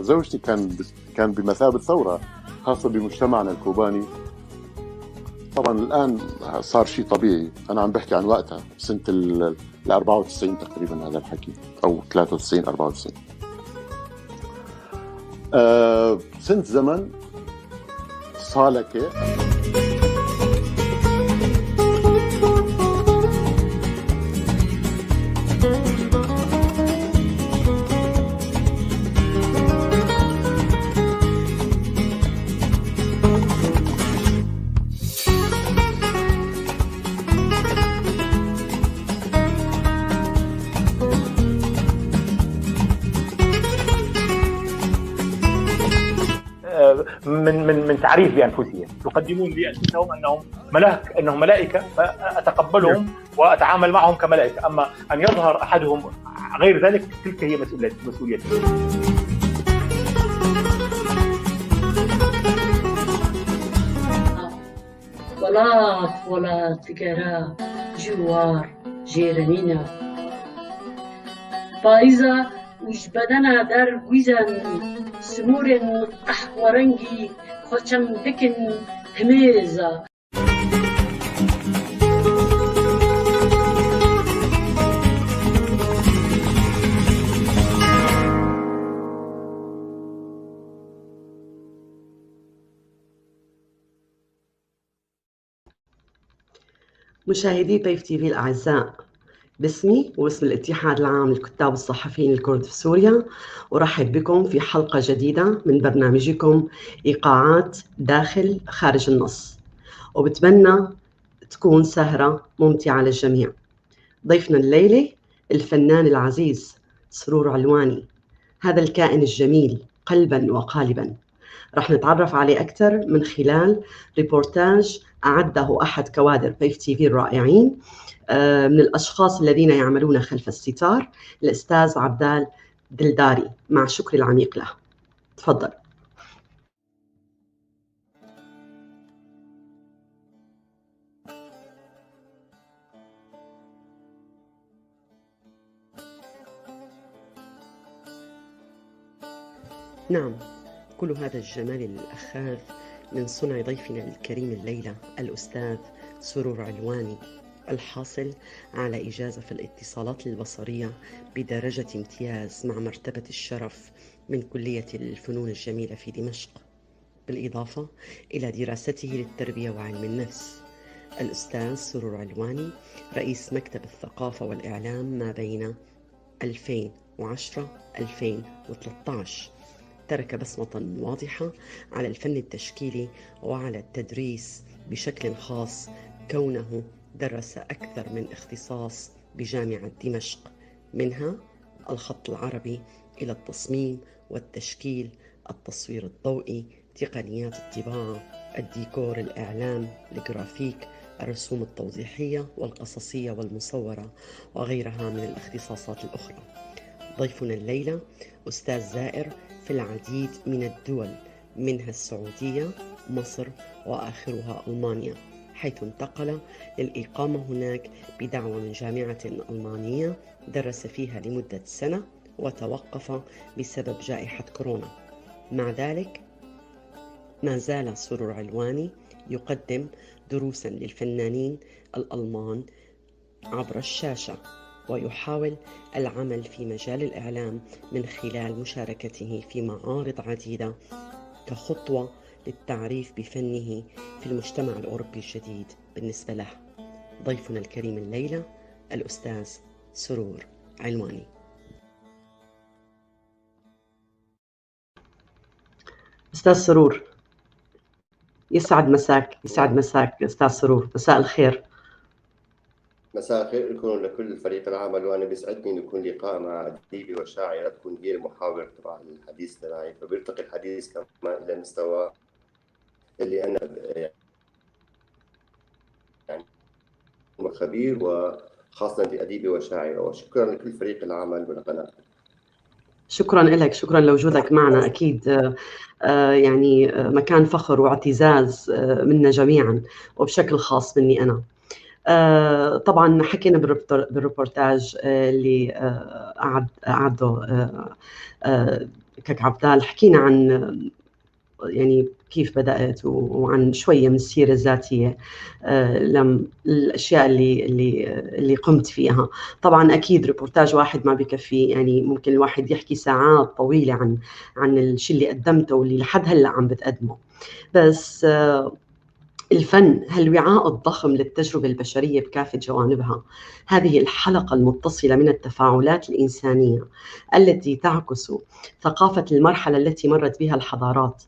زوجتي كان بمثابة ثورة خاصة بمجتمعنا الكوباني. طبعا الآن صار شيء طبيعي، أنا عم بحكي عن وقتها سنة ال 94 تقريبا هذا الحكي، أو 93 94. سنة زمن صالكة. من تعريف بأنفسهم، يقدمون لي أنفسهم أنهم ملاك، أنهم ملائكة، فأتقبلهم وأتعامل معهم كملائكة. أما أن يظهر أحدهم غير ذلك تلك هي مسؤوليتي. ولا تجارة جوار جيرانينا بايزة وجبدنا دار ويزن سمور قهورنجي خوشم بكن هميزة. مشاهدي طيف تي في الأعزاء، باسمي واسم الاتحاد العام للكتاب الصحفيين الكرد في سوريا، أرحب بكم في حلقة جديدة من برنامجكم إيقاعات داخل خارج النص. وبتمنى تكون سهرة ممتعة للجميع. ضيفنا الليلة الفنان العزيز سرور علواني، هذا الكائن الجميل قلباً وقالباً. رح نتعرف عليه أكثر من خلال ريبورتاج أعده أحد كوادر بيف تي في الرائعين، من الأشخاص الذين يعملون خلف الستار، الأستاذ عبدال دلداري، مع شكري العميق له. تفضل. نعم، كل هذا الجمال الأخاذ من صنع ضيفنا الكريم الليلة الأستاذ سرور علواني، الحاصل على إجازة في الاتصالات البصرية بدرجة امتياز مع مرتبة الشرف من كلية الفنون الجميلة في دمشق، بالإضافة إلى دراسته للتربية وعلم النفس. الأستاذ سرور علواني رئيس مكتب الثقافة والإعلام ما بين 2010-2013، ترك بصمة واضحة على الفن التشكيلي وعلى التدريس بشكل خاص، كونه درس أكثر من اختصاص بجامعة دمشق، منها الخط العربي إلى التصميم والتشكيل، التصوير الضوئي، تقنيات الطباعة، الديكور، الإعلام، الجرافيك، الرسوم التوضيحية والقصصية والمصورة، وغيرها من الاختصاصات الأخرى. ضيفنا الليلة أستاذ زائر في العديد من الدول، منها السعودية، مصر، وآخرها ألمانيا، حيث انتقل للإقامة هناك بدعوة من جامعة ألمانية درس فيها لمدة سنة وتوقف بسبب جائحة كورونا. مع ذلك ما زال سرور علواني يقدم دروسا للفنانين الألمان عبر الشاشة، ويحاول العمل في مجال الإعلام من خلال مشاركته في معارض عديدة كخطوة للتعريف بفنه في المجتمع الأوروبي الجديد بالنسبة له. ضيفنا الكريم الليلة الأستاذ سرور علواني. أستاذ سرور، يسعد مساك. يسعد مساك أستاذ سرور، مساء الخير. مساء الخير لكم ولكل فريق العمل، وأنا بيسعدني إنه يكون لقاء مع أديبة وشاعرة تكون هي المحاور تبع الحديث تبعي، فبيرتقي الحديث كمان إلى مستوى اللي أنا يعني خبير، وخاصة أديبة وشاعرة. وشكرا لكل فريق العمل والقناة. شكرا لك، شكرا لوجودك معنا. أكيد يعني مكان فخر واعتزاز منا جميعا، وبشكل خاص مني أنا. طبعا حكينا بالريبورتاج اللي أعده كاك عبدال، حكينا عن يعني كيف بدأت وعن شوية من السيرة الذاتية، الأشياء اللي قمت فيها. طبعا أكيد ريبورتاج واحد ما بكفي، يعني ممكن الواحد يحكي ساعات طويلة عن الشيء اللي قدمته واللي لحد هلأ عم بتقدمه. بس الفن، هالوعاء الضخم للتجربة البشرية بكافة جوانبها، هذه الحلقة المتصلة من التفاعلات الإنسانية التي تعكس ثقافة المرحلة التي مرت بها الحضارات،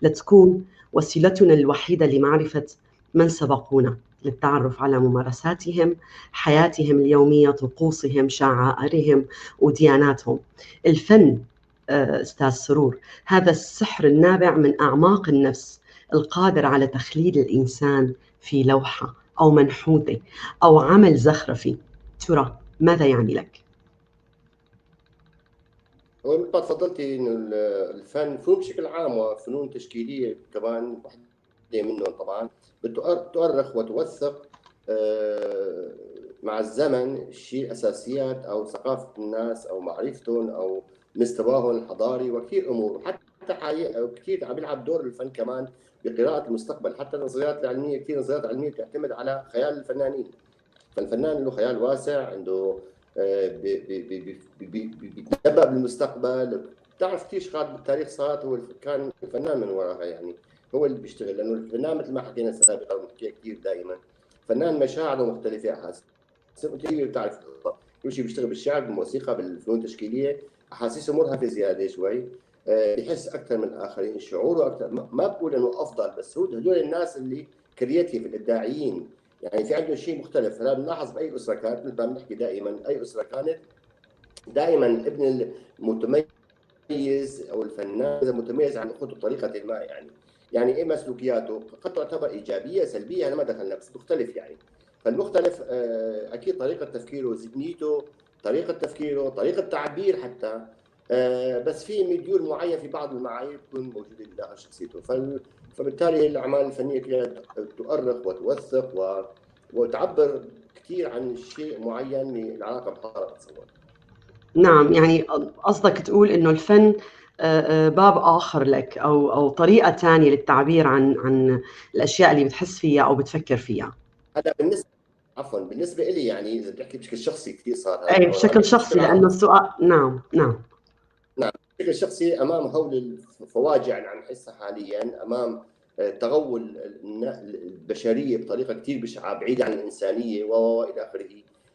لتكون وسيلتنا الوحيدة لمعرفة من سبقونا، للتعرف على ممارساتهم، حياتهم اليومية، طقوسهم، شعائرهم ودياناتهم. الفن أستاذ سرور، هذا السحر النابع من أعماق النفس، القادر على تخليد الإنسان في لوحة أو منحوتة أو عمل زخرفي، ترى ماذا يعني لك؟ هو مثل ما تفضلتي إنه الفن، فنون بشكل عام وفنون تشكيلية كمان واحدة منهم طبعا، بتؤرخ وتوثق مع الزمن شيء أساسيات أو ثقافة الناس أو معرفتهم أو مستواهم الحضاري وكثير أمور، حتى حقيقة كثير عم يلعب دور الفن كمان بقراءة المستقبل. حتى النظريات العلمية، كثير نظريات علمية بتعتمد على خيال الفنانين، فالفنان له خيال واسع، عنده بيتنبأ بالمستقبل. بتعرف كثير شغلات بالتاريخ صارت هو كان الفنان من وراها، يعني هو اللي بيشتغل، لأنه الفنان مثل ما حكينا سابقا وبنحكيها كثير دائما، فنان مشاعره مختلفة، أحاسيس بتعرف كل شيء، بيشتغل بالشعر، بالموسيقى، بالفنون التشكيلية، أحاسيسه مرهفة زيادة شوي، بحس أكثر من الآخرين، شعوره أكثر. ما بقول إنه أفضل، بس هو هدول الناس اللي creative، الإبداعيين، يعني في عندهم شيء مختلف. هلا بنلاحظ باي اسره كانت، مثل ما بنحكي دائما، اي اسره كانت دائما الابن المتميز او الفنان المتميز عن اخوته بطريقة ما، يعني اما سلوكياته قد تعتبر ايجابية سلبية، انا ما دخلنا، بس مختلف يعني. فالمختلف اكيد طريقه تفكيره، ذهنيته، طريقه تفكيره، طريقه تعبير حتى، بس في مديول معين في بعض المعايير تكون موجودة بداخل شخصيته. فبالتالي الاعمال الفنية كلها تؤرخ وتوثق وتعبر كثير عن شيء معين من العلاقة بالحضارة بتصور. نعم، يعني قصدك تقول انه الفن باب اخر لك او طريقه ثانية للتعبير عن الاشياء اللي بتحس فيها او بتفكر فيها. هذا بالنسبة، عفوا، بالنسبة لي يعني اذا بتحكي بشكل شخصي كثير صار هذا. اي بشكل شخصي، لانه السؤال نعم نعم نعم، بشكل شخصي امام هول الفواجع اللي عم نحسها حاليا، امام تغول البشرية بطريقة كثير بشعة بعيدة عن الانسانية والى اخره،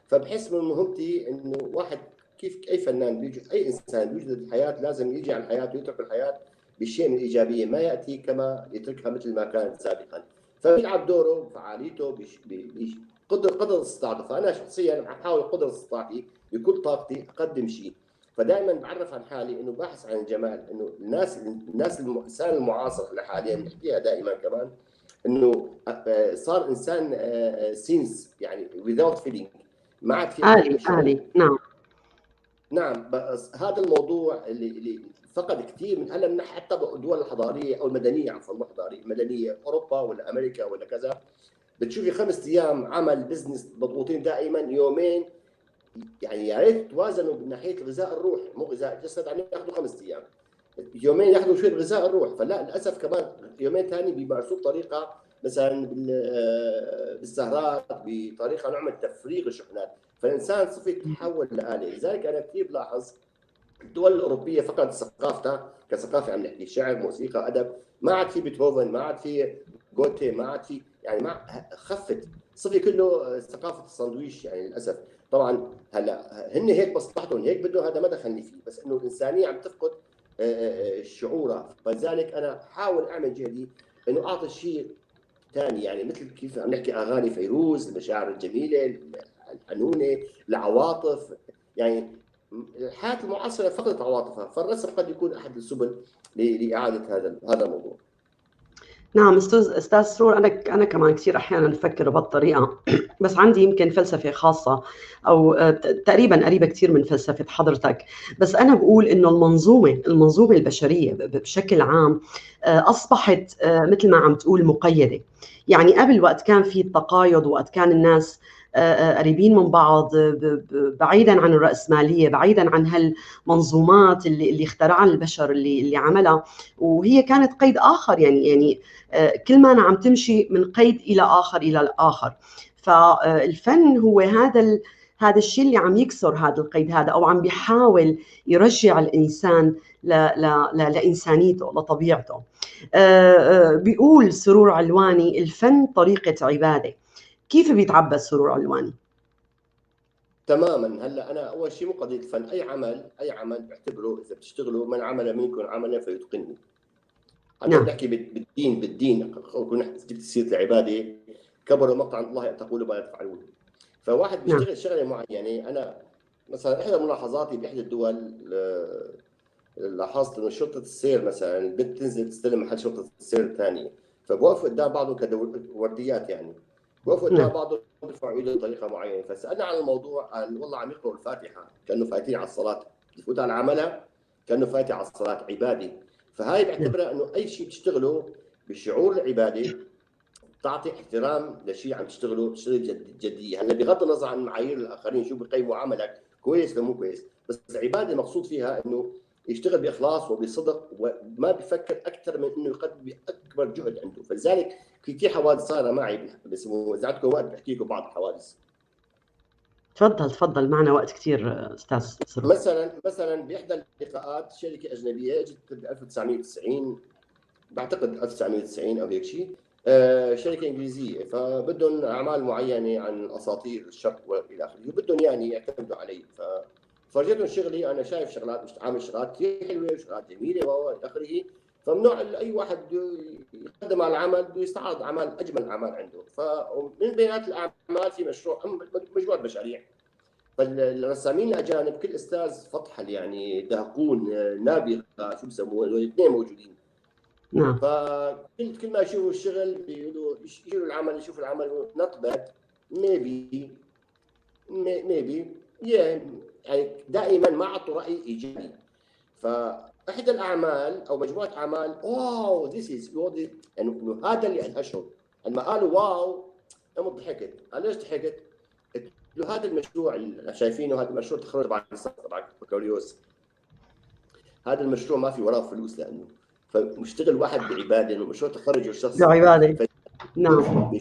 فبحس من مهمتي انه واحد كيف اي فنان بيجي، اي انسان بيوجد الحياة لازم يجي على الحياة ويترك الحياة بشيء من الايجابية، ما ياتي كما يتركها مثل ما كانت سابقا، فبيلعب دوره بفعاليته بقدر استطاعته. فانا شخصيا عم احاول قدر استطاعتي بكل طاقتي اقدم شيء، فدائما بعرف عن حالي انه باحث عن الجمال، انه الناس الانسان المعاصر حاليا بنحكيها دائما كمان، انه صار انسان sense يعني without feeling، ما عاد في آلي. نعم نعم، بس هذا الموضوع اللي فقد كثير من هلا، حتى بالدول الحضارية او المدنية، عفوا مو حضارية، مدنية، اوروبا ولا امريكا ولا كذا، بتشوفي 5 ايام عمل business مضغوطين دائما، يومين يعني يا ريت توازنوا من ناحية غذاء الروح، مو غذاء الجسد، عم ياخذوا 5 ايام، يومين ياخذوا شوية غذاء الروح، فلا للاسف كمان يومين ثاني بيمارسوه بطريقة مثلا بالسهرات، بطريقة نوع من تفريغ الشحنات، فالانسان صفي يتحول لآلة. لذلك انا كثير بلاحظ الدول الاوروبية فقدت ثقافتها كثقافه، عم نحكي شعر، موسيقى، ادب، ما عاد في بيتهوفن، ما عاد في جوتي، ما عاد في يعني، ما خفت، صفي كله ثقافة الساندويش يعني للاسف. طبعا هلا هن هيك مصلحتهم، هيك بدهم، هذا ما دخلني فيه، بس انه الانسانية عم تفقد شعورها، فلذلك انا احاول اعمل جهدي انه اعطي شيء ثاني، يعني مثل كيف عم نحكي اغاني فيروز، المشاعر الجميلة الحنونه، العواطف، يعني الحياة المعاصرة فقدت عواطفها، فالرسم قد يكون احد السبل لاعادة هذا الموضوع. نعم استاذ سرور، انا كمان كثير احيانا بفكر بهالطريقة، بس عندي يمكن فلسفة خاصة او تقريبا قريبه كثير من فلسفة حضرتك، بس انا بقول انه المنظومة البشرية بشكل عام اصبحت مثل ما عم تقول مقيده. يعني قبل وقت كان في التقايض، وقت كان الناس قريبين من بعض، بعيدا عن الرأسمالية، بعيدا عن هالمنظومات اللي اخترعها البشر، اللي عملها، وهي كانت قيد آخر، يعني كل ما أنا عم تمشي من قيد إلى آخر إلى الآخر. فالفن هو هذا الشيء اللي عم يكسر هذا القيد هذا، أو عم بيحاول يرجع الإنسان لإنسانيته، لطبيعته. بيقول سرور علواني: الفن طريقة عبادة. كيف بيتعبد سرور علواني؟ تماما. هلا انا اول شيء مو قضية الفن، اي عمل بعتبره اذا بتشتغلوا، من عمل منكم عملا فيتقنه. حتى نعم. بنحكي بالدين جبت سيره العبادة، كبر مقتا عند الله ان تقولوا ما لا تفعلون. فواحد بيشتغل نعم. شغله معينة، انا مثلا احدى ملاحظاتي باحدى الدول لاحظت انه شرطه السير مثلا البنت تنزل تستلم محل شرطه السير الثانية، فبوقفوا قدام بعضهم كورديات، يعني وقفوا قدام بعضهم بيرفعوا ايدهم بطريقة معينة. فسالنا عن الموضوع، قال والله عم يقرأوا الفاتحة كانه فايتين على الصلاة، بفوت على عملها كانه فايته على الصلاة، عباده. فهاي بعتبرها انه اي شيء بتشتغله بشعور العبادة بتعطي احترام لشيء عم تشتغله، بتشتغل جدية. هلا بغض النظر عن معايير الاخرين شو بقيموا عملك كويس ولا مو كويس، بس العبادة المقصود فيها انه يشتغل باخلاص وبصدق وما بفكر اكثر من انه يقدم باكبر جهد عنده. فلذلك في كثير حوادث صار معي، بس اذا عندكم وقت بحكي لكم بعض الحوادث. تفضل معنا وقت كثير استاذ سرور. مثلا باحدى اللقاءات شركة اجنبية اجت ب 1990، بعتقد 1990 او هيك شيء، شركة انجليزية، فبدهم اعمال معينة عن اساطير الشرق والى اخره، وبدهم يعني يعتمدوا علي. فرجيتهم شغلي، انا شايف شغلات، مش عامل شغلات كثير حلوة وشغلات جميلة والى اخره. فممنوع اي واحد بده يقدم على العمل بده يستعرض اعمال، اجمل الاعمال عنده. فمن بينات الاعمال في مشروع، مجموعة مشاريع. فالرسامين الاجانب كل استاذ فطحل يعني دهقون، نابغه، شو بسموه، الاثنين موجودين. فكل كل ما يشوفوا الشغل بيقولوا، يشيلوا العمل، يشوفوا العمل not bad، maybe maybe، يعني دائما ما اعطوا راي ايجابي. فاحدى الاعمال او مجموعة اعمال، wow، this is، يعني هذا اللي ادهشهم. لما قالوا wow قمت ضحكت. قال ليش ضحكت؟ قلت له هذا المشروع اللي شايفينه، هذا المشروع تخرج تبع بكالوريوس، هذا المشروع ما في وراه فلوس، لانه فمشتغل واحد بعباده، انه مشروع تخرجه الشخصي. بعباده، نعم.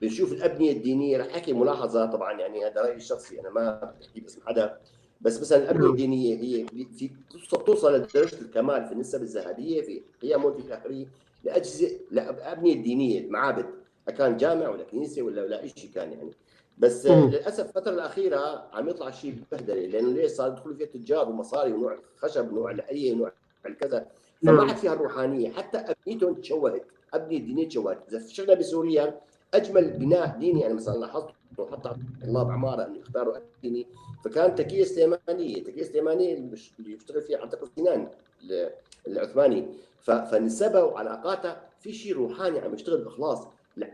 بنشوف الابنية الدينيه، رح احكي ملاحظة طبعا، يعني هذا رايي الشخصي، انا ما بحكي باسم حدا، بس مثلا الابنية الدينية هي في توصل لدرجة الكمال في النسب الذهبية في قيمهم في اخره لاجزاء الابنية الدينيه، المعابد، كان جامع ولا كنيسة ولا شيء كان يعني. بس للاسف الفترة الاخيرة عم يطلع شيء بهدله، لانه ليش؟ صار يدخلوا فيها تجار ومصاري ونوع الخشب ونوع الحيه ونوع الكذا، فما عاد فيها الروحانية. حتى ابنيتهم تشوهت، ابنيه الدينية تشوهت. اذا شفنا بسوريا اجمل بناء ديني، انا مثلا لاحظت حتى طلاب عمارة انه يختاروا ديني، فكان تكيه سليمانيه، تكيه سليمانيه اللي يشتغل فيها اعتقد سنان العثماني، فنسبها وعلاقاتها في شيء روحاني عم يشتغل باخلاص.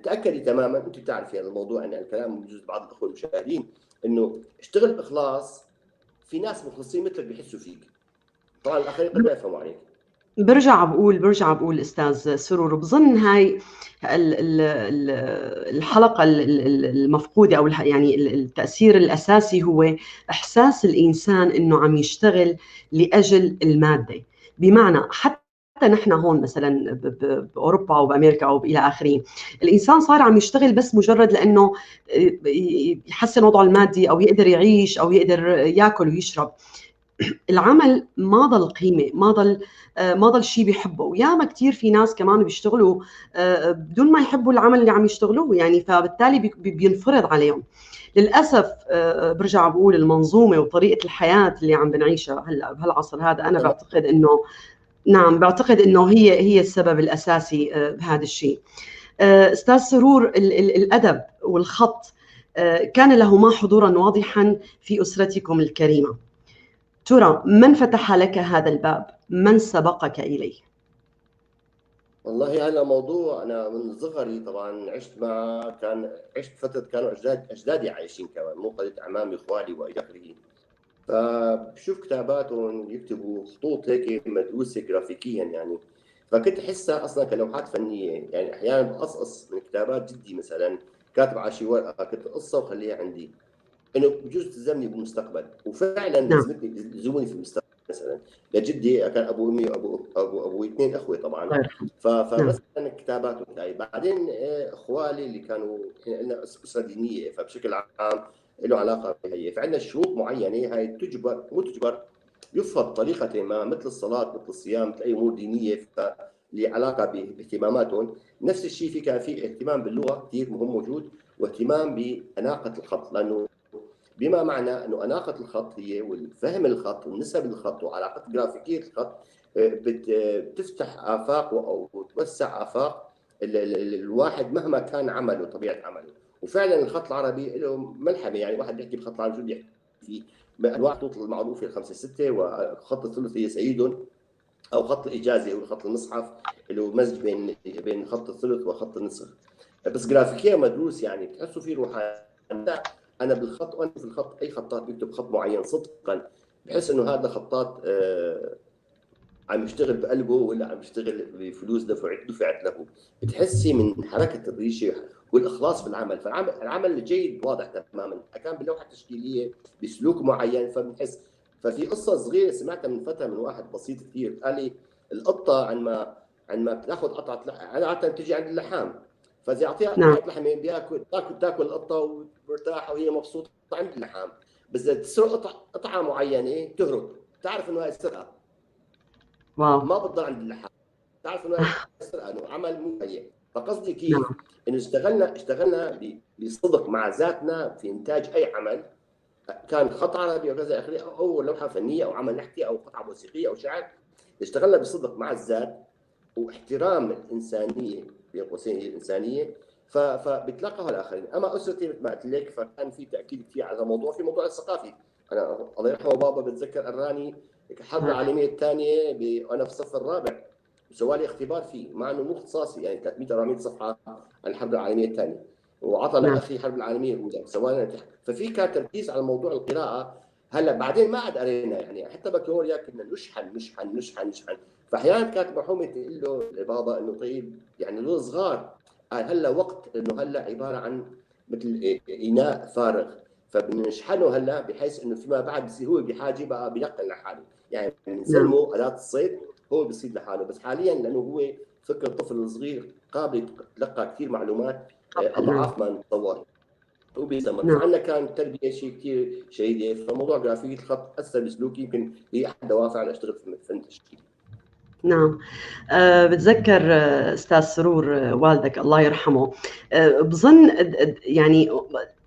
تاكدي تماما، انت بتعرفي هذا الموضوع، يعني الكلام بجوز بعض الاخوة المشاهدين، انه اشتغل باخلاص، في ناس مخلصين مثلك بيحسوا فيك، طبعا الاخرين قد ما يفهموا عليك. برجع بقول استاذ سرور، بظن هاي الحلقة المفقوده او يعني التاثير الاساسي هو احساس الانسان انه عم يشتغل لاجل الماده. بمعنى حتى نحن هون مثلا باوروبا او بامريكا او الى اخره، الانسان صار عم يشتغل بس مجرد لانه يحسن وضعه المادي او يقدر يعيش او يقدر ياكل ويشرب. العمل ما ضل قيمه، ما ضل شيء بيحبه. وياما كثير في ناس كمان بيشتغلوا بدون ما يحبوا العمل اللي عم يشتغلوه، يعني فبالتالي بينفرض عليهم للاسف. برجع بقول المنظومة وطريقه الحياة اللي عم بنعيشها هلا بهالعصر هذا، انا بعتقد انه، نعم، بعتقد انه هي السبب الاساسي بهذا الشيء. استاذ سرور، الادب والخط كان لهما حضورا واضحا في اسرتكم الكريمه. ترى من فتح لك هذا الباب؟ من سبقك اليه؟ والله هذا موضوع انا من صغري طبعا عشت مع كان عشت فترة كانوا اجدادي عايشين كمان، مو قضية اعمامي اخوالي والى اخره، فبشوف كتاباتهم، يكتبوا خطوط هيك مدروسة جرافيكيا يعني، فكنت احسها اصلا كلوحات فنيه. يعني احيانا بقصقص من كتابات جدي، مثلا كاتب على شي ورقه، كنت اقصها وخليها عندي انه بجوز تلزمني بالمستقبل، وفعلا لزمتني، لزموني في المستقبل. مثلا لجدي كان ابو امي وابو ابو ابوي اثنين اخوه طبعا، فمثلا كتاباته هاي. بعدين اخوالي اللي كانوا عندنا اسره دينيه، فبشكل عام له علاقة بهي، فعندنا شروط معينة هاي تجبر، مو تجبر، يفرض طريقه ما، مثل الصلاة، مثل الصيام، مثل اي امور دينيه، اللي علاقة باهتماماتهم. نفس الشيء في كان في اهتمام باللغة كثير مهم موجود، واهتمام باناقه الخط، لانه بما معنى انه اناقة الخط هي والفهم الخط والنسب الخط وعلاقة جرافيكيه الخط بتفتح افاق او توسع افاق الواحد مهما كان عمله، طبيعة عمله. وفعلا الخط العربي له ملحمه، يعني واحد بيحكي بخط العربي شو بيحكي فيه؟ انواع الخطوط المعروفة الخمسة ستة وخط الثلث سيد، او خط الاجازة او خط المصحف اللي هو مزج بين خط الثلث وخط النسخ، بس جرافيكيا مدروس، يعني بتحسوا فيه روحانية. انا بالخط وانا في الخط، اي خطاط بيكتب خط معين صدقا بحس انه هذا خطاط عم يشتغل بقلبه ولا عم يشتغل بفلوس دفعت له. بتحسي من حركة الريشة والاخلاص في العمل. فالعمل العمل الجيد واضح تماما، كان باللوحه التشكيليه بسلوك معين، فبنحس. ففي قصة صغيرة سمعتها من فترة من واحد بسيط كثير، قال لي القطة عندما بتاخذ قطعه، عادة بتيجي عند اللحام، فاذا يعطيها قطعه لحمه بياكل، تاكل القطة ومرتاحه وهي مبسوطة عند اللحام، بس اذا تسرق قطعه معينة تهرب، تعرف انه هاي سرقه. ما بتضل عند اللحام، تعرف انه هاي سرقه، انه عمل مو هي. فقصدي كيف انه اشتغلنا بصدق مع ذاتنا في انتاج اي عمل، كان خط عربي او كذا اخره او لوحة فنية او عمل نحتي او قطعه موسيقية او شعر. اشتغلنا بصدق مع الذات واحترام الانسانية، بين قوسين هي الانسانية، فبيتلقاها الاخرين. اما اسرتي مثل ما قلت لك فكان في تاكيد كثير على الموضوع، في موضوع الثقافي. انا الله يرحمه بابا بتذكر قراني الحرب العالمية الثانية وانا في الصف الرابع، وسوى لي اختبار فيه مع انه مو اختصاصي، يعني 300 400 صفحة عن الحرب العالمية الثانية، وعطى لاخي الحرب العالمية الاولى سوى لنا. ففي كان تركيز على موضوع القراءة. هلا بعدين ما عاد قرينا، يعني حتى بكالوريا كنا نشحن نشحن نشحن نشحن. فاحيانا كانت مرحومه تقول له لبابا انه طيب يعني دول صغار، قال هلا وقت انه هلا عبارة عن مثل اناء فارغ، فبنشحنه هلا بحيث انه فيما بعد بصير هو بحاجة بقى بينقل لحاله، يعني بنسلمه اداه الصيد هو بيصيد لحاله. بس حاليا لانه هو فكر الطفل الصغير قابل يتلقى كثير معلومات اضعاف ما نتصور وبيستمر. فعندنا كان تربيه شيء كثير جيدة. فموضوع جرافيك الخط اثر بسلوكي، يمكن هي احد دوافع اني اشتغل في فن التشكيل. نعم. بتذكر استاذ سرور، والدك الله يرحمه، بظن يعني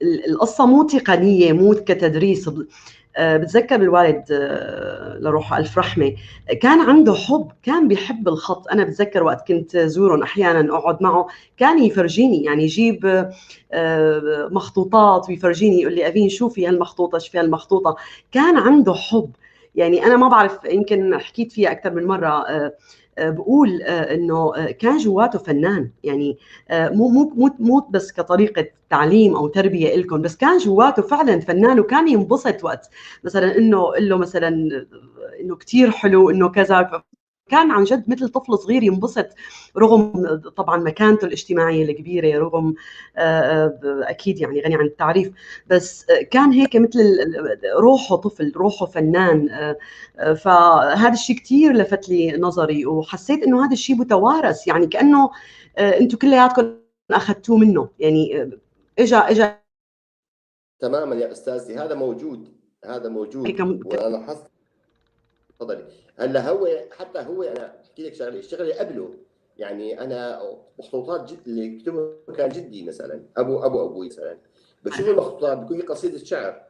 القصة مو تقنية، مو كتدريس. بتذكر الوالد لروحه الف رحمه كان عنده حب، كان بيحب الخط. انا بتذكر وقت كنت زورهم احيانا اقعد معه كان يفرجيني، يعني يجيب مخطوطات ويفرجيني، يقول لي افين شوفي هالمخطوطه، شوفي هالمخطوطه. كان عنده حب. يعني انا ما بعرف، يمكن حكيت فيها اكثر من مرة، بقول انه كان جواته فنان، يعني مو مو مو مو بس كطريقه تعليم او تربيه لكم، بس كان جواته فعلا فنان، وكان ينبسط وقت مثلا انه له مثلا انه كثير حلو انه كذا. كان عن جد مثل طفل صغير ينبسط، رغم طبعا مكانته الاجتماعية الكبيرة، رغم اكيد يعني غني عن التعريف، بس كان هيك مثل روحه طفل، روحه فنان. فهذا الشيء كثير لفت لي نظري، وحسيت انه هذا الشيء متوارث، يعني كانه انتم كلياتكم اخذتوه منه، يعني اجا تماما يا استاذتي، هذا موجود، هذا موجود. وانا لاحظت. تفضلي. هلا هو حتى هو انا احكي لك شغله، الشغلة قبله يعني انا مخطوطات جد اللي كتبها كان جدي مثلا، ابو ابو ابوي مثلا، بشوف المخطوطات بيكون في قصيدة شعر،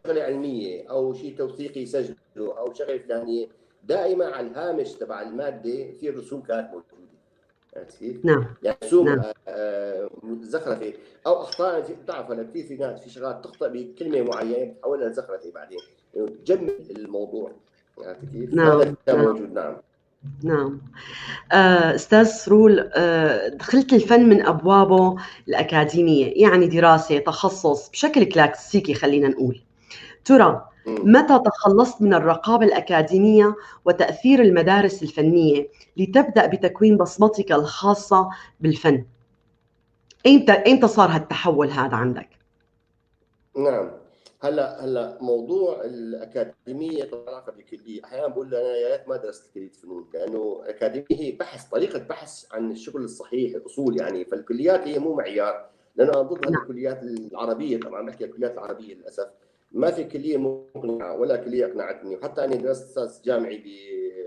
شغله علمية او شيء توثيقي سجله او شغله فلانيه، دائما على الهامش تبع المادة في رسوم كانت موجودة. عرفت كيف؟ نعم. يعني رسوم زخرفه او اخطاء، بتعرف هلا كثير في ناس في شغلات تخطئ بكلمه معينة بتحولها لزخرفه بعدين، يعني تجمل الموضوع. عرفت كيف؟ نعم. هذا كان نعم. موجود. نعم. نعم. استاذ سرول، دخلت الفن من ابوابه الاكاديمية، يعني دراسة، تخصص بشكل كلاسيكي خلينا نقول. ترى متى تخلصت من الرقابة الاكاديمية وتاثير المدارس الفنية لتبدا بتكوين بصمتك الخاصة بالفن؟ ايمتى صار هالتحول هذا عندك؟ نعم. هلا موضوع الاكاديمية له علاقة بالكلية، احيانا بقول انا يا ريت ما درست كليه فنون، لانه الاكاديمية هي بحث، طريقه بحث عن الشغل الصحيح، الاصول يعني. فالكليات هي مو معيار، لانه انا ضد هذه الكليات العربية، طبعا بحكي الكليات العربية للاسف ما في كليه مقنعة ولا كليه اقنعتني. وحتى اني درست اساس جامعي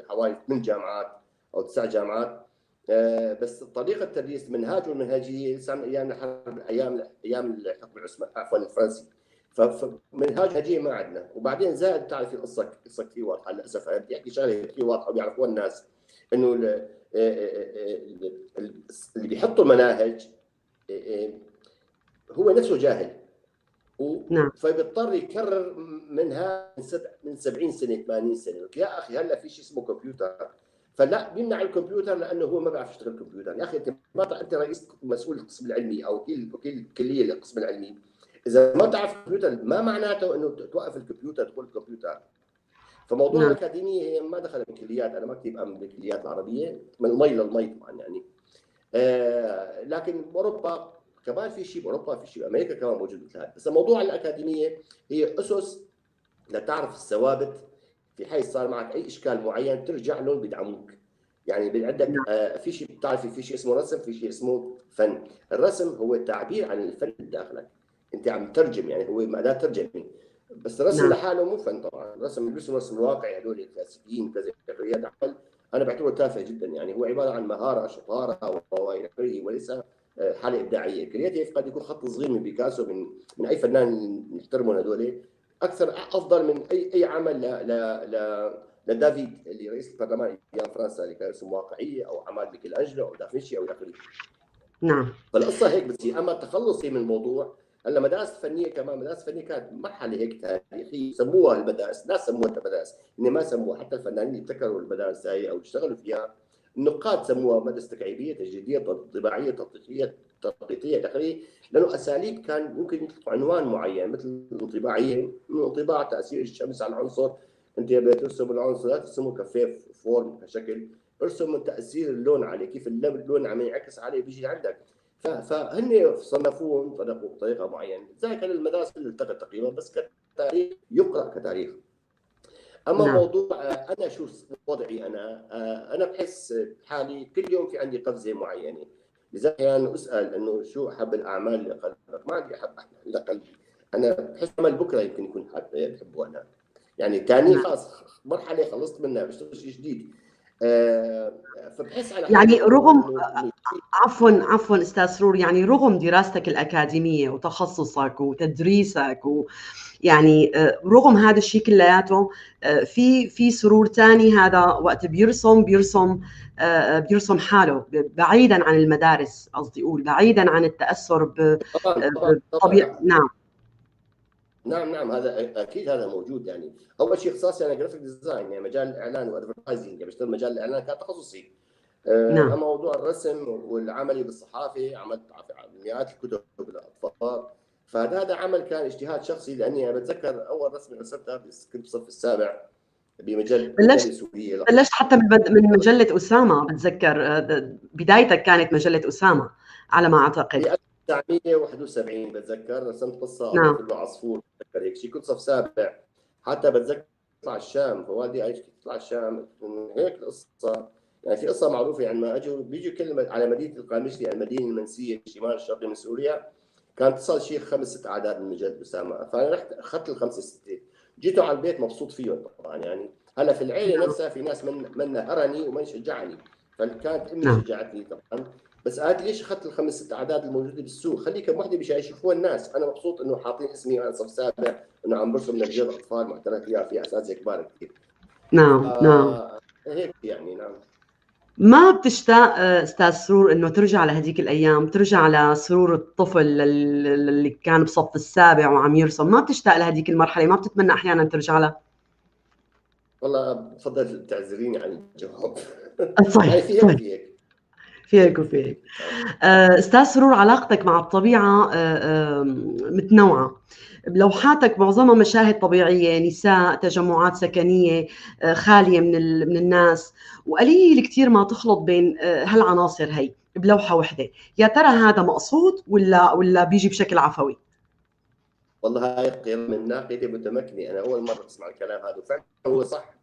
بحوالي 8 جامعات او 9 جامعات، بس طريقه التدريس، منهاج والمنهجيه لسه من ايام الحرب، ايام الحكم العثماني عفوا الفرنسي، فمنهاج منهجيه ما عندنا. وبعدين زائد بتعرفي القصة، قصة كثير واضحة للاسف. انا بدي احكي شغله كثير واضحة وبيعرفوها الناس، انه اللي بيحطوا المناهج هو نفسه جاهل، نعم. فبيضطر يكرر منها من 70 سنة 80 سنة. يا اخي هلا في شيء اسمه كمبيوتر، فلا بيمنع الكمبيوتر لانه هو ما بيعرف يشتغل كمبيوتر. يا اخي انت ما انت رئيس مسؤول القسم العلمي او وكيل كليه للقسم العلمي، اذا ما بتعرف الكمبيوتر ما معناته انه توقف الكمبيوتر تقول الكمبيوتر. فموضوع نعم. الاكاديمية هي ما دخل بالكليات، انا ما كثير بامن بالكليات العربية من المي للمي طبعا يعني. لكن باوروبا كمان في شيء، باوروبا في شيء، بامريكا كمان موجود مثل هذا. بس موضوع الاكاديمية هي اسس لتعرف الثوابت، في حيث صار معك اي اشكال معين ترجع لهم بيدعموك. يعني عندك في شيء بتعرفي، في شيء اسمه رسم، في شيء اسمه فن. الرسم هو التعبير عن الفن داخلك، انت عم ترجم، يعني هو اداه ترجمه. بس الرسم نعم. لحاله مو فن طبعا. الرسم اللي بيرسم رسم الواقعي هذول الكلاسيكيين كذا عمل انا بعتبره تافه جدا، يعني هو عبارة عن مهارة، شطارة والى اخره، وليس حاله ابداعية. creative قد يكون خط صغير من بيكاسو، من اي فنان نحترمهم هذول، اكثر افضل من اي عمل ل ل ل لدافيد اللي رئيس البرلمان ايام فرنسا اللي كان يرسم واقعية، او اعمال ميكل انجلو او دافنشي او الى اخره. نعم. فالقصة هيك بتصير. اما تخلصي من الموضوع، هلا مدارس الفنية كمان، مدارس الفنية كانت مرحلة هيك تاريخية، سموها المدارس، ناس سموها المدارس، هن ما سموها، حتى الفنانين اللي ابتكروا المدارس هاي او اشتغلوا فيها النقاد سموها مدرسه تكعيبيه، تجريديه، طباعيه، تطبيقية، تخطيطيه، الى، لانه اساليب كان ممكن يطلقوا عنوان معين مثل الانطباعيه، انطباع تاثير الشمس على العنصر، انت بترسم العنصر لا ترسمه ك form كشكل، ارسم تاثير اللون عليه، كيف اللون عم ينعكس عليه بيجي عندك. فهن صنفوهم بطريقة معينة، زي كان المدارس اللي التقت تقريبا، بس كتاريخ يقرا كتاريخ. اما نعم. موضوع انا شو وضعي، انا بحس حالي كل يوم في عندي قفزه معينة، لذلك احيانا اسال انه شو احب الاعمال لقلبك؟ ما عندي احب اعمال لقلبي، انا بحس عمل بكره يمكن يكون بحبه انا، يعني ثاني خلص مرحلة خلصت منها، بشتغل شيء جديد. فبحس على يعني رغم عفوا استاذ سرور، يعني رغم دراستك الاكاديمية وتخصصك وتدريسك ويعني رغم هذا الشيء كلياته، في سرور ثاني، هذا وقت بيرسم بيرسم بيرسم حاله بعيدا عن المدارس، قصدي اقول بعيدا عن التاثر بطبيعة. نعم نعم نعم، هذا اكيد هذا موجود. يعني اول شيء اختصاصي انا graphic design، يعني مجال الاعلان و advertising، يعني بشتغل مجال الاعلان كان تخصصي. نعم. اما موضوع الرسم والعملي بالصحافه، عملت مئات الكتب للاطفال، فهذا عمل كان اجتهاد شخصي، لاني انا بتذكر اول رسمه رسمتها كنت بالصف السابع بمجلة سورية. بلشت حتى من مجلة اسامة، بتذكر بدايتك كانت مجلة اسامة على ما اعتقد. 1971 بتذكر رسمت قصة. نعم. عصفور، بتذكر هيك شيء، كنت صف سابع، حتى بتذكر طلع الشام، فوالدي قال تطلع الشام، هيك القصة. يعني في قصة معروفة، يعني ما اجوا بيجوا كلمة على مدينة القامشلي، المدينة المنسيه الشمال الشرقي من سوريا، كانت تصل شيء 5 6 اعداد من مجلة اسامة، فانا رحت اخذت ال5 6، جيتوا على البيت مبسوط فيهم طبعا. يعني هلا في العيلة نفسها في ناس من نهرني ومن شجعني، فكانت امي شجعتني طبعا، بس قالت ليش اخذت ال5 6 اعداد الموجودة بالسوق؟ خلي كم وحده مشان يشوفوها الناس. انا مبسوط انه حاطين اسمي وانا صف سابع، انه عم برسم لرجال اطفال معترف فيها، في اساتذة كبار كثير. نعم نعم هيك يعني. نعم. ما بتشتاق استاذ سرور انه ترجع لهديك الايام، ترجع لسرور الطفل اللي كان بصف السابع وعم يرسم؟ ما بتشتاق لهديك المرحلة؟ ما بتتمنى احيانا ترجع لها؟ والله بفضل تعذريني عن الجواب. طيب في هيك وفي هيك. استاذ سرور، علاقتك مع الطبيعة متنوعة، لوحاتك معظمها مشاهد طبيعية، نساء، تجمعات سكنية خالية من الناس، وقليل كثير ما تخلط بين هالعناصر هي بلوحه وحده. يا ترى هذا مقصود ولا بيجي بشكل عفوي؟ والله هاي قيمة من ناقدة متمكنة، انا اول مرة بسمع الكلام هذا، وفعلا هو صح،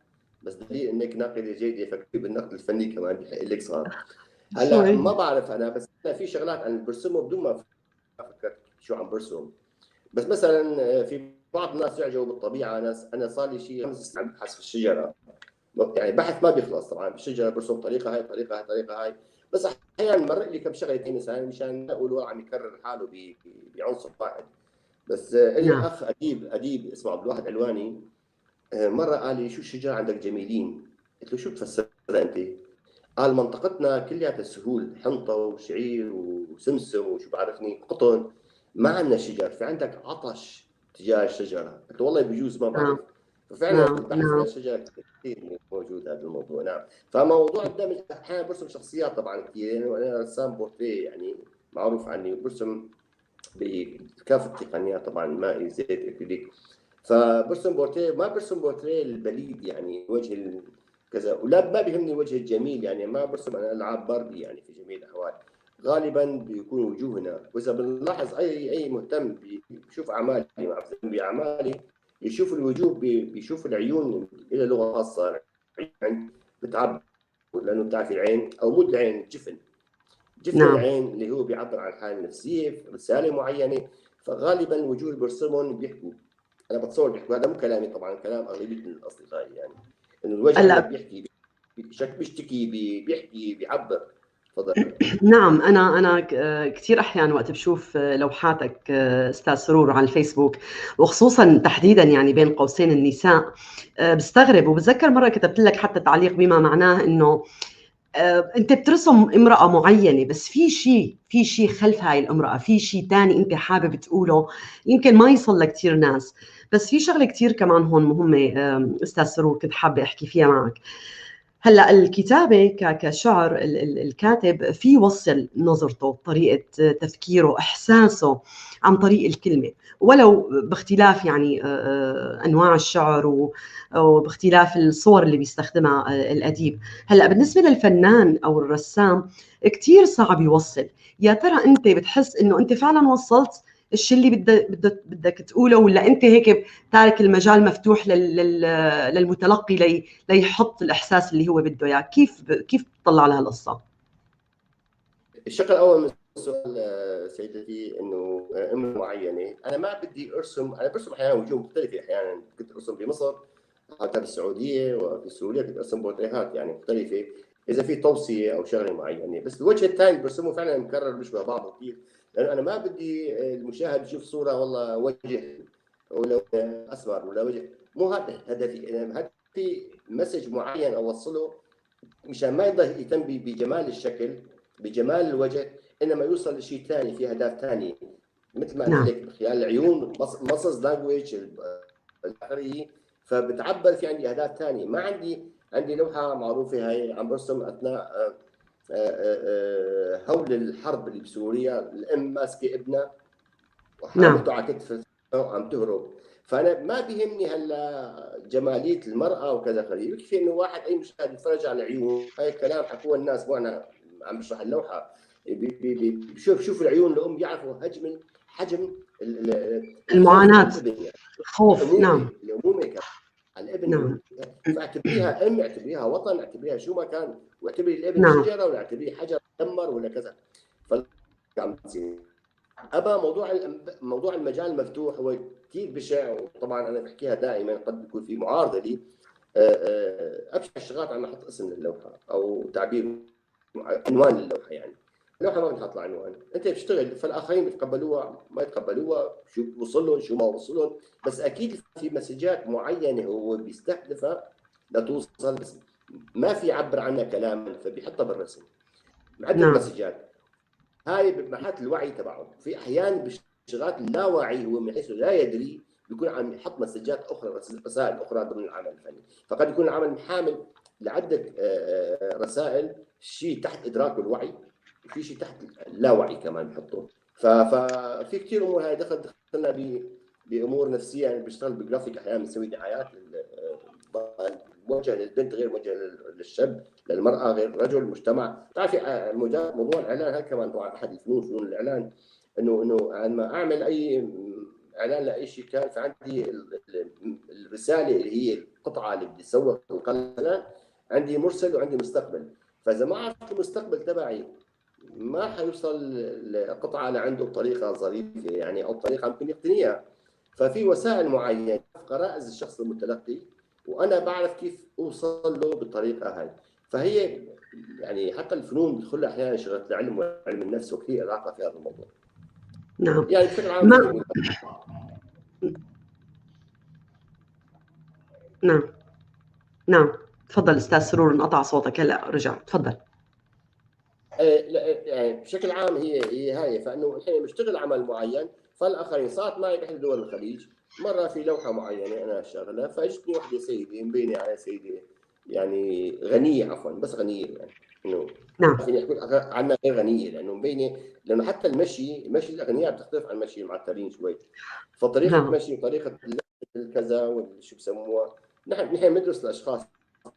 بس دليل انك ناقدة جيدة، فكري بالنقد الفني كمان بحق لك صار. هلا ما بعرف انا، بس أنا في شغلات انا برسمها بدون ما افكر شو عم برسم. بس مثلا في بعض الناس يعجبوا بالطبيعة، ناس انا صار لي شيء 5 سنين عم ببحث في الشجرة، يعني بحث ما بيخلص طبعا، بالشجرة برسم طريقه هاي طريقه هاي طريقه هاي، بس احيانا مرق لي كم شغله مثلا مشان اقول عم يكرر حاله بعنصر واحد. بس لي اخ اديب اسمه عبد الواحد علواني، مرة قال لي شو الشجرة عندك جميلين؟ قلت له شو بتفسرها انت؟ قال منطقتنا كلها سهول، حنطة وشعير وسمسم وشو بعرفني قطن، ما عندنا شجر، في عندك عطش تجاه الشجرة. قلت والله بجوز ما بعرف. ففعلا بحث عن الشجرة كثير موجود هذا الموضوع. نعم. فموضوع الدمج احيانا برسم شخصيات طبعا كثير، يعني انا رسام بورتريه يعني معروف عني، وبرسم بكافة التقنيات طبعا، مائي، زيت، اكريليك. فبرسم بورتريه، ما برسم بورتريه البليد يعني وجه كذا، ولا ما بيهمني الوجه الجميل، يعني ما برسم انا العاب باربي يعني في جميع الاحوال. غالبا بيكون وجوهنا، واذا بنلاحظ اي مهتم بيشوف اعمالي مع باعمالي يشوف الوجوه، بيشوف العيون لها لغة خاصة، العين بتعبر، لانه بتعرفي العين او مو العين، الجفن، جفن. نعم. العين اللي هو بيعبر عن الحالة النفسية، رسالة معينة. فغالبا الوجوه اللي برسمهم بيحكوا، انا بتصور بيحكوا، هذا مو كلامي طبعا، كلام اغلبية الاصدقاء، يعني انه الوجه بيحكي، بيشتكي، بيحكي، بيعبر. تفضل. نعم، انا كثير احيانا وقت بشوف لوحاتك استاذ سرور على الفيسبوك، وخصوصا تحديدا يعني بين قوسين النساء، بستغرب. وبتذكر مرة كتبت لك حتى تعليق بما معناه انه انت بترسم امراة معينة، بس في شيء خلف هاي الامراة، في شيء ثاني انت حابب تقوله يمكن ما يصل لكثير ناس. بس في شغله كثير كمان هون مهمة استاذ سرور كنت حابة احكي فيها معك. هلا الكتابة كشعر، الكاتب في يوصل نظرته، طريقه تفكيره، احساسه عن طريق الكلمه، ولو باختلاف يعني انواع الشعر وباختلاف الصور اللي بيستخدمها الاديب. هلا بالنسبة للفنان او الرسام كثير صعب يوصل. يا ترى انت بتحس انه انت فعلا وصلت الشيء اللي بدك تقوله، ولا انت هيك تارك المجال مفتوح للمتلقي ليحط الاحساس اللي هو بده اياه؟ كيف بتطلع على هالقصة؟ الشق الاول من السؤال سيدتي، انه امراة معينه، انا ما بدي ارسم، انا برسم احيانا وجوه مختلفه. احيانا كنت ارسم بمصر، حتى بالسعودية وفي سوريا كنت ارسم بورتريهات يعني مختلفه، اذا في توصية او شغله معينه. بس الوجه الثاني برسمه فعلا مكرر، بيشبه بعضه كثير، لانه انا ما بدي المشاهد يشوف صوره والله وجه ولا اسمر ولا وجه، مو هذا هدفي. انا هدفي message معين اوصله، مشان ما يضل يهتم بجمال الشكل، بجمال الوجه، انما يوصل لشيء ثاني، في اهداف ثانية مثل ما قلت لك خلال العيون، muscles language الاخري، فبتعبر. في عندي اهداف ثانيه. ما عندي لوحة معروفة هاي، عم برسم اثناء هول الحرب اللي بسوريا، الام ماسكه ابنها وحاملته على كتفها وعم تهرب. فانا ما بيهمني هلا جمالية المراة وكذا خليه، يكفي انه واحد اي مشاهد يتفرج على العيون. هاي الكلام حكوه الناس، مو انا عم بشرح اللوحه. بشوف شوف العيون الام، بيعرفوا حجم المعاناه، الخوف، نعم. الامومة كمان الابن. فاعتبريها ام، اعتبريها وطن، اعتبريها شو ما كان، واعتبري الابن شجرة ولا اعتبريه حجر دمر ولا كذا. ف عم تصير ابا موضوع المجال المفتوح هو كثير بشع، وطبعا انا بحكيها دائما، قد بيكون في معارضة لي. ابشع الشغلات عم احط اسم للوحه او تعبير عنوان للوحه. يعني اللوحة ما بنحط لها عنوان، انت بتشتغل، فالاخرين بيتقبلوها ما يتقبلوها، شو وصل لهم شو ما وصل لهم، بس اكيد في مسجات معينة هو بيستهدفها لتوصل، بس ما في يعبر عنها كلاما، فبيحطها بالرسم عده مسجات. هاي بمرحلة الوعي تبعه. في احيان بالشغلات اللاوعي، هو من حيث لا يدري بيكون عم يحط مسجات اخرى، رسائل اخرى ضمن العمل الفني. فقد يكون العمل حامل لعدة رسائل، شيء تحت ادراكه الوعي، وفي شيء تحت اللاوعي كمان بحطه. ففي كثير امور هاي دخلنا بامور نفسيه. يعني بشتغل بجرافيك، احيانا بنسوي دعايات موجهة للبنت غير موجهة للشاب، للمراة غير الرجل، المجتمع. بتعرفي موضوع الاعلان هذا كمان طبعا احد الفنون، فنون الاعلان، انه عندما اعمل اي اعلان لاي شيء كان، فعندي الرسالة اللي هي القطعة اللي بدي اسوق مثلا، عندي مرسل وعندي مستقبل. فاذا ما عرفت المستقبل تبعي ما حيوصل القطعة لعنده بطريقة ظريفة يعني، او بطريقة ممكن يقتنيها. ففي وسائل معينه، غرائز الشخص المتلقي، وانا بعرف كيف اوصل له بالطريقة هاي. فهي يعني حتى الفنون بيدخل احيانا شغله العلم وعلم النفس، وكثير علاقة في هذا الموضوع. يعني بشكل عام. نعم، تفضل استاذ سرور، انقطع صوتك، هلا رجع، تفضل. إيه، يعني بشكل عام هي هاي، فانه نحن بنشتغل عمل معين فالاخرين. صارت معي باحدى دول الخليج مرة في لوحة معينة انا شغلها، فاجتني وحده سيده مبينة على سيده يعني غنيه، عفوا بس غنيه، يعني انه فيني احكي عنها غير غنيه، لانه مبينه، لانه حتى المشي، مشي الاغنياء بتختلف عن مشي المعترين شوي، فطريقة المشي وطريقه الكذا وشو بسموها. نحن بندرس الاشخاص،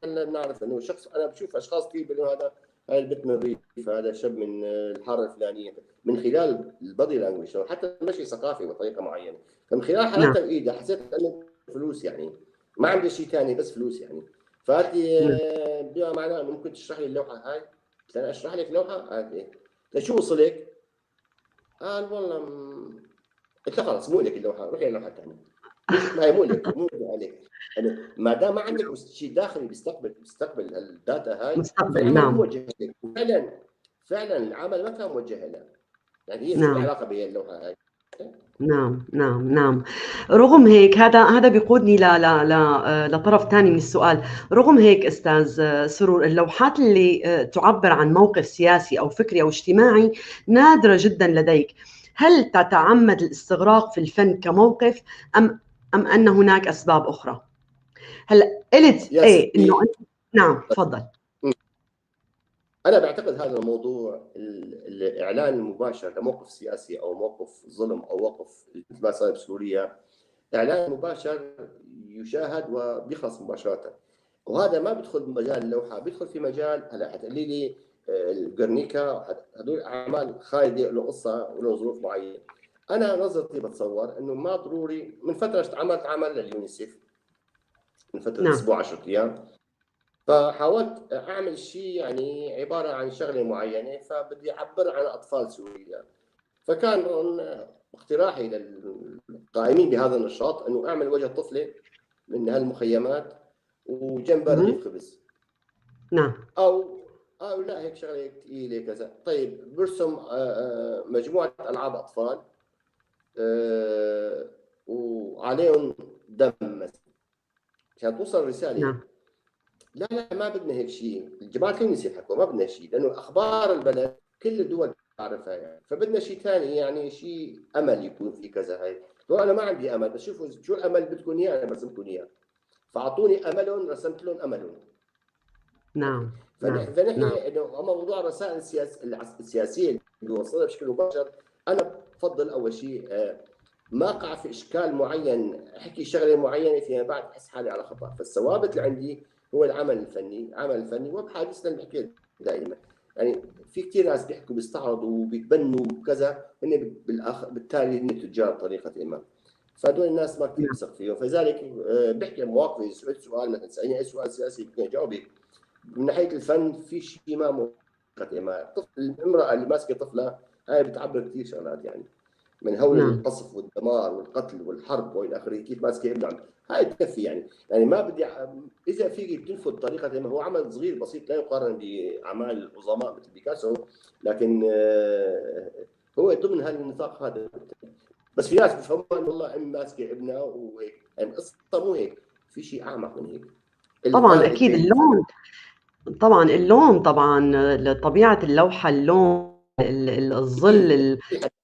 بنعرف انه شخص، انا بشوف اشخاص كثير بيقولوا هذا، هاي البنت من الريف، هذا شاب من الحارة الفلانيه، من خلال ال body language. حتى المشي ثقافي بطريقة معينه. فمن خلال حركتها بايدها حسيت انه فلوس، يعني ما عندي شيء ثاني بس فلوس يعني. فقالت لي بما معناه انه ممكن تشرح لي اللوحة هاي؟ قلت انا اشرح لك لوحة؟ قالت ايه. لشو وصلك؟ قال والله قلت لها خلص مو لك اللوحه، روحي اللوحة الثانيه، ما هي مو لك، مو عليك. يعني ما دام ما عندك شيء داخلي بيستقبل ال data هاي مستقبل. موجه لك فعلا. فعلا العمل ما كان موجه لها، يعني هي نعم. علاقة بهي هاي. نعم نعم نعم. رغم هيك هذا بيقودني ل ل ل لطرف ثاني من السؤال. رغم هيك استاذ سرور، اللوحات اللي تعبر عن موقف سياسي او فكري او اجتماعي نادرة جدا لديك. هل تتعمد الاستغراق في الفن كموقف ام ان هناك اسباب اخرى؟ هلا قلت ايه انه نعم تفضل. أنا بعتقد هذا الموضوع الإعلان المباشر لموقف سياسي أو موقف ظلم أو موقف مثل ما صار بسوريا، إعلان مباشر يشاهد وبيخلص مباشرة، وهذا ما بيدخل بمجال اللوحة، بيدخل في مجال هلا حتقولي لي الجرنيكا، هدول أعمال خالدة له قصة وله ظروف معينة. أنا نظرتي بتصور إنه ما ضروري. من فترة عملت عمل لليونيسيف من فترة نعم. أسبوع 10 أيام، فحاولت اعمل شيء يعني عبارة عن شغله معينة، فبدي اعبر عن اطفال سوريا. فكان اقتراحي للقائمين بهذا النشاط انه اعمل وجه طفله من هالمخيمات وجنبها رغيف خبز. نعم. او لا هيك شغله ثقيلة كذا. طيب برسم مجموعة العاب اطفال وعليهم دم مثلا عشان توصل رسالة. نعم. لا لا ما بدنا هيك شيء، الجماعة اليونيسيف حكوا ما بدنا شيء، لانه اخبار البلد كل الدول بتعرفها يعني، فبدنا شيء ثاني يعني شيء امل يكون في كذا. هاي انا ما عندي امل، بس شوفوا شو الامل بدكم اياه انا برسمكم اياه. فاعطوني املهم، رسمت لهم املهم. نعم. فنحن انه اما موضوع الرسائل السياسية اللي وصلها بشكل مباشر، انا بفضل اول شيء ما اقع في اشكال معين، احكي شغله معينة فيما بعد احس حالي على خطا. فالثوابت اللي عندي هو العمل الفني، العمل الفني وبحادثنا اللي بحكي دائما، يعني في كثير ناس بيحكوا بيستعرضوا وبيتبنوا وكذا، هن بالتالي هن تجار بطريقة ما، فهدول الناس ما كثير بثق فيهم. فلذلك بحكي مواقفي، سألت سؤال مثلا، سألني اي سؤال سياسي يمكن اجاوبك. من ناحية الفن في شيء ما مؤقت ما، الامراة اللي ماسكه طفلها هاي بتعبر كثير شغلات، يعني من هول القصف والدمار والقتل والحرب والى اخره، كيف ماسكه ابنها هاي تكفي يعني. يعني ما بدي اذا فيك تنفذ طريقه ما، هو عمل صغير بسيط لا يقارن باعمال العظماء مثل بيكاسو، لكن هو ضمن هالنطاق هذا. بس في ناس بفهموا انه والله ام ماسكه ابنها وهيك، يعني القصة مو هيك، في شيء اعمق من هيك. طبعا اكيد اللون، طبعا اللون، طبعا طبيعة اللوحة، اللون، الظل،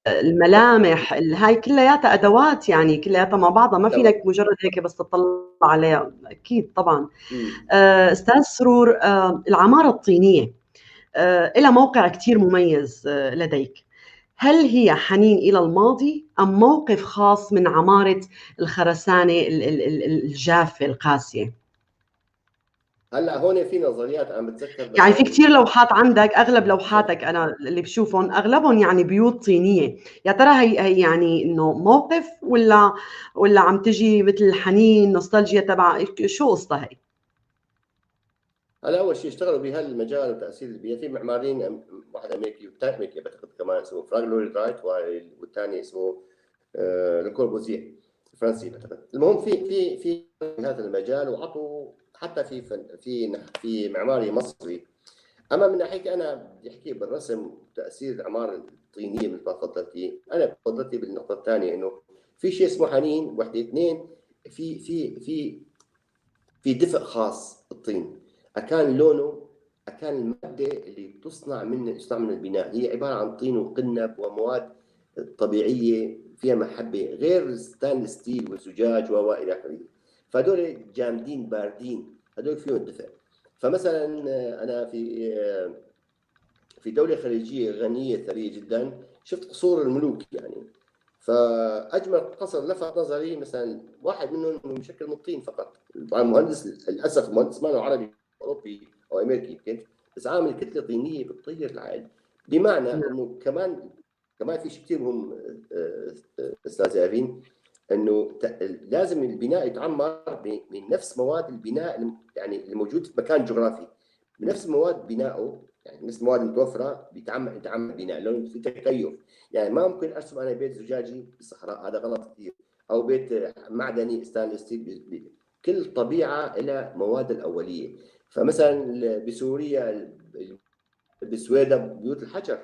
الملامح، هاي كلياتها ادوات يعني، كلياتها مع بعضها، ما فينك مجرد هيك بس تطلع عليها. اكيد طبعا. استاذ سرور، العمارة الطينيه لها موقع كثير مميز لديك. هل هي حنين الى الماضي ام موقف خاص من عمارة الخرسانه الجافه القاسية؟ هلا هون في نظريات عم بتذكر، يعني في كثير لوحات عندك، اغلب لوحاتك انا اللي بشوفهم اغلبهم يعني بيوت طينيه، يا ترى هي يعني انه موقف ولا عم تجي مثل حنين نوستالجيا تبع شو قصتها هي؟ هلا اول شيء اشتغلوا بهالمجال وتاثير البيئة في معماريين، واحد امريكي والثاني امريكي بعتقد كمان اسمه فرانك لويد رايت، والثاني اسمه لو كوربوزيه فرنسي بعتقد. المهم في في في هذا المجال، وعطوا حتى في في في معماري مصري. اما من ناحيتي انا بدي احكي بالرسم تاثير العمارة الطينيه مثل ما تفضلتي، انا تفضلتي بالنقطة الثانية انه في شيء اسمه حنين، وحده اثنين في في في في دفء خاص الطين، اكان لونه، اكان المادة اللي بتصنع من تصنع من البناء هي عبارة عن طين وقنب ومواد طبيعية فيها محبة، غير ال stainless steel والزجاج والى اخره. فهدول جامدين باردين، هدول فيهم دفء. فمثلا انا في دولة خليجية غنية ثرية جدا شفت قصور الملوك يعني، فاجمل قصر لفت نظري مثلا واحد منهم مشكل من الطين فقط. طبعا مهندس للاسف مهندس ما له عربي اوروبي او امريكي يمكن، بس عامل كتلة طينيه بتطير العقل. بمعنى انه كمان في شيء كثير مهم استاذ افين، انه لازم البناء يتعمر من نفس مواد البناء يعني الموجود في مكان جغرافي، بنفس مواد بنائه، يعني نفس المواد المتوفرة بيتعمل بناء، لانه في تكيف. يعني ما ممكن ارسم انا بيت زجاجي بالصحراء، هذا غلط كثير، او بيت معدني stainless steel. كل طبيعة لها مواد الاولية. فمثلا بسوريا بالسويدة بيوت الحجر،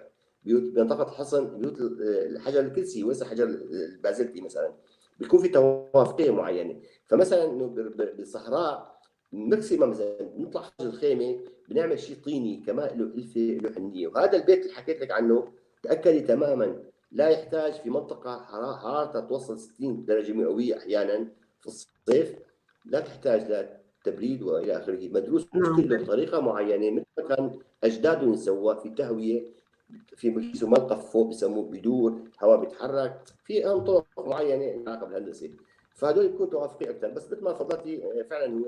بيوت بمنطقة الحصن بيوت الحجر الكلسي وليس حجر البازلتي مثلا، بيكون في توافقيه معينة. فمثلا انه بالصحراء maximum مثلا بنطلع خارج الخيمة بنعمل شيء طيني كمان له الفه له حنيه. وهذا البيت اللي حكيت لك عنه تاكدي تماما لا يحتاج في منطقة حرارتها توصل 60 درجه مئوية احيانا في الصيف، لا تحتاج لتبريد والى اخره، مدروس كله بطريقة معينة مثل ما كان اجدادهم سواه في تهوية، في ملقف فوق بسموه بيدور، هواء بيتحرك، في طرق معينة علاقة بالهندسة، فهدول يكون توافقي اكثر. بس مثل ما تفضلتي فعلا هو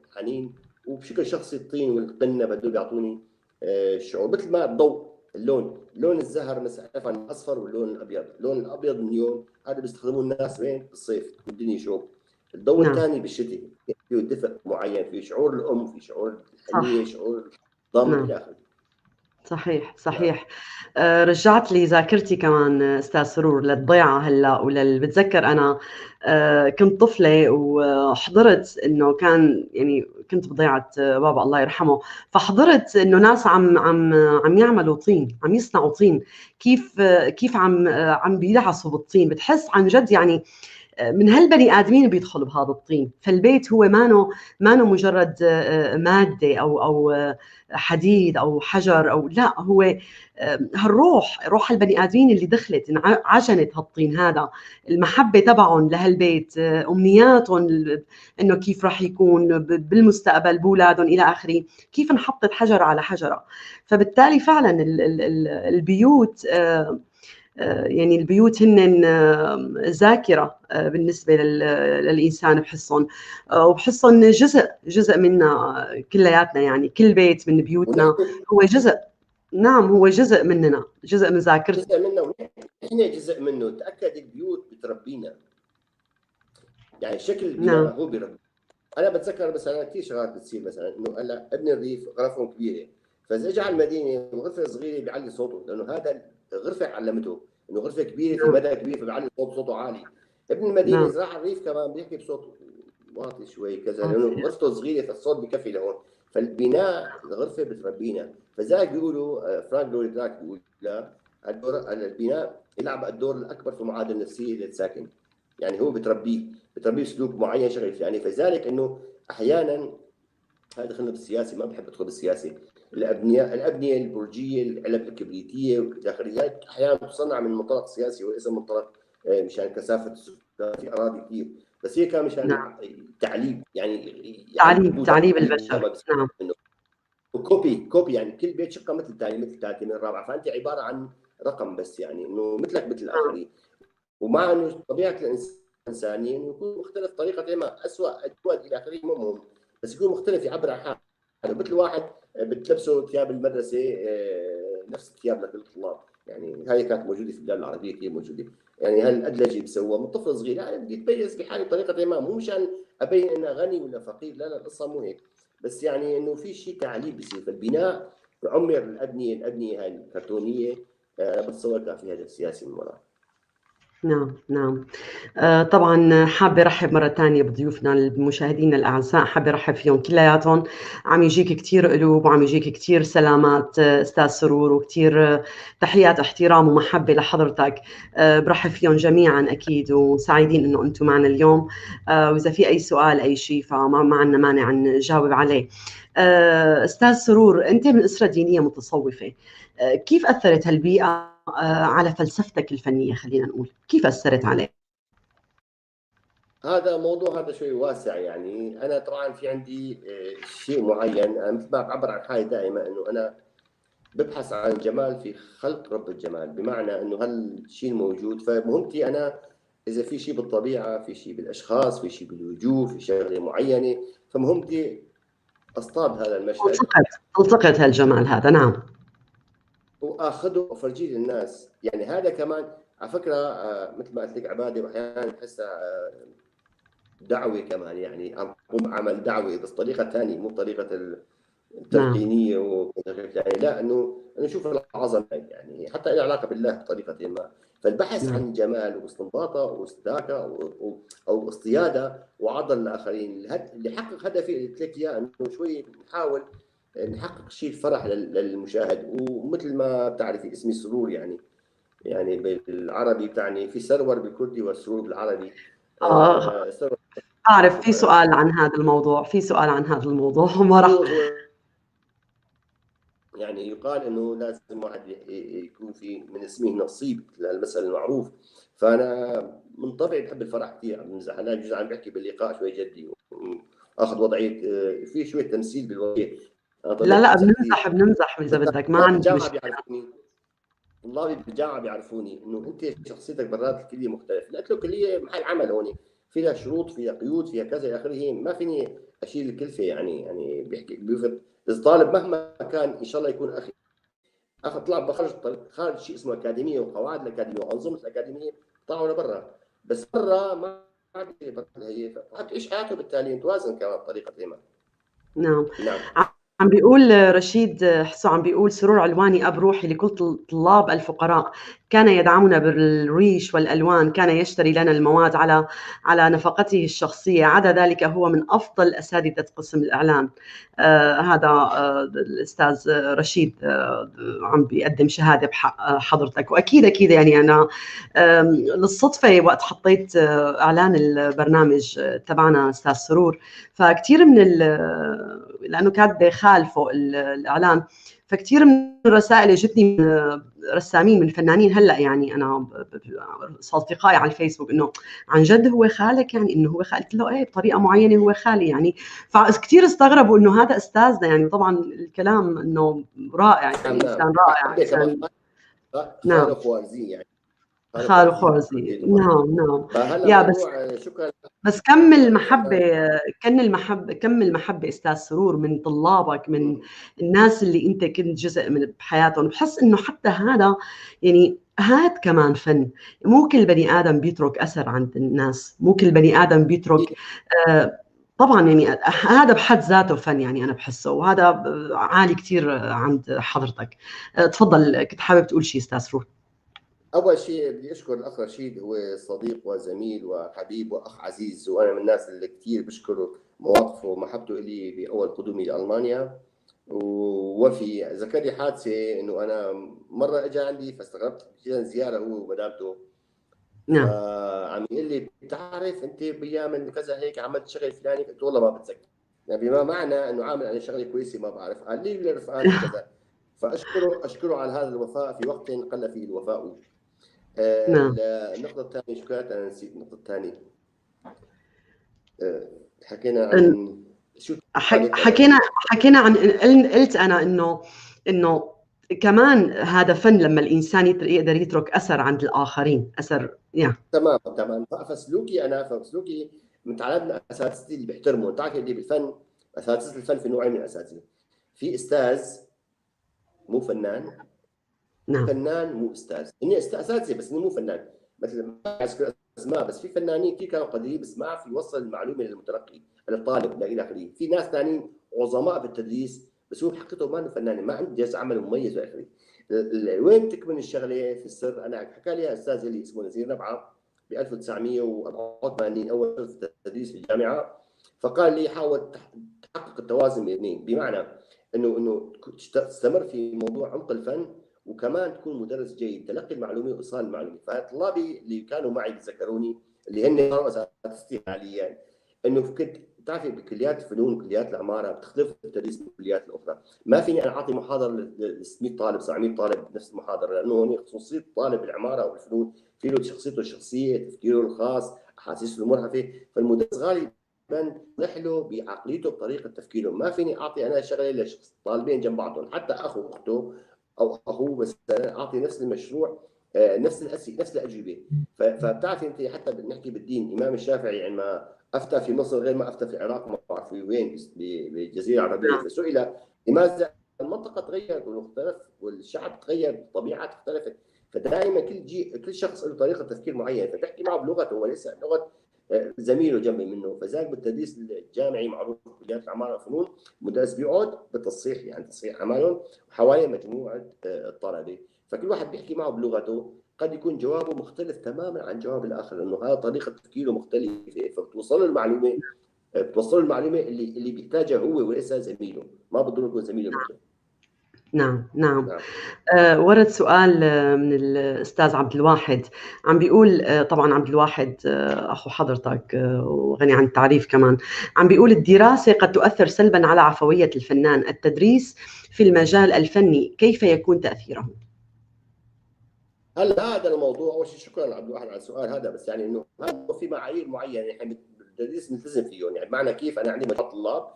الحنين، وبشكل شخصي الطين والقنه بدو بيعطوني الشعور مثل ما الضوء، اللون، لون الزهر مثلا الاصفر واللون الابيض، اللون الابيض النيون هذا بيستخدموه الناس وين؟ بالصيف الدنيا شوب. الضوء الثاني بالشتاء فيه دفء معين، في شعور الام، في شعور الحنيه، شعور الضم الى اخره. صحيح صحيح. رجعت لي ذاكرتي كمان استاذ سرور للضيعه هلا بتذكر انا كنت طفله وحضرت انه كان يعني كنت بضيعه بابا الله يرحمه، فحضرت انه ناس عم عم عم يعملوا طين، عم يصنعوا طين، كيف عم بيدعسوا بالطين، بتحس عن جد يعني من هالبني ادمين بيدخلوا بهذا الطين. فالبيت هو مانو مجرد مادة او حديد او حجر او لا، هو هالروح، روح البني ادمين اللي دخلت عجنت هالطين هذا، المحبة تبعهم لهالبيت، امنياتهم انه كيف راح يكون بالمستقبل باولادهم الى اخره، كيف انحطت حجره على حجره. فبالتالي فعلا البيوت يعني البيوت هن ذاكرة بالنسبة للإنسان، بحسهم وبحسهم جزء منا كلياتنا، يعني كل بيت من بيوتنا هو جزء، نعم هو جزء مننا، جزء من ذاكرتنا، جزء منا ونحن جزء منه. تأكد البيوت بتربينا، يعني شكل البناء هو بيربينا. أنا بتذكر مثلا كثير شغلات بتصير، مثلا إنه هلا ابن الريف غرفهم كبيرة، فإذا اجى على المدينة وغرفة صغيرة بيعلي صوته، لأنه هذا غرفة علمته انه غرفة كبيرة في مدى كبير فبيعلي صوته عالي. ابن المدينة اذا راح الريف كمان بيحكي بصوت واطي شوي كذا، لانه غرفته صغيرة فالصوت بكفي لهون. فالبناء الغرفة بتربينا، فذلك بيقولوا فرانك لويد رايت بيقول لا البناء يلعب الدور الاكبر في المعادلة النفسية للساكن، يعني هو بتربيه سلوك معين شغله يعني. فذلك انه احيانا هذا دخلنا بالسياسة، ما بحب ادخل بالسياسة، الابنية البرجيه، العلب الكبريتيه والداخليات احيانا تصنع من منطلق سياسي وليس منطلق مشان كثافة السكان في اراضي كثير، بس هي كان مشان تعليب، يعني تعليب البشر. نعم. و copy يعني كل بيت شقه مثل الثاني مثل الثالثة من الرابعة، فانت عبارة عن رقم بس، يعني انه مثلك مثل الاخرين. ومع انه طبيعة الانسان انه يكون مختلف طريقه ما اسوء اجود الى اخره مو مهم، بس يكون مختلف يعبر عن حاله. مثل واحد بتلبسه ثياب المدرسة نفس الثياب لكل الطلاب، يعني هاي كانت موجودة في البلاد العربية كثير موجودة، يعني هالادلجه بسووها من طفل صغير، يعني بدي اتميز بحالي بطريقة ما، مو مشان ابين انه غني ولا فقير، لا لا القصة مو هيك، بس يعني انه في شيء تعليم بصير. فالبناء عمر الابنية هاي الكرتونيه انا بتصور كان في هدف سياسي من وراء. نعم نعم. طبعا حابة رحب مرة ثانية بضيوفنا المشاهدين الأعزاء، حابة رحب فيهم كلياتهم. عم يجيك كثير قلوب وعم يجيك كثير سلامات أستاذ سرور، وكثير تحيات احترام ومحبة لحضرتك. برحب فيهم جميعا أكيد، وسعيدين إنه أنتم معنا اليوم. وإذا في أي سؤال أي شيء فما عندنا مانع نجاوب عليه. أستاذ سرور، أنت من أسرة دينية متصوفة، كيف أثرت هالبيئة على فلسفتك الفنية؟ خلينا نقول كيف أثرت عليك؟ هذا موضوع هذا شوي واسع. يعني أنا طبعا في عندي شيء معين، أنا مثل ما بعبر عن حالي دائما أنه أنا ببحث عن الجمال في خلق رب الجمال، بمعنى أنه هالشيء الموجود، فمهمتي أنا إذا في شيء بالطبيعة، في شيء بالأشخاص، في شيء بالوجوه، في شغلة معينة، فمهمتي أصطاد هذا المشهد، التقط هالجمال هذا. نعم. واخذه وافرجيه للناس. يعني هذا كمان على فكرة مثل ما قلت لك عباده، واحيانا بحسها دعوه كمان، يعني اقوم عمل دعوه بس طريقه ثانية، مو طريقه التلقينيه وكذا، يعني لا انه نشوف العظمة، يعني حتى لها علاقة بالله بطريقة ما. فالبحث عن جمال واستنباطه واستداكه او اصطياده وعضل الاخرين اللي حقق هدفي اللي قلت لك اياه، انه شوي نحاول نحقق شيء فرح للمشاهد. ومثل ما بتعرفي اسمي سرور، يعني بالعربي بتعني في سرور بالكردي والسرور بالعربي. سرور. أعرف في سؤال عن هذا الموضوع، في سؤال عن هذا الموضوع ما راح يعني يقال انه لازم واحد يكون في من اسمه نصيب للمسألة المعروف. فانا من طبعي بحب الفرح كثير، عم بمزح، انا بجوز عم بحكي باللقاء شوي جدي واخذ وضعية في شوية تمثيل بالوضعيه. لا لا بنمزح بنمزح اذا بدك، ما عندي مشكلة. طلابي بالجامعة بيعرفوني انه انت شخصيتك برات الكلية مختلفة، قلت له كليه محل عمل هون فيها شروط فيها قيود فيها كذا الى اخره، ما فيني اشيل الكلفة. يعني بيحكي بيفرض الطالب مهما كان ان شاء الله يكون اخي اخذ طلع بخرج خارج شيء اسمه اكاديمية وقواعد الاكاديمية وانظمة الاكاديمية طلعوا لبرا، بس برا ما هي تعيش حياته، بالتالي متوازن كمان بطريقة ما. نعم نعم. عم بيقول رشيد حسو، عم بيقول سرور علواني أب روحي لكل طلاب الفقراء، كان يدعمنا بالريش والألوان، كان يشتري لنا المواد على نفقته الشخصية، عدا ذلك هو من أفضل أساتذة قسم الإعلام. هذا الأستاذ رشيد عم بيقدم شهادة بحق حضرتك. وأكيد أكيد يعني أنا للصدفة وقت حطيت إعلان البرنامج تبعنا أستاذ سرور، فكتير من لأنه كاتبة خال فوق الإعلان، فكتير من الرسائل اجتني من رسامين من فنانين هلا، يعني انا اصدقائي على الفيسبوك انه عن جد هو خالك، يعني انه هو خالك، قلت له ايه بطريقة معينة هو خالي يعني. فكتير استغربوا انه هذا استاذنا يعني. طبعا الكلام انه رائع، يعني انسان رائع، انسان نعم خوارزي يعني، خالو خوارزي. نعم نعم. يا بس شكرا. بس كم المحبة، كم المحبة، كم المحبة أستاذ سرور من طلابك، من الناس اللي أنت كنت جزء من بحياتهم. بحس إنه حتى هذا يعني هاد كمان فن، مو كل بني آدم بيترك أثر عند الناس، مو كل بني آدم بيترك طبعا يعني هذا بحد ذاته فن، يعني أنا بحسه، وهذا عالي كثير عند حضرتك. تفضل، كنت حابب تقول شيء أستاذ سرور؟ أول شيء بدي أشكر الأخ رشيد، هو صديق وزميل وحبيب وأخ عزيز، وأنا من الناس اللي كثير بشكره مواقفه ومحبته إلي بأول قدومي لألمانيا. وفي ذكر لي حادثة إنه أنا مرة إجا عندي فاستغربت، جاء زيارة هو ومدامته. نعم. عم يقول لي بتعرف أنت بأيام كذا هيك عملت شغل فلاني، قلت والله ما بتذكر، يعني بما معنى إنه عامل أنا شغلة كويسة ما بعرف، قال لي للرفقان كذا. فأشكره على هذا الوفاء في وقت قل فيه الوفاء. نعم. النقطة الثانية، شو كانت؟ أنا نسيت النقطة الثانية. حكينا عن شو؟ حكينا عن، قلت أنا إنه كمان هذا فن لما الإنسان يقدر يترك أثر عند الآخرين، أثر yeah. تمام تمام. فسلوكي أنا، فسلوكي متعلمنا أساتذتي اللي بيحترموا، بتعرف اللي بالفن، أساتذة الفن في نوعين من الأساتذة، في أستاذ مو فنان، نعم. فنان مو استاذ، اني اساتذة بس اني مو فنان، مثل ما اذكر اسماء، بس في فنانين كثير كانوا قديرين بس ما عرف يوصل المعلومة للمتلقي للطالب الى اخره. في ناس ثانيين عظماء بالتدريس بس هو بحقيقته ما فنان، ما عنده جهاز عمل مميز والى اخره. وين تكمن الشغلة في السر؟ انا حكى لي استاذ اللي اسمه نزير نبعه ب 1984 اول تدريس في الجامعة، فقال لي حاول تحقق التوازن بين الاثنين، بمعنى انه تستمر في موضوع عمق الفن وكمان تكون مدرس جيد، تلقي المعلومة وايصال المعلومة. فطلابي اللي كانوا معي بيتذكروني اللي هن صاروا اساتذتي حاليا، انه كنت بتعرفي بكليات الفنون وكليات العمارة بتختلف التدريس من الكليات الاخرى، ما فيني انا اعطي محاضرة ل 600 طالب 700 طالب بنفس المحاضرة، لانه هون خصوصية طالب العمارة او الفنون في له شخصيته الشخصية، تفكيره الخاص، احاسيسه المرهفه، فالمدرس غالبا له بعقليته بطريقة تفكيره. ما فيني اعطي انا شغله لشخص طالبين جنب بعضهم، حتى اخو واخته او اخوه مثلا اعطي نفس المشروع، نفس الاسئلة، نفس الاجوبة. فبتعرفي انت حتى بنحكي بالدين، الامام الشافعي عندما افتى في مصر غير ما افتى في العراق، ما بعرف وين بالجزيره العربية، فسئل لماذا المنطقة تغيرت واختلف والشعب تغير، الطبيعة اختلفت، فدائما كل شخص له طريقه تفكير معينة، فتحكي معه بلغته وليس لغة زميله جنب منه. فذلك بالتدريس الجامعي معروف كليات العمارة والفنون، المدرس بيقعد بالتصحيح، يعني تصحيح اعمالهم وحوالي مجموعة الطلبة، فكل واحد بيحكي معه بلغته، قد يكون جوابه مختلف تماما عن جواب الاخر، لانه هذا طريقه تفكيره مختلفة، فبتوصل له المعلومة بتوصل المعلومة اللي بيحتاجها هو وليس زميله، ما بضر يكون زميله مثله. نعم نعم. ورد سؤال من الأستاذ عبد الواحد، عم بيقول، طبعا عبد الواحد أخو حضرتك وغني عن التعريف كمان، عم بيقول الدراسة قد تؤثر سلبا على عفوية الفنان، التدريس في المجال الفني كيف يكون تأثيره؟ هلا هذا الموضوع، أول شيء شكرا عبد الواحد على السؤال هذا، بس يعني إنه هذا في معايير معينة نحن بالتدريس نلتزم فيهم، يعني بمعنى كيف أنا عندي مجموعة طلاب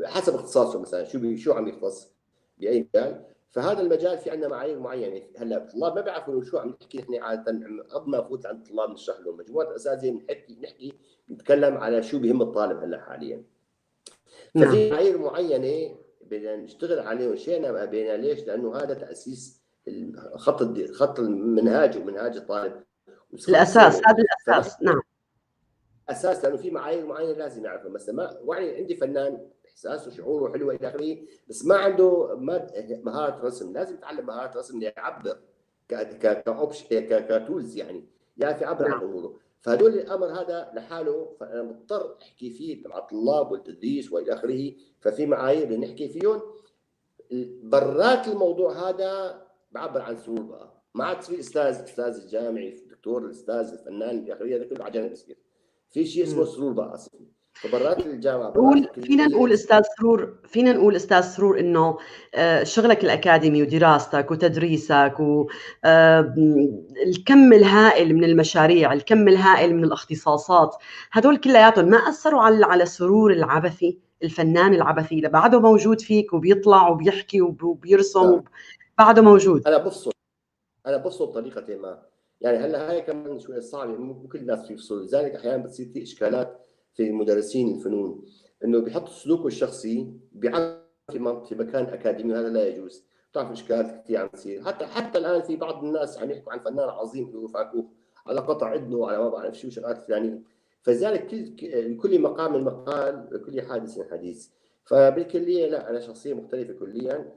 حسب اختصاصه مثلا شو عم يختص بأي مجال، فهذا المجال في عندنا معايير معينة. هلا الطلاب ما بيعرفوا شو عم نحكي نحن عادة، قبل ما نفوت عند الطلاب نشرح لهم مجموعة اساتذة نحكي نتكلم على شو بهم الطالب هلا حاليا. ففي معايير معينة بدنا نشتغل عليهم شئنا ما بينا. ليش؟ لانه هذا تاسيس خط المنهاج ومنهاج الطالب الاساس، هذا الاساس. نعم اساس، لانه في معايير معينة لازم يعرفها. مثلا ما يعني عندي فنان احساسه وشعوره حلو الى اخره، بس ما عنده مهارة رسم، لازم يتعلم مهارة رسم ليعبر ك option ك tools، يعني يعرف يعبر عن اموره. فهدول الامر هذا لحاله فانا مضطر احكي فيه مع الطلاب والتدريس والى اخره، ففي معايير بدنا نحكي فيهم. برات الموضوع هذا بعبر عن سرور بقى، ما عاد في استاذ الجامعي، الدكتور، الاستاذ الفنان الى اخره، هذا كله على جنب بصير. في شيء اسمه سرور بقى اصلا. فبرات الجامعة فينا نقول استاذ سرور، فينا نقول استاذ سرور انه شغلك الاكاديمي ودراستك وتدريسك والكم الهائل من المشاريع، الكم الهائل من الاختصاصات، هدول كلياتهم ما اثروا على سرور العبثي، الفنان العبثي اللي بعده موجود فيك وبيطلع وبيحكي وبيرسم، بعده موجود؟ انا بفصل بطريقة ما، يعني هلا هاي كمان شوي صعبة، مو كل الناس بيفصلوا، لذلك احيانا بتصير في اشكالات في المدرسين الفنون، انه بيحط سلوكه الشخصي بيعرف في مكان اكاديمي، وهذا لا يجوز. بتعرف اشكالات كثير عم تصير، حتى الان في بعض الناس عم يحكوا عن فنان عظيم اللي هو فاكوخ، على قطع اذنه وعلى ما بعرف شو شغلات فلانيه. فلذلك لكل مقام مقال ولكل حادث حديث. فبالكليه لا، انا شخصية مختلفة كليا،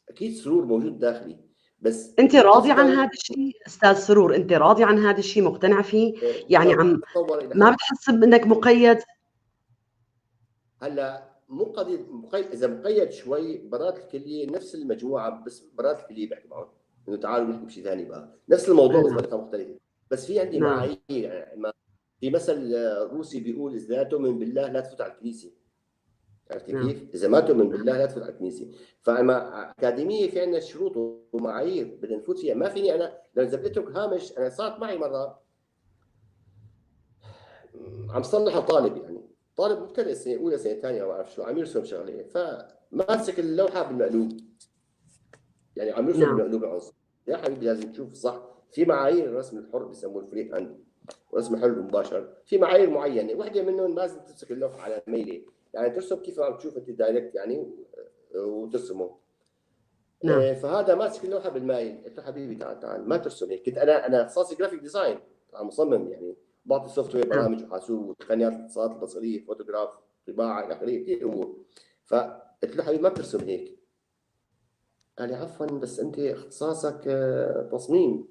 اكيد سرور موجود داخلي. بس انت راضي عن هذا الشيء استاذ سرور؟ انت راضي عن هذا الشيء؟ مقتنع فيه؟ يعني عم ما بتحس انك مقيد؟ هلا مو قضية مقيد، اذا مقيد شوي برات الكلية نفس المجموعة، بس برات الكلية بحكي معهم انه تعالوا نحكي بشيء ثاني بقى، نفس الموضوع بس بطريقة مختلفة. بس في عندي معايير، يعني في مثل روسي بيقول اذا لا تؤمن بالله لا تفوت على الكنيسة. عرفت كيف؟ اذا ما تؤمن بالله لا تفوت على الكنيسة. فاما اكاديمية في عندنا شروط ومعايير بدنا نفوت فيها، ما فيني انا لو اذا بدي اترك هامش. انا صارت معي مرة عم صلح طالب، يعني طالب مبتدئ سنة اولى سنة ثانية ما بعرف شو، عم يرسم شغله، فماسك اللوحة بالمقلوب، يعني عم يرسم بالمقلوب العنصر. يا حبيبي لازم تشوف صح، في معايير الرسم الحر بيسموه ال free hand والرسم الحر المباشر، في معايير معينة، وحده منهم لازم تمسك اللوحة على ميله، يعني ترسم كيف عم تشوف انت direct يعني وترسمه. نعم. فهذا ماسك اللوحة بالمايل، قلت له حبيبي تعال تعال ما ترسم هيك. كنت انا اختصاصي graphic design، مصمم يعني، بعطي software برامج وحاسوب وتقنيات الاتصالات البصرية، فوتوغراف، طباعه الى اخره، كثير امور. فقلت له حبيبي ما بترسم هيك. قال لي عفوا بس انت اختصاصك تصميم.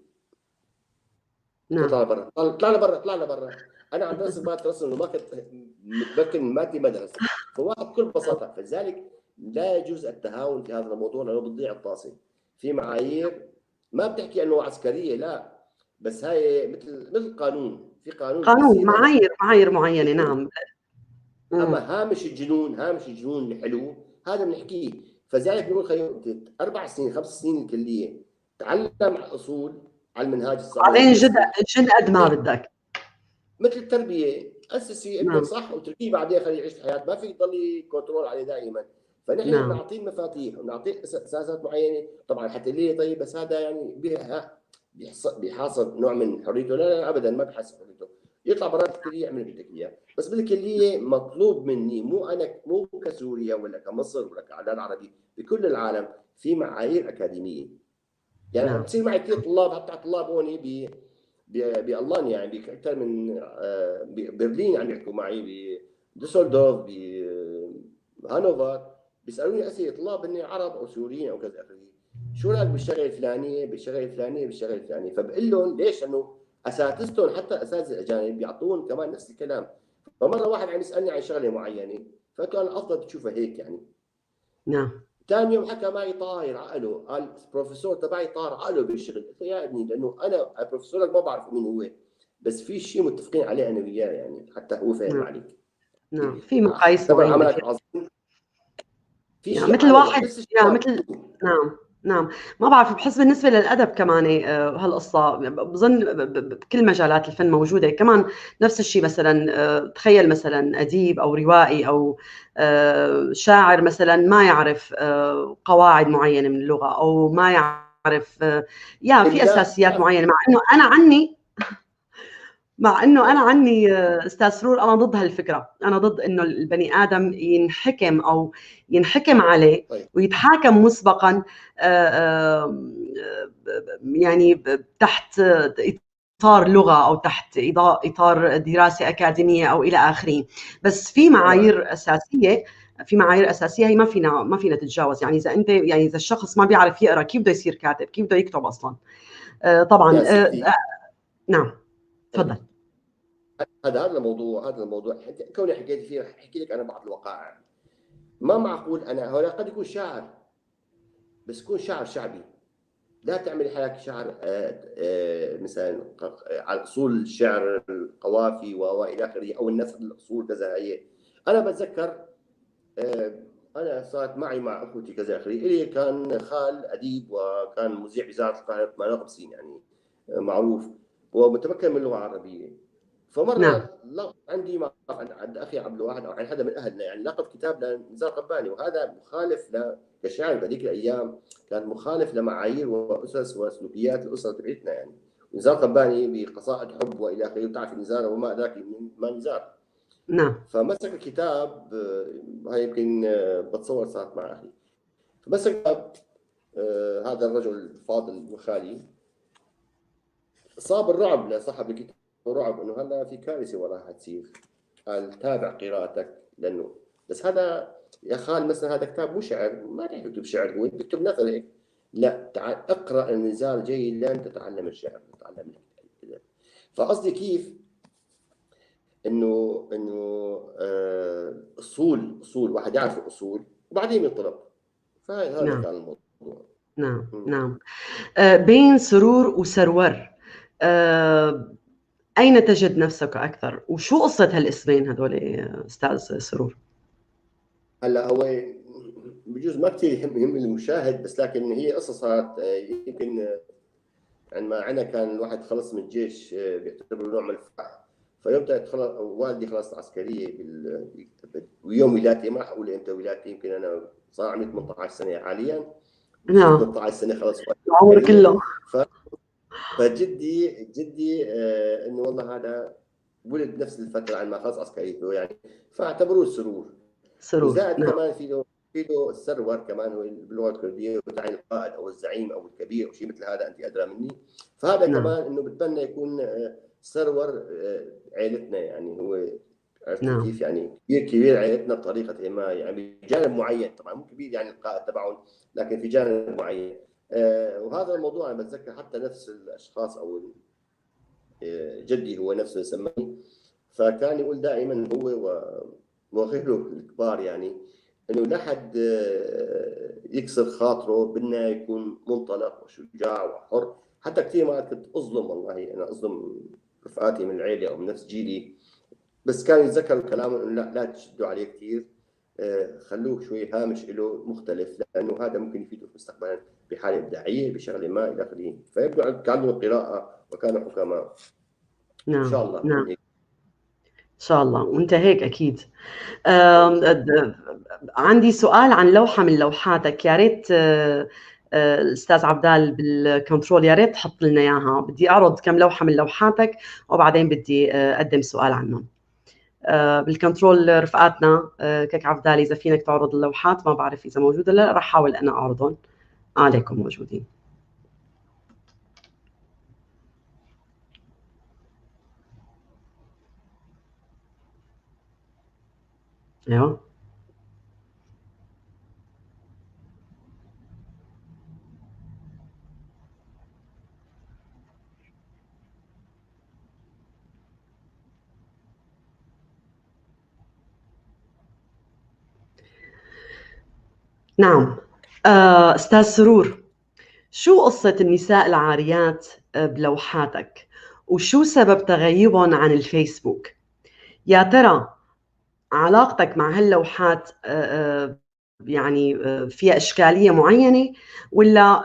نعم. اطلع لبرا، اطلع لبرا، اطلع لبرا. انا عم برسم ما ترسم وما كنت متمكن مادي مدرسه. فواحد بكل بساطة. فلذلك لا يجوز التهاون في هذا الموضوع لانه بتضيع الطاسه. في معايير ما بتحكي انه عسكرية، لا، بس هاي مثل قانون، في قانون معايير معينة. نعم. اما هامش الجنون، هامش الجنون الحلو هذا بنحكيه. فلذلك بنقول خيو 4 سنين 5 سنين الكلية تعلم على الاصول، على المنهاج الصح، بعدين جد قد ما بدك. مثل التربية، اسسي ابنك صح وتركيه بعدين خليه يعيش الحياة، ما في تضلي control عليه دائما. فنحن بنعطيه المفاتيح ونعطيه اساسات معينة طبعا. حتى ليه طيب بس هذا يعني بيحاصر نوع من حريته؟ لا لا ابدا ما بحاسب حريته، يطلع برات الكلية يعمل اللي بدك اياه. بس بالكلية مطلوب مني، مو انا مو كسوريا ولا كمصر ولا كعداد عربي، بكل العالم في معايير اكاديمية. يعني بتصير معي كثير طلاب، حتى طلاب هون بالمانيا، يعني اكثر من برلين عم يحكوا معي، بدوسلدورف، بهانوفر، بيسالوني اسئلة طلاب اني عرب او سوريين او كذا اخره، شو رايك بالشغله الفلانية بالشغله الفلانية بالشغله الفلانية؟ فبقول لهم ليش؟ لانه اساتذتهم حتى اساتذة الاجانب بيعطون كمان نفس الكلام. فمره واحد عم يسالني عن شغله معينة، فقلت له انا افضل تشوفها هيك يعني. نعم. ثاني يوم حكى معي طاير عقله، قال البروفيسور تبعي طار عقله بالشغل. قلت له يا ابني، لانه انا بروفيسورك ما بعرف مين هو، بس في شيء متفقين عليه انا وياه يعني، حتى هو فاهم. نعم. عليك. نعم، في مقاييس تبع معينة. عملك عظيم في يعني شيء مثل عالم واحد نفس الشيء. يا مثل، نعم نعم، ما بعرف، بحس بالنسبة للأدب كمان هالقصة بظن بكل مجالات الفن موجودة كمان نفس الشيء. مثلا تخيل مثلا أديب أو روائي أو شاعر مثلا ما يعرف قواعد معينة من اللغة، أو ما يعرف يا في إملاء. أساسيات معينة. مع إنه أنا عني أستاذ سرور، أنا ضد هالفكرة، أنا ضد إنه البني آدم ينحكم أو ينحكم عليه طيب. ويتحاكم مسبقاً، يعني تحت إطار لغة أو تحت إطار دراسة أكاديمية أو إلى آخره. بس في معايير أساسية، في معايير أساسية هي ما فينا تتجاوز. يعني إذا أنت، يعني إذا الشخص ما بيعرف يقرأ كيف بده يصير كاتب؟ كيف بده يكتب أصلاً؟ طبعاً. يا ستي. نعم تفضل. هذا الموضوع، هذا الموضوع كوني حكيت فيه رح احكي لك انا بعض الوقائع. ما معقول انا هو قد يكون شاعر، بس يكون شاعر شعبي، لا تعمل حالك شاعر مثلا على اصول الشعر القوافي والى اخره، او النثر الاصول كذا. هي انا بتذكر انا صارت معي مع اخوتي كذا اخره، الي كان خال اديب وكان مذيع باذاعة القاهرة 58 يعني معروف ومتمكن من اللغة العربية. فمره نعم. لا عندي مع عند اخي عبد الواحد او عند حدا من اهلنا يعني لقب كتاب لنزار قباني، وهذا مخالف كشاعر بهذيك الايام، كان مخالف لمعايير واسس وسلوكيات الاسرة تبعتنا يعني. نزار قباني بقصائد حب والى اخره، وتعرف نزار وما ادراك ما نزار. نعم. فمسك الكتاب، هاي يمكن بتصور صارت مع اخي، فمسك كتاب هذا الرجل الفاضل وخالي، صاب الرعب لصاحب الكتاب، رعب انه هلا في كارثة وراها تصير. قال تابع قراءتك، لانه بس هذا يا خال مثلا هذا كتاب مو شعر، ما رح يكتب شعر، هو بيكتب نثر هيك. لا، تعال اقرا النزار جيدا تتعلم الشعر، تتعلم الكتاب. فقصدي كيف انه اصول واحد يعرف الاصول وبعدين ينطلق. فهذا نعم. كان الموضوع. نعم نعم. بين سرور وسرور، أين تجد نفسك أكثر؟ وشو قصة هالاسمين هدول أستاذ سرور؟ هلا هو بجوز ما كثير يهم المشاهد، بس لكن هي قصة صارت يمكن عندما عندنا كان الواحد خلص من الجيش بيعتبره نوع من الفرح. فيوم والدي خلص العسكرية ويوم ولادتي، ما راح أقول إمتى ولادتي، يمكن أنا صار عمري 18 سنة حالياً. نعم. 18 سنة خلص العمر كله. فجدي انه والله هذا ولد نفس الفترة عندما خلص عسكريته يعني، فاعتبروه سرور. سرور. وزائد نعم. كمان في له السرور كمان، هو باللغة الكردية تعني القائد او الزعيم او الكبير او شيء مثل هذا، انت ادرى مني. فهذا نعم. كمان انه بتمنى يكون سرور عائلتنا يعني، هو عرفت نعم. كيف يعني كبير عائلتنا بطريقة ما يعني، بجانب معين، طبعا مو كبير يعني القائد تبعهم، لكن في جانب معين. وهذا الموضوع انا بتذكر حتى نفس الاشخاص او جدي هو نفسه يسماني، فكان يقول دائما هو وغيره الكبار يعني انه لا حد يكسر خاطره، بدنا يكون منطلق وشجاع وحر. حتى كثير مرات كنت اظلم، والله انا اظلم رفقاتي من العيلة او من نفس جيلي، بس كان يتذكر الكلام انه لا تشدوا عليه كثير، خلوه شوي هامش له مختلف، لانه هذا ممكن يفيده في مستقبلا بحاله ابداعية بشغله ما الى اخره. فيبدو كان عندهم قراءة وكانوا حكماء. نعم. ان شاء الله. نعم. ان شاء الله، وانت هيك اكيد. عندي سؤال عن لوحة من لوحاتك، يا ريت الاستاذ عبدال بالكنترول يا ريت تحط لنا اياها. بدي اعرض كم لوحة من لوحاتك وبعدين بدي اقدم سؤال عنهم. بالكنترول رفقاتنا كك عبدال اذا فينك تعرض اللوحات، ما بعرف اذا موجودة لا، رح احاول انا اعرضهم عليكم موجودين. ايوه نعم. أستاذ سرور، شو قصة النساء العاريات بلوحاتك؟ وشو سبب تغيبهم عن الفيسبوك؟ يا ترى علاقتك مع هاللوحات يعني فيها إشكالية معينة، ولا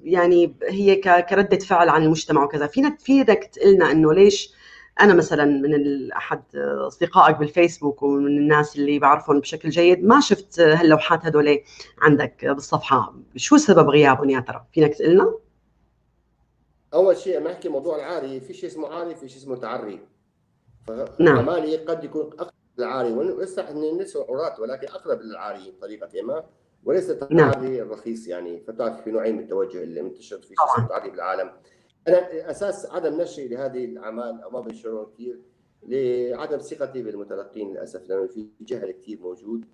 يعني هي كردة فعل عن المجتمع وكذا؟ فينك تقلنا إنه ليش؟ أنا مثلاً من أحد أصدقائك بالفيسبوك ومن الناس اللي بعرفهم بشكل جيد ما شفت هاللوحات هدول عندك بالصفحة، شو سبب غيابهم يا ترى؟ فينك تقلنا؟ أول شيء ما أحكي موضوع العاري، في شيء اسمه عاري، في شيء اسمه تعري. نعم. أعمالي قد يكون أقرب للعاري، وليس ليس عراة ولكن أقرب للعاري بطريقة ما، وليس التعري نعم. الرخيص يعني. فبتعرف في نوعين من التوجه اللي منتشر في شيء اسمه تعري بالعالم. أنا أساس عدم نشري لهذه الأعمال أو ما بنشرهم كثير لعدم ثقتي بالمتلقين للأسف، لأنه في جهل كثير موجود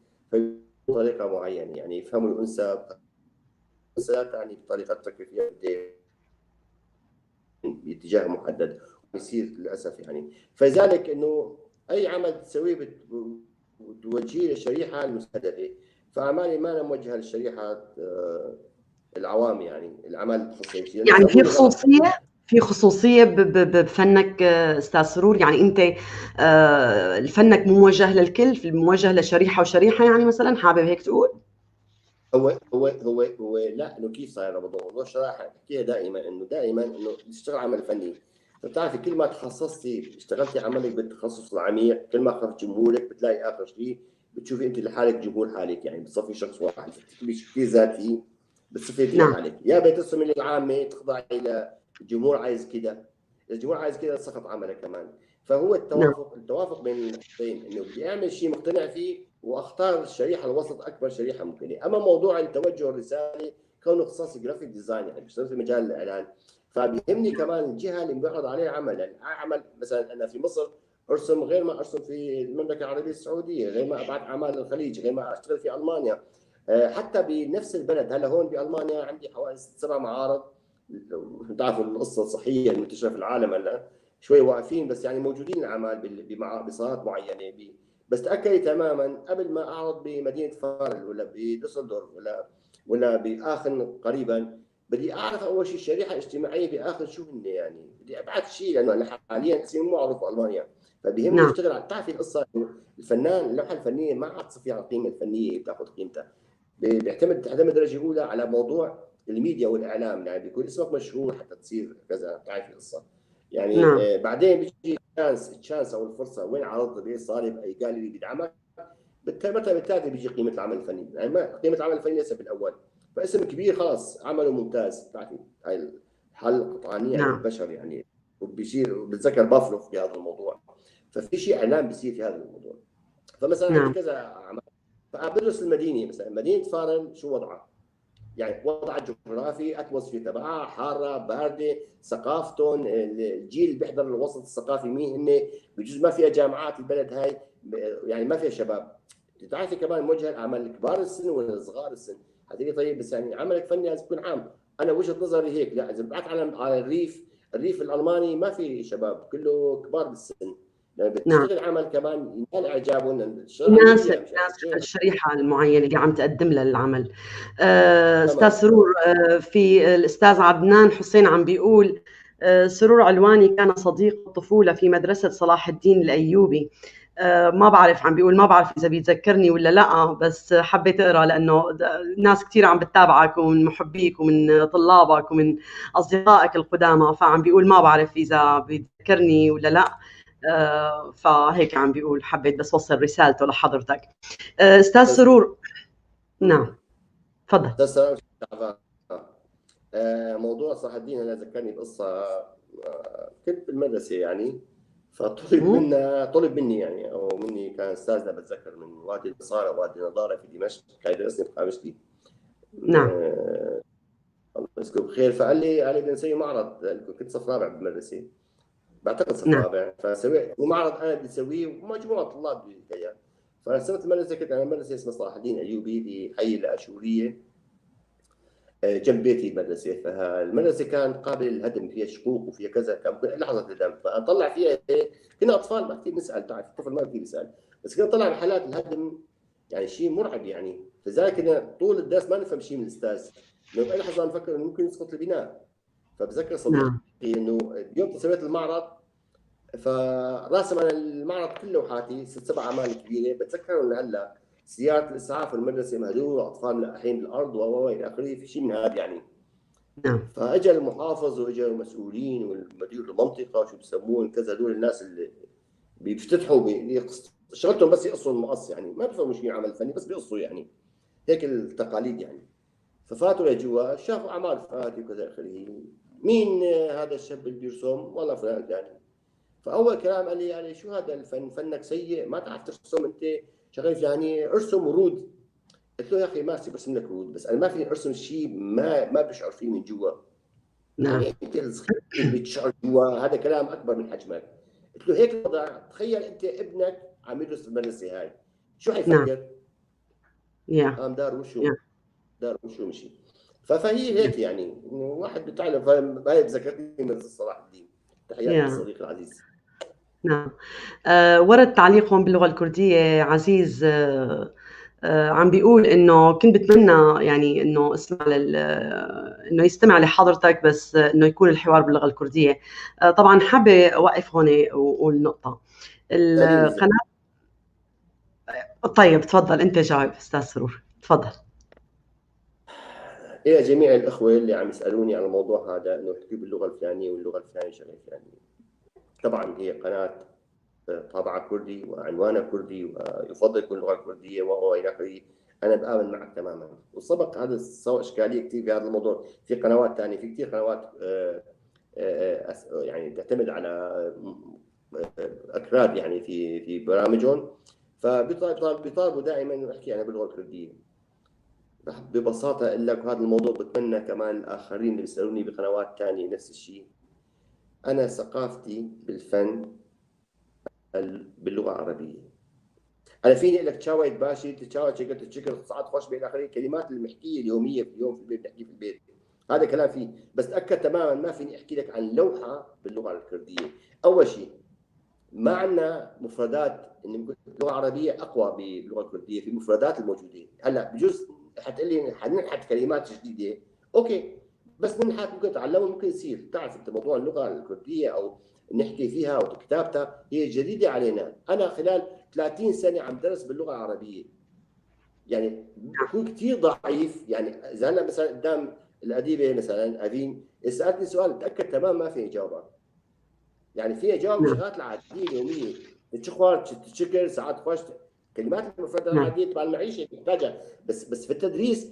بطريقة معينة، يعني يفهموا الأنثى لا تعني بطريقة تفكر فيها باتجاه محدد، بيصير للأسف يعني. فلذلك إنه أي عمل تسويه بتوجهيه للشريحة المستهدفة، فأعمالي ما أنا موجهة للشريحة العوام، يعني الأعمال التخصصية. يعني في خصوصية؟ في خصوصية بفنك أستاذ سرور؟ يعني أنت فنك مو موجه للكل، موجه لشريحة وشريحة، يعني مثلا حابب هيك تقول؟ هو هو هو هو لا، إنه كيف صاير الموضوع؟ موضوع الشرائح بحكيها دائما، إنه دائما إنه تشتغل عمل فني، فبتعرفي كل ما تخصصتي اشتغلتي عملك بالتخصص العميق، كل ما خف جمهورك بتلاقي آخر شيء بتشوفي أنت لحالك جمهور حالك، يعني بتصفي شخص واحد، بتكتبي شيء ذاتي بتصفي نعم. حالك، يا بترسمي للعامة تخضعي الجمهور عايز كده، الجمهور عايز كده سقط عملك كمان. فهو التوافق نعم. التوافق بين النقطتين، انه بدي اعمل شيء مقتنع فيه واختار الشريحة الوسط اكبر شريحة ممكنة. اما موضوع التوجه الرسالي كونه اختصاصي graphic design، يعني بشتغل في مجال الاعلان، فبيهمني كمان الجهة اللي بعرض عليها عمل. يعني اعمل مثلا انا في مصر ارسم غير ما ارسم في المملكة العربية السعودية، غير ما ابعث اعمال للخليج، غير ما اشتغل في المانيا، حتى بنفس البلد. هلا هون بالمانيا عندي حوالي 6 7 معارض، بتعرفوا القصة الصحية المنتشرة في العالم هلا شوي واقفين، بس يعني موجودين الاعمال بصالات معينة. بس تاكدي تماما قبل ما اعرض بمدينة فارل ولا بدوسلدورف ولا باخن قريبا، بدي اعرف اول شيء الشريحة الاجتماعية باخن شو هن، يعني بدي ابعث شيء، لانه انا حاليا اسمي مو معروف بالمانيا، فبيهمني نعم. اشتغل على بتعرفي القصة، الفنان اللوحة الفنية ما عاد تصفي على القيمة الفنية بتاخذ قيمتها، بيعتمد درجه اولى على موضوع الميديا والاعلام، يعني بيكون اسمك مشهور حتى تصير كذا، بتعرف القصة يعني. نعم. بعدين بيجي ال chance او الفرصة، وين عرضت باي صاله باي جاليري بيدعمك، بالتالي بيجي قيمة العمل الفني. يعني ما قيمة العمل الفني ليس بالاول، فاسم كبير خلاص عمله ممتاز، بتعرفي هاي الحالة القطعانيه نعم. عند البشر يعني، وبيصير بتذكر بافلوف في هذا الموضوع، ففي شيء اعلام بيصير في هذا الموضوع. فمثلا نعم. عندي كذا عمل، فبدرس المدينة مثلا، مدينة فارل شو وضعها؟ يعني وضعها الجغرافي، atmosphere تبعها، حارة باردة، ثقافتهم، الجيل اللي بيحضر الوسط الثقافي مين هن، بجوز ما فيها جامعات البلد هاي، يعني ما فيها شباب. بتعرفي كمان موجهة الاعمال كبار السن ولا صغار السن؟ حتقولي طيب بس يعني عملك فني لازم يكون عام. انا وجهه نظري هيك، لا اذا بعت على الريف الالماني ما في شباب، كله كبار بالسن. يعني بتشتغل نعم. عمل كمان ينال اعجابهم، يناسب الشريحة المعينة اللي عم تقدم لها العمل. استاذ سرور، في الاستاذ عدنان حسين عم بيقول سرور علواني كان صديق الطفولة في مدرسه صلاح الدين الايوبي. ما بعرف، عم بيقول ما بعرف اذا بيتذكرني ولا لا، بس حبيت اقرا لانه ناس كثير عم بتتابعك ومن محبيك ومن طلابك ومن اصدقائك القدامى، فعم بيقول ما بعرف اذا بيتذكرني ولا لا، فهيك عم بيقول، حبيت بس وصل رسالته لحضرتك. استاذ سرور. نعم تفضل. موضوع صلاح الدين انا ذكرني بقصة، كنت بالمدرسة يعني، فطلب منا طلب مني يعني او مني، كان استاذنا بتذكر من وادي النصارى وادي النضارة في دمشق، كان يدرسني بقامشلي. نعم. الله يذكره بخير. فقال لي بدنا نسوي معرض، كنت صف رابع بالمدرسة بعتقد، صف نعم. رابع، فسويت ومعرض انا بدي اسويه ومجموعة طلاب بدي اياه. فرسمت المدرسة، كنت انا مدرسه اسمها صلاح الدين الايوبي في حي الاشورية جنب بيتي المدرسة. فالمدرسه كانت قابله للهدم، فيها شقوق وفيها كذا، كان ممكن لحظة تهدم، فاطلع فيها هيك، كنا اطفال ما كثير نسال، تعرف الطفل ما كثير يسال، بس كنا نطلع بحالات الهدم يعني شيء مرعب يعني. فلذلك كنا طول الدرس ما نفهم شيء من الاستاذ، انه باي لحظة نفكر انه ممكن يسقط البناء. فبذكر صديقي انه يوم تسويت المعرض، فراسم انا المعرض كل لوحاتي 6 7 اعمال كبيرة بتذكرهم لهلا، سيارة الاسعاف والمدرسة مهدوره واطفال ملقحين بالارض و الى اخره، في شيء من هذا يعني. فاجى المحافظ واجى المسؤولين والمدير المنطقة وشو بسموهم كذا، هدول الناس اللي بيفتتحوا شغلتهم بس يقصوا المقص يعني، ما بيفهموا شيء عمل فني بس بيقصوا يعني، هيك التقاليد يعني. ففاتوا لجوا شافوا اعمال فاتي وكذا اخره، مين هذا الشاب اللي بيرسم؟ والله فلان يعني. فاول كلام قال لي يعني شو هذا الفن، فنك سيء، ما تعرف ترسم انت، شغله فلانيه، ارسم ورود. قلت له يا اخي ماشي برسم لك ورود، بس انا ما فيني ارسم شيء ما بشعر فيه من جوا. يعني انت الصغير بتشعر جوا، هذا كلام اكبر من حجمك. قلت له هيك الوضع، تخيل انت ابنك عم يدرس في المدرسة هاي، شو حيفكر؟ قام دار وشه دار وشه مشي. فهي هيك يعني انه واحد بيتعلم. فهي ذكرتني مدرسه صلاح الدين. تحياتي للصديق العزيز. نعم. ورد تعليقهم باللغة الكردية عزيز عم بيقول انه كنت بتمنى يعني انه اسمع انه يستمع لحضرتك، بس انه يكون الحوار باللغة الكردية. طبعا حابة اوقف هون واقول نقطة القناة. طيب تفضل انت جاوب استاذ سرور، تفضل. الى جميع الاخوة اللي عم يسالوني على الموضوع هذا انه احكي باللغة الفلانية واللغة الفلانية شغله الفلانية. طبعا هي قناة طابعها كردي وعنوانها كردي ويفضل يكون اللغة الكردية والى اخره، انا بامن معك تماما. وسبق هذا سوى اشكالية كثير في هذا الموضوع في قنوات ثانية، في كثير قنوات يعني تعتمد على اكراد يعني في برامجهم، فبيطالبوا دائما انه احكي انا باللغة الكردية. ببساطة اقول لك هذا الموضوع، بتمنى كمان الاخرين اللي بيسالوني بقنوات ثانية نفس الشيء. انا ثقافتي بالفن باللغة العربية. انا فيني اقول لك تشاويت باشي، تشاويت شكل تشكر صعد خوش الى اخره، الكلمات المحكيه اليومية في اليوم في البيت بحكي في البيت، هذا كلام فيه. بس تاكد تماما ما فيني احكي لك عن لوحة باللغة الكردية. اول شيء ما عندنا مفردات، ان اللغة العربية اقوى باللغة الكردية في مفردات الموجودة. هلا بجوز حتقول لي حننحت كلمات جديدة، okay، بس ننحت ممكن نتعلمه، ممكن يصير. بتعرف انت موضوع اللغة الكردية او نحكي فيها او كتابتها هي جديدة علينا. انا خلال 30 سنة عم درس باللغة العربية، يعني بكون كثير ضعيف. يعني اذا انا مثلا قدام الاديبه مثلا افين سالتني سؤال، تاكد تمام ما فيني جاوبها. يعني فيني اجاوب الشغلات العادية اليومية، تشخوار تشكر ساعات خوش، كلمات المفردات العادية تبع المعيشة بحتاجها، بس في التدريس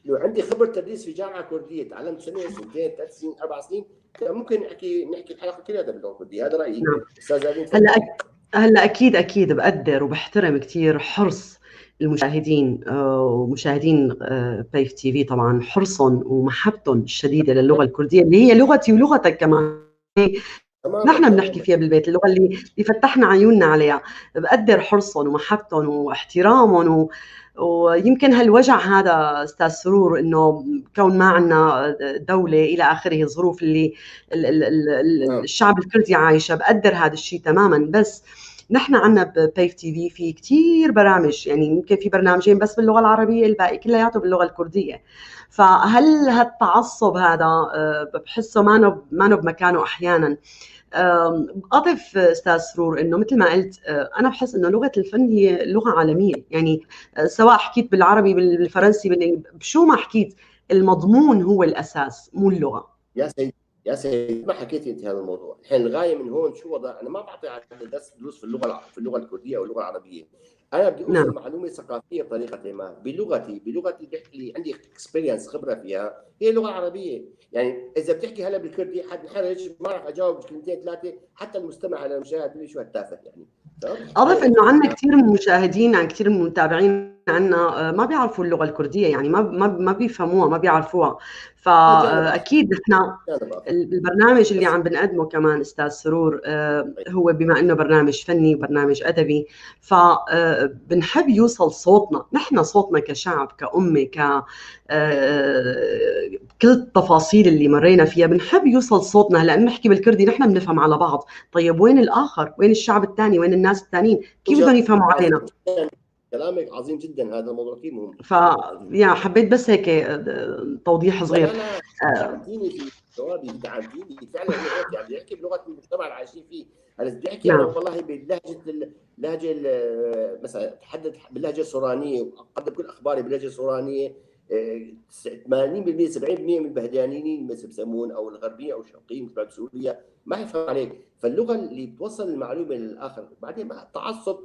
لو عندي خبره تدريس في جامعه كرديه، تعلمت سنة سنتين 3 سنين 4 سنين، ممكن نحكي الحلقة كلها باللغة الكردية. هذا رايي. استاذ أمين. هلا اكيد بقدر وبحترم كثير حرص المشاهدين ومشاهدين بيف تي في، طبعا حرصهم ومحبتهم الشديدة للغة الكردية اللي هي لغتي ولغتك كمان، نحن بنحكي فيها بالبيت، اللغة اللي فتحنا عيوننا عليها. بقدر حرصهم ومحبتهم واحترامهم ويمكن هالوجع هذا استاذ سرور انه كون ما عندنا دولة الى اخره، الظروف اللي الشعب الكردي عايشه، بقدر هذا الشيء تماما. بس نحن عندنا ببيف تي في في كثير برامج، يعني يمكن في برنامجين بس باللغة العربية، الباقي كلياته باللغة الكردية. فهل هالتعصب هذا بحسه ما بمكانه احيانا؟ اضف استاذ سرور انه مثل ما قلت، انا بحس انه لغة الفن هي لغة عالمية، يعني سواء حكيت بالعربي بالفرنسي بشو ما حكيت، المضمون هو الاساس مو اللغة. يا سيد ما حكيتي انت هذا الموضوع. الحين الغاية من هون شو وضع؟ انا ما بعطي على درس دروس في اللغة الكردية او اللغة العربية. انا بدي اوصل معلومة ثقافية بطريقة ما بلغتي بحكي عندي experience خبره فيها هي اللغة العربية. يعني اذا بتحكي هلا بالكردي حنحرج، ما راح اجاوب كلمتين ثلاثة، حتى المستمع على المشاهد بيقول شو هالتافه يعني. اضف انه عندنا كثير من المشاهدين، عن كثير من المتابعين عندنا ما بيعرفوا اللغة الكردية، يعني ما بيفهموها، ما بيعرفوها. فاكيد نحن البرنامج اللي عم بنقدمه كمان استاذ سرور هو بما انه برنامج فني وبرنامج ادبي، فبنحب يوصل صوتنا، نحن صوتنا كشعب كأمه ك كل التفاصيل اللي مرينا فيها بنحب يوصل صوتنا. هلا بنحكي بالكردي نحن بنفهم على بعض، طيب وين الاخر؟ وين الشعب الثاني؟ وين الناس الثانيين؟ كيف بدهم يفهموا علينا؟ كلامك عظيم جدا، هذا الموضوع كثير مهم. ف يا حبيت بس هيك توضيح صغير. لا دعمتيني في جوابي، دعمتيني فعلا. هيك يعني بيحكي بلغه المجتمع اللي عايشين فيه. انا بدي احكي انا والله باللهجة، اللهجة مثلا اتحدث باللهجة السورانيه واقدم كل اخباري باللهجة السورانيه، 80% 70% من البهدانيين مثل بسمون او الغربيين او الشرقيين مثل بسوريا ما يفهم عليك. فاللغه اللي بتوصل المعلومة للاخر. بعدين مع التعصب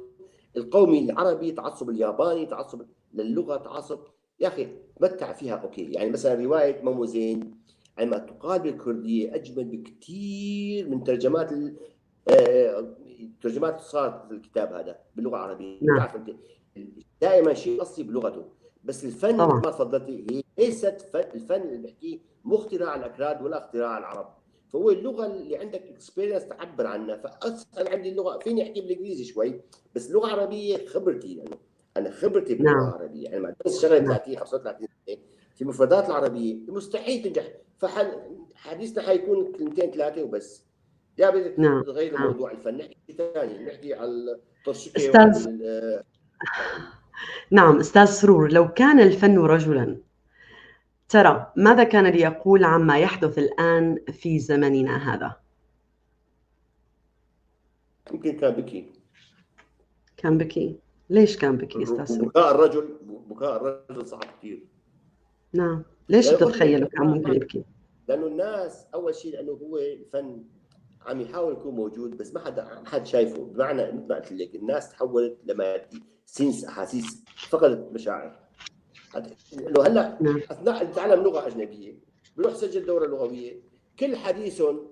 القومي العربي، تعصب الياباني، تعصب للغة، تعصب يا اخي تمتع فيها. okay، يعني مثلا رواية ماموزين عندما تقال بالكرديه اجمل بكثير من ترجمات ترجمات صارت في الكتاب هذا باللغة العربية. بتعرف انت دائما شيء اصلي بلغته، بس الفن مثل ما تفضلتي هي ليست الفن اللي بحكيه مو اختراع الاكراد ولا اختراع العرب، فهو اللغة اللي عندك experience تعبر عنها. فاصلا عندي اللغة، فيني احكي بالانجليزي شوي، بس اللغة العربية خبرتي، لانه انا خبرتي باللغة العربية. يعني مع شغله 30 35 سنة في مفردات العربية مستحيل تنجح. فحديثنا حيكون كلمتين ثلاثة وبس. يا بدك تغير الموضوع الفن، نحكي ثاني، نحكي على الترشيح. استاذ نعم، استاذ سرور، لو كان الفن رجلا ترى ماذا كان ليقول عما يحدث الآن في زمننا هذا؟ يمكن كان بكي. كان بكي؟ ليش كان بكي أستاذ سرور؟ بكاء الرجل صعب كثير. نعم، ليش بتتخيلوا كان ممكن يبكي؟ لأنه الناس أول شيء، لأنه هو الفن عم يحاول يكون موجود بس ما حد شايفه. بمعنى مثل ما قلت لك الناس تحولت لمادي، sense، أحاسيس، فقدت مشاعر. لو هلا اثناء تعلم لغة اجنبية بروح سجل دوره لغوية، كل حديثهم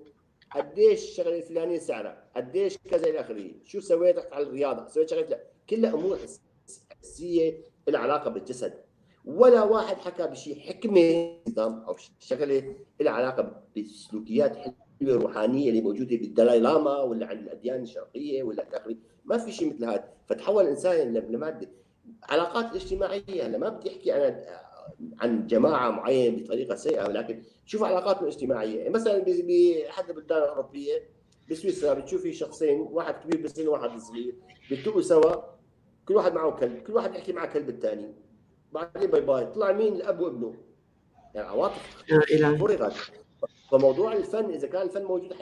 قديش الشغلة الفلانية سعرها، قديش كذا الى اخره، شو سويت رحت على الرياضة، سويت شغله، لا كلها امور حسية لها علاقة بالجسد. ولا واحد حكى بشيء حكمه نظام او شغله لها علاقة بسلوكيات حلوة روحانية اللي موجودة بالدلاي لاما ولا عند الاديان الشرقية ولا الى اخره، ما في شيء مثل هذا. فتحول الانسان لمادة. علاقات الاجتماعية، هلا ما بدي احكي انا عن جماعة معينة بطريقة سيئه، ولكن شوف علاقاتهم الاجتماعية. مثلا باحد البلدان الاوروبية بسويسرا بتشوفي شخصين، واحد كبير بالسن وواحد صغير، بيلتقوا سوا، كل واحد معه كلب، كل واحد يحكي مع كلب الثاني، بعدين bye bye، طلع مين الاب وابنه. يعني عواطف فرغت. فموضوع الفن اذا كان الفن موجود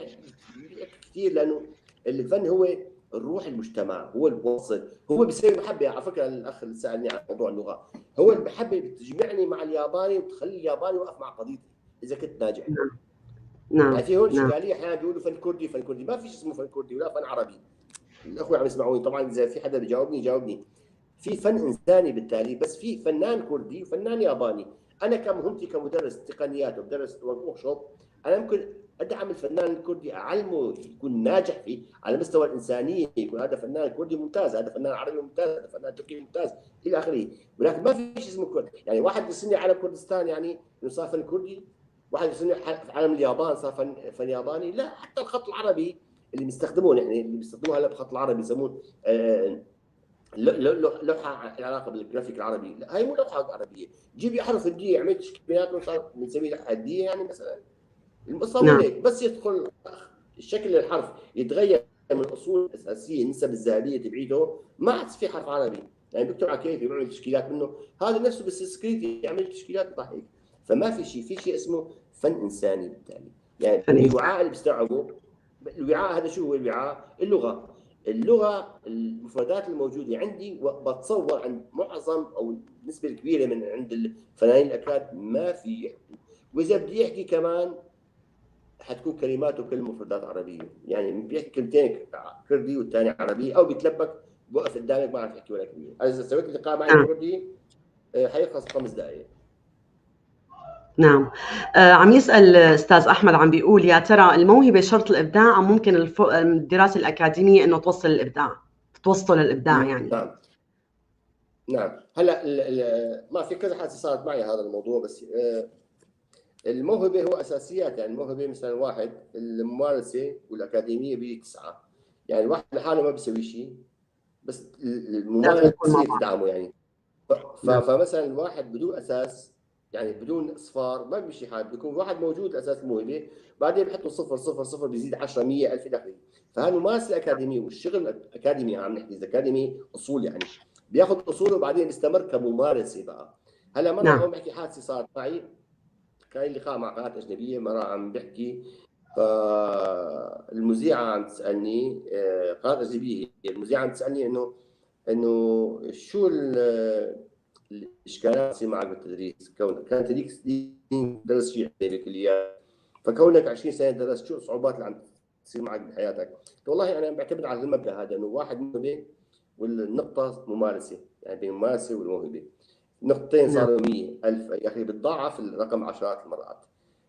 كثير، لانه الفن هو الروح المجتمع، هو الوصل، هو بيسوي محبة. على فكرة الاخ اللي سالني عن موضوع اللغة، هو المحبة بتجمعني مع الياباني وبتخلي الياباني يوقف مع قضيتي اذا كنت ناجح. نعم. يعني في هون اشكالية، احيانا بيقولوا فن كردي فن كردي، ما في شيء اسمه فن كردي ولا فن عربي. الاخوة عم يسمعوني طبعا، اذا في حدا بيجاوبني جاوبني. في فن انساني بالتالي، بس في فنان كردي وفنان ياباني. انا كمهمتي كمدرس تقنيات ومدرس workshop، انا ممكن ادعم الفنان الكردي، اعلمه يكون ناجح فيه على مستوى الانسانية، يكون هذا فنان كردي ممتاز، هذا فنان عربي ممتاز، هذا فنان تركي ممتاز الى اخره. ولكن ما في شيء اسمه كرد. يعني واحد بيسني على كردستان يعني انه صار فن كردي، واحد بيسني في عالم اليابان صار فن ياباني. لا، حتى الخط العربي اللي بيستخدموه نحن، اللي بيستخدموه هلا بخط العربي يسموه لوحة العلاقة بالجرافيك العربي، لا هي مو لوحة عربية. جيبي احرف ال D عملت بيناتهم صار بنسميه لوحة D يعني مثلا. القصة مو هيك، بس يدخل الشكل الحرف يتغير من الاصول الاساسية، النسب الذهبية تبعيته، ما عاد في حرف عربي. يعني بيكتب على كيف بيعمل تشكيلات منه، هذا نفسه بالسكريت يعمل تشكيلات ضحك. فما في شيء، في شيء اسمه فن انساني بالتالي. يعني الوعاء اللي بيستوعبه، الوعاء هذا شو هو الوعاء؟ اللغة. اللغة المفردات الموجودة عندي، وبتصور عند معظم او النسبة الكبيرة من عند الفنانين الاكراد ما في يحكوا. واذا بدي يحكي كمان حتكون كلماته كل مفردات عربية، يعني بيحكي كلمتين كردي والثاني عربي، او بيتلبك بوقف قدامك ما عرف يحكي ولا كلمة. انا اذا سويت لقاء معي كردي حيخلص 5 دقائق. نعم. عم يسأل أستاذ أحمد، عم بيقول يا ترى الموهبة شرط الإبداع أم ممكن الدراسة الأكاديمية إنه توصل الإبداع، توصل للإبداع يعني؟ نعم. نعم. هلا ما في كذا حادثة صارت معي هذا الموضوع، بس الموهبة هو أساسيات. يعني الموهبة مثلا واحد، الممارسة والأكاديمية بيجي 9، يعني الواحد لحاله ما بيسوي شيء، بس الممارسة تدعمه يعني. فمثلا الواحد بدون أساس، يعني بدون اصفار ما بيمشي حال، بيكون واحد موجود اساس الموهبة، بعدين بحطوا 0 0 0 بيزيد 10 100 1000 الى اخره. فهالممارسه الاكاديمية والشغل الاكاديمي، عم نحكي اكاديمي اصول يعني، بياخذ اصوله وبعدين بيستمر كممارسة بقى. هلا مرة عم بحكي حادثه صارت معي، كان لقاء مع قناة اجنبية، مرة عم بحكي فالمذيعه عم تسالني، قناة اجنبية، المذيعه عم تسالني انه شو الاشكالات اللي معك بالتدريس، كونك كانت هذيك سنين درس شيء بالكليات، فكونك 20 سنة درست شو الصعوبات اللي عم تصير معك بحياتك؟ والله انا بعتمد على المبدا هذا، انه واحد موهبة والنقطة ممارسة، يعني بين الممارسة والموهبه نقطتين صاروا 100,000 يا اخي، بتضاعف الرقم عشرات المرات.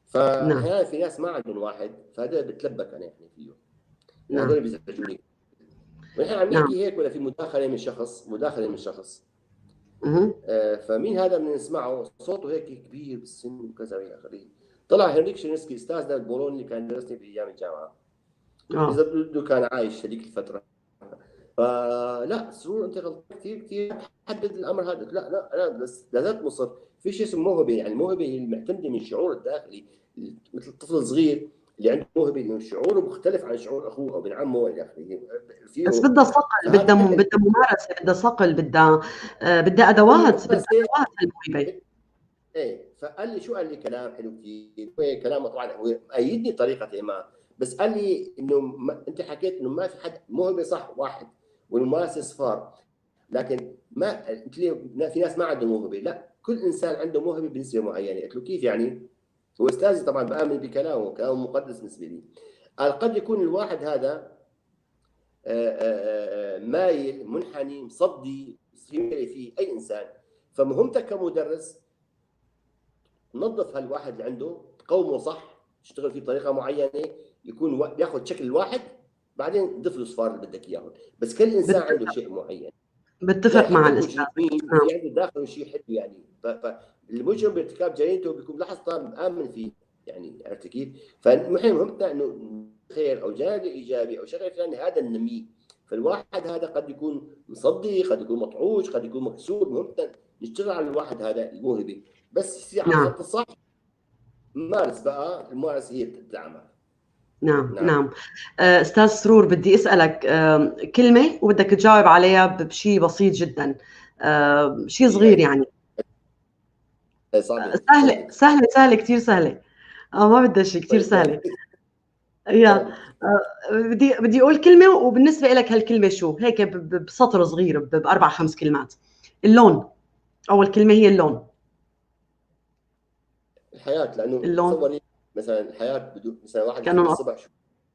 فاحيانا في ناس ما عندهم واحد، فهذا بتلبك انا يعني فيه، هذول بيزعجوني. ونحن عم نحكي هيك ولا في مداخله من شخص، مداخله من شخص فمين هذا بدنا نسمعه، صوته هيك كبير بالسن وكذا الى اخره. طلع هنريك شينسكي استاذنا البولوني اللي كان درسني في ايام الجامعة، اذا بده كان عايش هذيك الفترة. فلا سرور انت غلطان كثير كثير، تحدد الامر هذا. لا لا انا بس لا زلت مصر في شيء اسمه موهبة، يعني الموهبة هي المعتمدة من الشعور الداخلي، مثل الطفل الصغير اللي عنده موهبة انه شعوره مختلف عن شعور اخوه او ابن عمه الى اخره. بس بدها صقل، بدها ممارسة، بدها صقل، بدها ادوات، بدها ادوات الموهبة. ايه فقال لي شو، قال لي كلام حلو كثير، كلامه طبعا هو ايدني طريقه ما، بس قال لي انه انت حكيت انه ما في حد موهبة صح واحد والممارسة صفار، لكن ما قلت لي في ناس ما عندهم موهبة. لا، كل انسان عنده موهبة بنسبة معينة. قلت له كيف يعني؟ هو استاذي طبعا بامن بكلامه، كلامه مقدس بالنسبة لي. قال قد يكون الواحد هذا مايل، منحني، مصدي، في اي انسان، فمهمتك كمدرس تنظف هالواحد اللي عنده، تقومه صح، تشتغل فيه بطريقة معينة، يكون بياخذ شكل الواحد، بعدين ضيف له الصفار اللي بدك اياهم. بس كل انسان عنده شيء معين. بتفق مع الاستاذ، في عنده داخله شيء حلو يعني. فالمجرم بارتكاب جريمته بيكون لحظة مآمن فيه يعني، عرفت كيف؟ فنحن مهمتنا انه خير او جانب ايجابي او شغله فلانه، هذا ننميه. فالواحد هذا قد يكون مصدي، قد يكون مطعوج، قد يكون مكسور، مهمتنا نشتغل على الواحد هذا الموهبة، بس يصير على الخط الصح. مارس بقى، الممارسة هي بتدعمك. نعم نعم, نعم. استاذ سرور بدي اسالك كلمة وبدك تجاوب عليها بشيء بسيط جدا، شيء صغير يعني، سهلة سهلة سهلة كثير سهلة، ما بدها شيء كثير سهلة. يا بدي اقول كلمة، وبالنسبة لك هالكلمة شو؟ هيك بسطر صغير، باربع خمس كلمات. اللون، اول كلمة هي اللون. الحياة، لانه اللون مثلا الحياة بدون مثلا واحد الصبح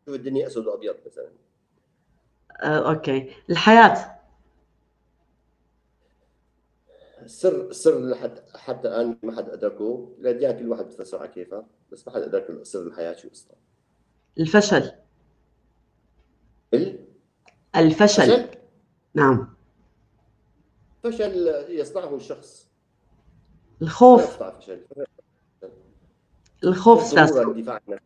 شوف الدنيا اسود وابيض مثلا. okay، الحياة سر لحد حتى الان ما حد ادركه، الاديان كل واحد بفسر على كيفه، بس ما حد ادرك سر الحياة شو اصلا. الفشل. الفشل. فشل؟ نعم. فشل يصنعه الشخص. الخوف. فشل. الخوف ضرورة للدفاع عن النفس،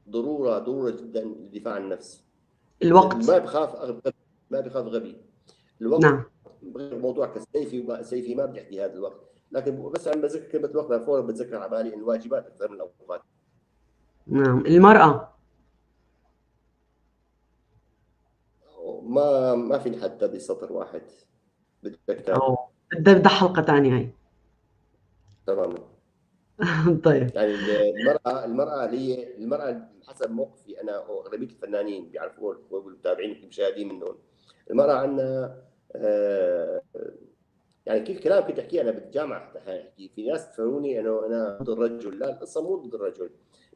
ضرورة جدا للدفاع عن النفس. الوقت، ما بخاف غبي، ما بخاف غبي. الوقت نعم. غير موضوع كسيفي سيفي ما بدي احكي هذا الوقت، لكن بس عم بذكر كلمة الوقت فورا بتذكر على بالي الواجبات اكثر من الاوقات. نعم. المرأة ما في حتى بسطر واحد، بدك بدها حلقة ثانية هي. تماما. طيب يعني المرأة هي المرأة حسب موقفي أنا وأغلبية الفنانين بيعرفوه والمتابعين المشاهدين منهم، المرأة عندنا يعني كل كلام كنت أحكيه أنا بالجامعة، حتى أحكي في ناس تفهموني إنه أنا ضد الرجل، لا القصة مو ضد الرجل،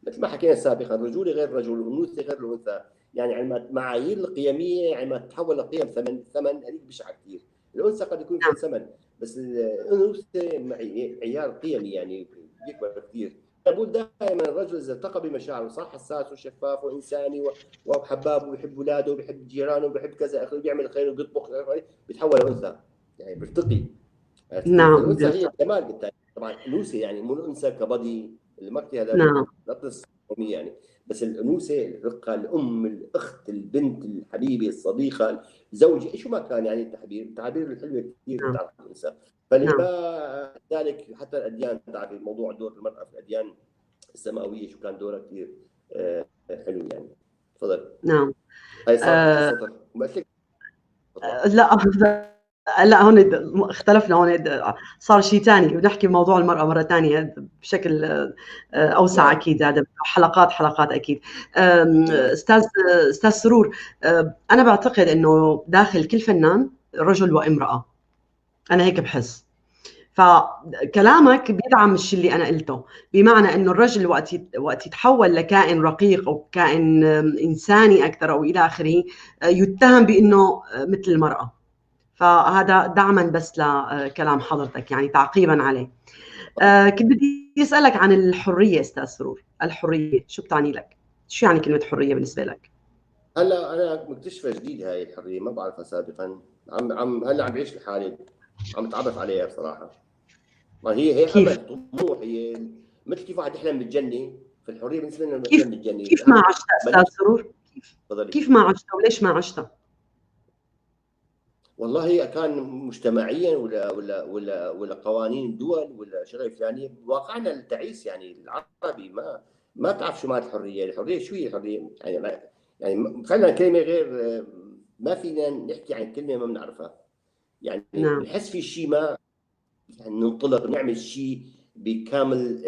مثل ما حكينا سابقا الرجولة غير الرجل والأنوثة غير الأنثى، يعني عندما معايير القيمية عندما تتحول لقيم ثمن هذيك بشعة كثير. الأنثى قد يكون فيها ثمن، بس الأنوثة معيار قيمي يعني بيكبر كثير. بقول دائما الرجل اذا التقى بمشاعره صار حساس وشفاف وانساني وحباب وبيحب اولاده وبيحب جيرانه وبيحب كذا اخره، بيعمل خير وبيطبخ، بيتحول لانثى يعني بيرتقي. نعم. الانثى هي الجمال بالتالي طبعا، انوثه يعني مو الانثى كبدي المرتي هذا نعم. لا يعني، بس الانوثة الرقة، الام، الاخت، البنت، الحبيبة، الصديقة، الزوجة، شو ما كان يعني التعبير، التعابير الحلوة كثير بتعرف الانثى. فلما ذلك حتى الاديان تعرف موضوع دور المراة في الاديان السماوية شو كان دورها كثير حلو يعني. تفضل. نعم. هاي صار لا لا هون اختلفنا، هون صار شيء ثاني، بنحكي بموضوع المرأة مرة ثانية بشكل أوسع. أكيد هذا حلقات حلقات أكيد. أستاذ سرور، أنا بعتقد إنه داخل كل فنان رجل وامرأة، أنا هيك بحس، فكلامك بيدعم الشيء اللي انا قلته، بمعنى انه الرجل وقت يتحول لكائن رقيق او كائن انساني اكثر او الى اخره يتهم بانه مثل المراه. فهذا دعما بس لكلام حضرتك، يعني تعقيبا عليه. كنت بدي اسالك عن الحريه، استاذ سرور، الحرية شو بتعني لك؟ شو يعني كلمة حرية بالنسبة لك؟ هلا انا مكتشفه جديد هاي الحريه، ما بعرفها سابقا، عم عم هلا عم بعيش لحالي، عم اتعرف عليها بصراحه. ما هي امل، طموح، هي مثل كيف واحد يحلم بالجنه، فالحريه بالنسبة لنا كيف بالجنه. كيف ما عشتها استاذ سرور؟ كيف ما عشتها وليش ما عشتها؟ والله كان مجتمعيا ولا قوانين الدول ولا شغله فلانيه، واقعنا التعيس يعني العربي ما تعرف شو معنى الحريه، الحرية شو هي الحرية؟ يعني فعلا كلمة غير، ما فينا نحكي عن كلمة ما بنعرفها يعني. نعم. بنحس في شيء ما يعني ننطلق نعمل شيء بكامل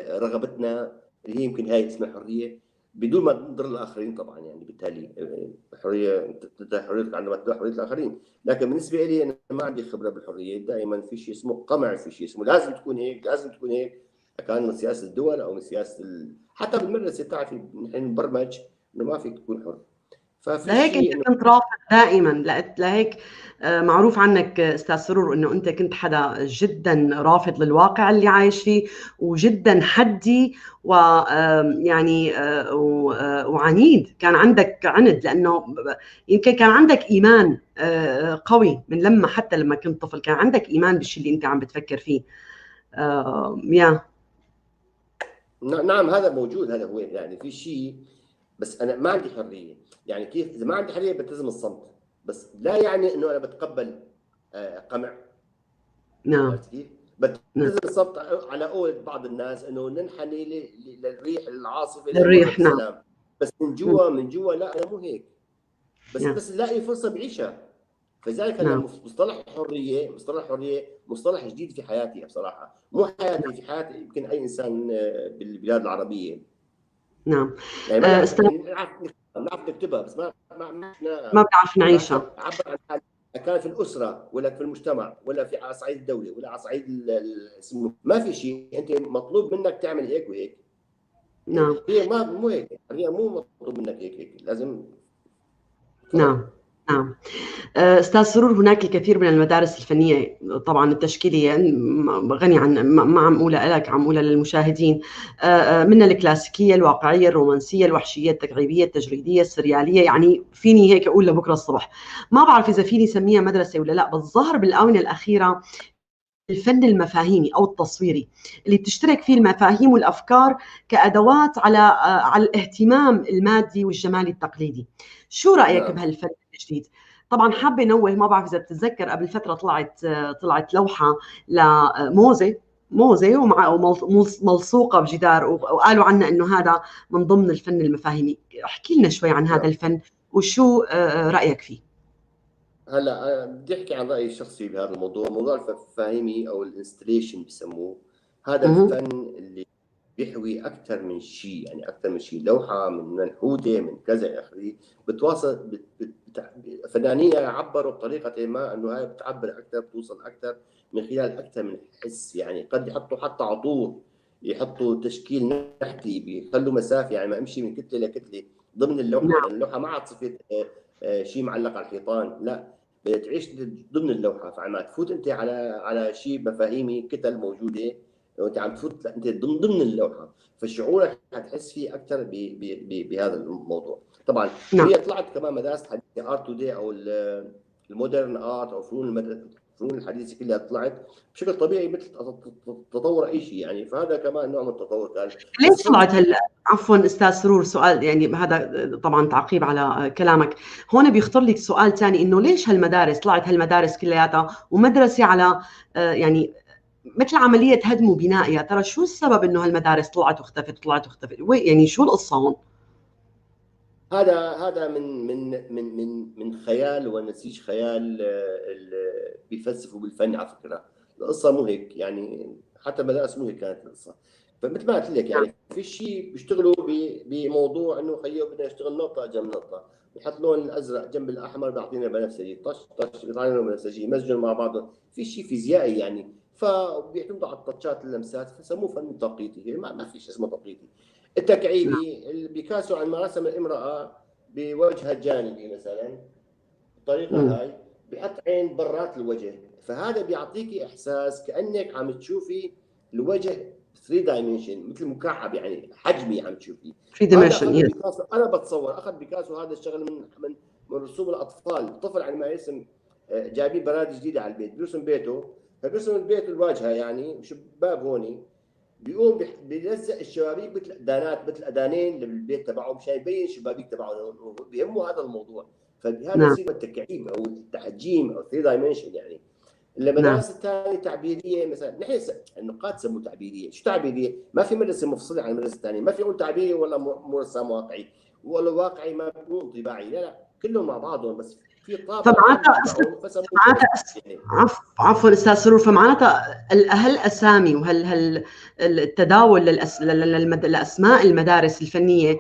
رغبتنا اللي هي يمكن هاي اسمها حرية، بدون ما نضر الاخرين طبعا، يعني بالتالي حرية تنتهي حريتك عندما تنتهي حرية الاخرين. لكن بالنسبة لي انا ما عندي خبره بالحرية، دائما في شيء اسمه قمع، في شيء اسمه لازم تكون هيك لازم تكون هيك، كان من سياسة الدول او من سياسة حتى بالمدرسة بتعرفي نحن نبرمج انه ما فيك تكون حر. لهيك انت كنت رافض دائما، لهيك معروف عنك استاذ سرور انه انت كنت حدا جدا رافض للواقع اللي عايش فيه، وجدا حدي ويعني وعنيد، كان عندك عند، لانه يمكن كان عندك ايمان قوي من لما حتى لما كنت طفل كان عندك ايمان بالشيء اللي انت عم بتفكر فيه. يا نعم هذا موجود، هذا هو يعني في شيء، بس انا ما عندي حرية، يعني كيف اذا ما عندي حرية بلتزم الصمت، بس لا يعني انه انا بتقبل قمع. نعم. كيف؟ بلتزم الصمت على قول بعض الناس انه ننحني للريح العاصفة للريح. نعم. بس من جوا من جوا لا انا مو هيك، بس نعم. بس لاقي فرصة بعيشها. فلذلك انا مصطلح الحرية، مصطلح الحرية مصطلح جديد في حياتي بصراحة، مو حياتي، في حياة يمكن اي انسان بالبلاد العربية. نعم. يعني بنعرف نكتبها بس ما بنعرف نعيشها. عبر عن حالي كان في الاسرة ولا في المجتمع ولا في على صعيد الدولة ولا على صعيد ما في شيء، انت مطلوب منك تعمل هيك وهيك. نعم. هي ما مو هيك، هي مو مطلوب منك هيك هيك، لازم. نعم. نعم. استاذ سرور، هناك الكثير من المدارس الفنية طبعا التشكيليه، غني عن ما عم اقولها لك، عم اقولها للمشاهدين، منها الكلاسيكية، الواقعية، الرومانسية، الوحشية، التكعيبيه، التجريديه، السرياليه، يعني فيني هيك اقول لبكرة الصبح. ما بعرف اذا فيني سميها مدرسه ولا لا، بس ظهر بالاونه الاخيرة الفن المفاهيمي او التصويري اللي بتشترك فيه المفاهيم والافكار كادوات على الاهتمام المادي والجمالي التقليدي. شو رايك بهالفن الجديد؟ طبعا حابة نوه، ما بعرف اذا بتتذكر قبل فترة طلعت لوحة لموزه موزة ومع ملصوقه بجدار، وقالوا عنا انه هذا من ضمن الفن المفاهيمي. احكي لنا شوي عن هذا الفن وشو رايك فيه؟ هلا بدي احكي عن رايي الشخصي بهذا الموضوع، موضوع الفهيمي او ال installation بسموه، هذا الفن اللي بيحوي اكثر من شيء، يعني اكثر من شيء، لوحة من منحوته من كذا الى اخره، بتواصل فنانين عبروا بطريقة ما انه هاي بتعبر اكثر، بتوصل اكثر من خلال اكثر من حس، يعني قد يحطوا حتى عطور، يحطوا تشكيل نحتي، بيخلوا مسافة، يعني ما امشي من كتلة لكتله ضمن اللوحة، يعني اللوحة ما عاد صفت شيء معلق على الحيطان، لا تعيش ضمن اللوحة، فعما تفوت انت على شيء مفاهيمي كتل موجودة، وانت عم تفوت انت ضمن اللوحة، فشعورك حتحس فيه اكثر بهذا الموضوع. طبعا هي طلعت كمان مدارس حديثه art today او ال modern art او فنون الحديثة كلها طلعت بشكل طبيعي مثل تطور اي شيء، يعني فهذا كمان نوع من التطور كان. ليش طلعت هلا؟ عفوا استاذ سرور، سؤال يعني هذا طبعا تعقيب على كلامك، هون بيخطر لك سؤال ثاني، انه ليش هالمدارس طلعت هالمدارس كلياتها ومدرسة على يعني مثل عملية هدم وبناء، يا ترى شو السبب انه هالمدارس طلعت واختفت طلعت واختفت؟ يعني شو القصة هون؟ هذا من من من من من خيال ونسيج خيال بيفلسفوا بالفن. على فكرة القصة مو هيك يعني، حتى المدارس مو هيك كانت القصة. فمثل ما قلت لك يعني في شيء بيشتغلوا بموضوع انه خيو بدنا نشتغل نقطة جنب نقطة، بحط لون الازرق جنب الاحمر بيعطينا بنفسجي، طش طش بيطلع لنا بنفسجي، مزجهم مع بعض، في شيء فيزيائي يعني، فبيعتمدوا على التاتشات اللمسات، فسموه فن تنقيطي. ما في شيء اسمه تنقيطي. التكعيبي بيكاسو عندما رسم الامراة بوجهها الجانبي مثلا بالطريقة هاي، بحط عين برات الوجه، فهذا بيعطيكي احساس كانك عم تشوفي الوجه 3 dimension، مثل مكعب يعني حجمي عم تشوفيه 3 dimension. انا بتصور اخذ بيكاسو هذا الشغل من من رسوم الاطفال. الطفل عندما يرسم، جايبين برادي جديدة على البيت، بيرسم بيته، فبيرسم البيت الواجهة يعني شباب هوني، بيقوم بيلزق الشبابيك مثل دانات، مثل ادانين للبيت تبعه مشان يبين الشبابيك تبعه، بيهمه هذا الموضوع. فهذا يصير التكعيب او التحجيم او 3 dimension يعني. المدارس الثانية تعبيريه مثلا، نحن النقاد سموه تعبيريه، شو تعبيريه؟ ما في مدرسه مفصلة عن المدرسة الثانية، ما في يقول تعبيري ولا مرسم واقعي، ولا واقعي ما بيكون انطباعي، لا لا كلهم مع بعضهم، بس في طابع. فمعناتها عفوا استاذ سرور، فمعناتها هالاسامي وهال التداول لاسماء المدارس الفنية،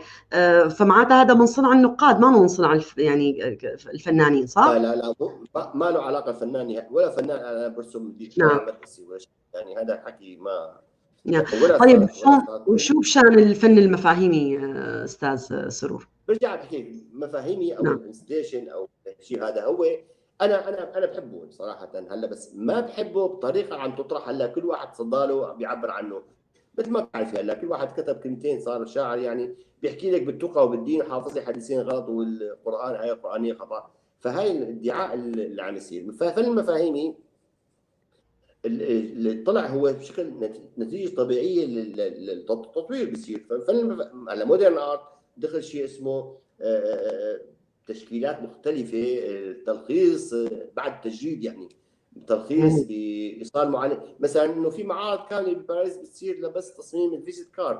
فمعناتها هذا من صنع النقاد، ما من صنع يعني الفنانين، صح؟ لا لا لا، ما له علاقة فنان ولا فنان، انا برسم مدرسي ولا شيء يعني، هذا حكي ما. طيب وشو بشان الفن المفاهيمي استاذ سرور؟ برجع بحكي مفاهيمي او ال installation او شيء، هذا هو انا انا انا بحبه صراحة هلا، بس ما بحبه بطريقة عم تطرح هلا، كل واحد صداله بيعبر عنه مثل ما بتعرفي. هلا كل واحد كتب كلمتين صار شاعر يعني، بيحكي لك بالتقى وبالدين، حافظ لي حديثين غلط والقران ايه قرانية خطا، فهي الادعاء اللي عم يصير. فالفن المفاهيمي اللي طلع هو بشكل نتيجة طبيعية للتطوير بيصير. فالفن هلا modern art دخل شيء اسمه تشكيلات مختلفة، تلخيص بعد تجريد يعني، تلخيص بايصال معين، مثلا انه في معارض كاملة بباريس بتصير لبس تصميم ال visite card،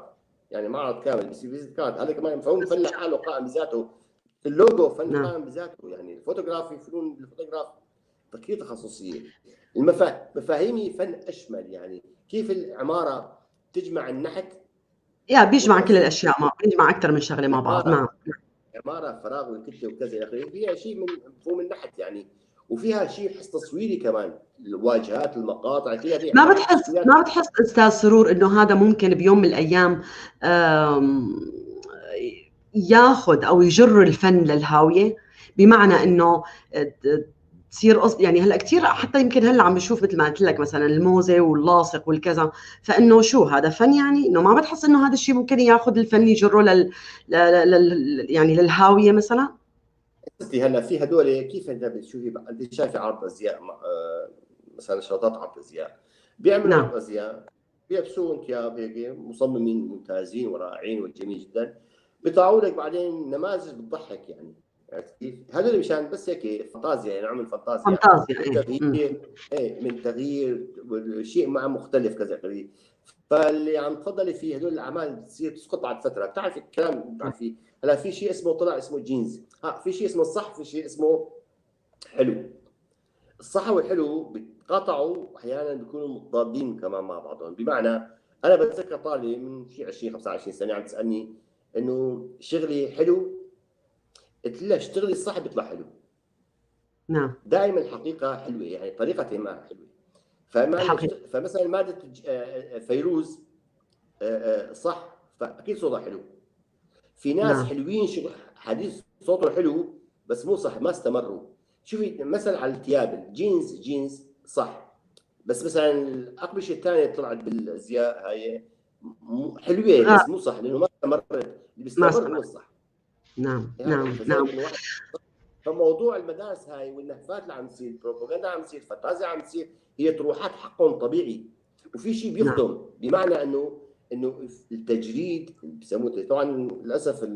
يعني معرض كامل بصير visite card، هذا كمان مفهوم فن لحاله قائم بذاته، اللوجو فن قائم بذاته يعني، الفوتوغرافي فنون الفوتوغراف كثير تخصصية. المفاهيمي فن اشمل يعني، كيف العمارة تجمع النحت، يا بيجمع كل الاشياء، ما بيجمع اكثر من شغله مع بعض. نعم، عمارة فراغ والكتله وكذا الى اخره، فيها شيء من مفهوم النحت يعني، وفيها شيء حس تصويري كمان، الواجهات المقاطع فيها. ما بتحس استاذ سرور انه هذا ممكن بيوم من الايام ياخذ او يجر الفن للهاويه؟ بمعنى انه تصير يعني هلا كثير، حتى يمكن هلا عم بشوف مثل ما قلت لك مثلا الموزه واللاصق والكذا، فانه شو هذا فن يعني؟ انه ما بتحس انه هذا الشيء ممكن ياخذ الفن يجره يعني للهاويه مثلا؟ هلا في هدول كيف انت بتشوفي، انت شايفه عرض ازياء مثلا، شرطات عرض ازياء بيعملوا عرض ازياء، بيلبسون ثياب هيك مصممين ممتازين ورائعين وجميل جدا، بيطلعوا لك بعدين نماذج بتضحك يعني، عرفت كيف؟ هذول مشان بس هيك فانتازيا يعني، نوع من فانتازيا، فانتازيا تغيير، ايه من تغيير شيء مع مختلف كذا قريب. فاللي عم تفضلي فيه هدول الاعمال بتصير تسقط بعد فترة، بتعرفي الكلام بتعرفي. هلا في شيء اسمه طلع اسمه جينز، في شيء اسمه الصح، في شيء اسمه حلو. الصح والحلو بيتقاطعوا احيانا، بيكونوا متضادين كمان مع بعضهم. بمعنى انا بتذكر طالبه من شيء 20 25 سنة عم تسالني انه شغلي حلو، قلت لها اشتغلي الصح بيطلع حلو. نعم، دائما الحقيقة حلوة يعني، طريقه ما حلوة. فمثلا مادة فيروز صح، فاكيد صوتها حلو. في ناس حلوين شغل حديث صوته حلو بس مو صح، ما استمروا. شوفي مثلا على الثياب الجينز، جينز صح، بس مثلا الاقمشة الثانية طلعت بالازياء هاي حلوة بس مو صح، لانه ما استمرت. اللي بيستمر هو الصح. نعم نعم نعم. فموضوع المدارس هاي والنهفات اللي عم تصير، البروباغندا عم تصير، الفانتازيا عم تصير، هي طروحات حقهم طبيعي، وفي شيء بيخدم. بمعنى انه التجريد بسموه، طبعا للاسف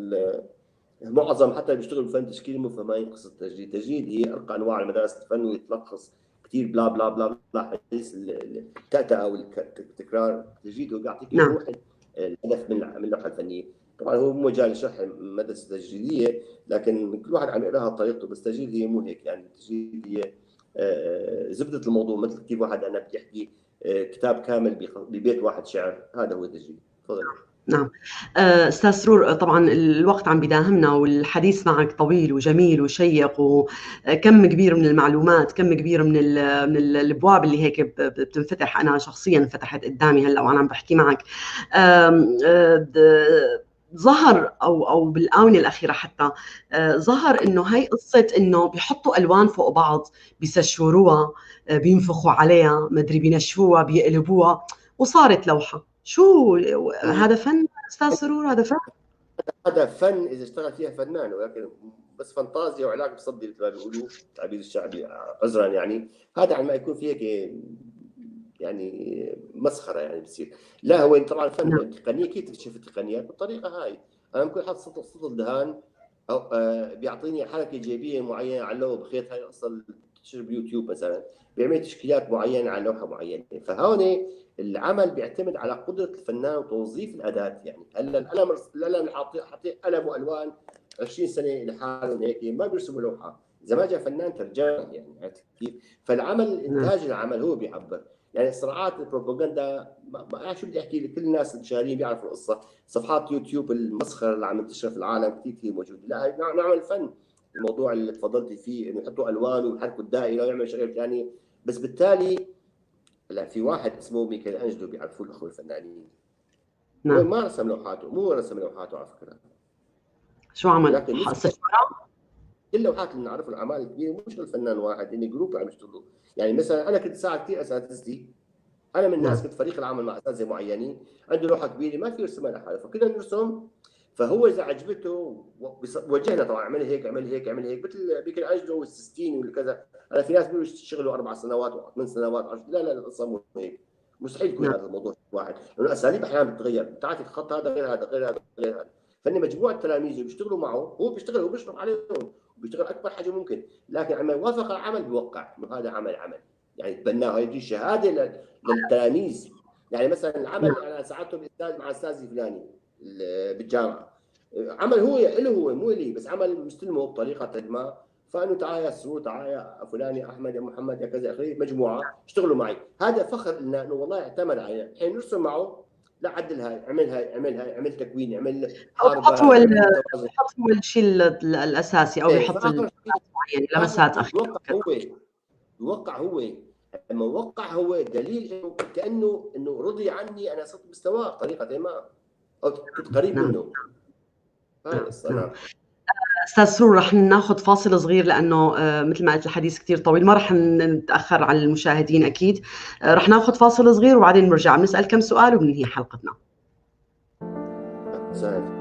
معظم حتى اللي بيشتغلوا بالفن التشكيلي مو فاهمين قصة التجريد. التجريد هي ارقى انواع المدارس الفن، ويتلخص كثير بلا بلا بلا بلا حديث التأتأة والتكرار. التجريد هو بيعطيك روح الهدف من اللوحة الفنية. طبعا هو مو مجال شرح المدرسة التجريديه، لكن كل واحد عم يقراها بطريقته، بس التجريد هي مو هيك يعني. التجريد هي زبدة الموضوع، مثل كيف واحد انا بدي احكي كتاب كامل ببيت واحد شعر، هذا هو التجريد. تفضل. نعم. استاذ سرور، طبعا الوقت عم بداهمنا والحديث معك طويل وجميل وشيق، وكم كبير من المعلومات، كم كبير من الابواب اللي هيك بتنفتح. انا شخصيا فتحت قدامي هلا وانا عم بحكي معك. ظهر او بالاونه الاخيرة حتى ظهر انه هي قصة انه بيحطوا الوان فوق بعض، بيسشوروها، بينفخوا عليها، مدري بينشفوها، بيقلبوها، وصارت لوحة. شو هذا فن استاذ سرور؟ هذا فن، هذا فن اذا اشتغل فيها فنان، ولكن بس فانتازيا وعلاج بصدي مثل ما بيقولوا التعبير الشعبي عذرا يعني. هذا عندما يكون في هيك يعني مسخرة يعني بتصير. لا هو طبعا فن. نعم. التقنية كيف تكتشف التقنيات بالطريقة هاي؟ انا ممكن احط سطل دهان او بيعطيني حركة جيبيه معينة على اللوحة بخيط، هاي اصلا تشتغل بيوتيوب مثلا، بيعمل تشكيلات معينة على لوحة معينة. فهون العمل بيعتمد على قدره الفنان وتوظيف الاداة يعني. هلا القلم اللي حاطيه قلم والوان 20 سنة لحالهم هيك ما بيرسموا لوحة، اذا ما جاء فنان ترجمه يعني، عرفت كيف؟ فالعمل انتاج العمل هو بيعبر يعني. صراعات البروباغندا، ما شو بدي احكي، لكل الناس المشاهدين بيعرفوا القصة، صفحات يوتيوب المسخره اللي عم تنتشر في العالم كثير كثير موجودة. لا نعمل فن. الموضوع اللي تفضلتي فيه انه يحطوا الوان ويحركوا الدائرة ويعملوا شغله ثانية، بس بالتالي لا، في واحد اسمه ميكل انجلو بيعرفوه الاخوة الفنانين. نعم. ما رسم لوحاته، مو رسم لوحاته على فكرة. شو عمل؟ كل اللوحات اللي بنعرفها الاعمال الكبيرة مش الفنان واحد، يعني group عم يشتغلوا. يعني مثلا انا كنت ساعد كثير اساتذتي، انا من الناس كنت فريق العمل مع اساتذة معينين، عنده لوحة كبيرة ما في يرسمها لحاله، فكنا نرسم. فهو اذا عجبته وجهنا طبعا، اعمل هيك اعمل هيك اعمل هيك، مثل ميكل انجلو والسيستين والكذا. انا في ناس بيقولوا شغلوا 4 سنوات و8 سنوات، لا لا القصة مو هيك، مستحيل يكون هذا الموضوع واحد، لانه الاساليب احيانا بتتغير، بتعرف الخط هذا غير هذا غير هذا غير هذا. فن مجموعة تلاميذ بيشتغلوا معه، هو بيشتغل وبيشرح عليهم وبيشتغل اكبر حجم ممكن، لكن عندما يوافق العمل بيوقع انه هذا عمل يعني تبناه، يدي شهادة للتلاميذ. يعني مثلا العمل انا ساعدته بالاستاذ مع استاذي فلاني بالجامعة، عمل هو له هو مو لي، بس عمل مستلمه بطريقة ما، فانه تعال يا سرور، تعال يا فلان، يا احمد، يا محمد، يا كذا اخره، مجموعة اشتغلوا معي. هذا فخر لنا انه والله اعتمد علينا. الحين نرسم معه، لا عدل هاي، عمل هاي، عمل هاي، عمل تكوين، عمل حرب، يحط هو الشيء الاساسي او يحط معين لمسات اخيرة. يوقع هو، لما وقع هو دليل انه كانه انه رضي عني، انا صرت مستواه بطريقة ما او كنت قريب منه. هاي القصة. نعم. استاذ سرور، رح ناخذ فاصل صغير لانه مثل ما قلت الحديث كثير طويل، ما رح نتاخر على المشاهدين اكيد. رح ناخذ فاصل صغير وبعدين بنرجع بنسال كم سؤال وبننهي حلقتنا. سهل.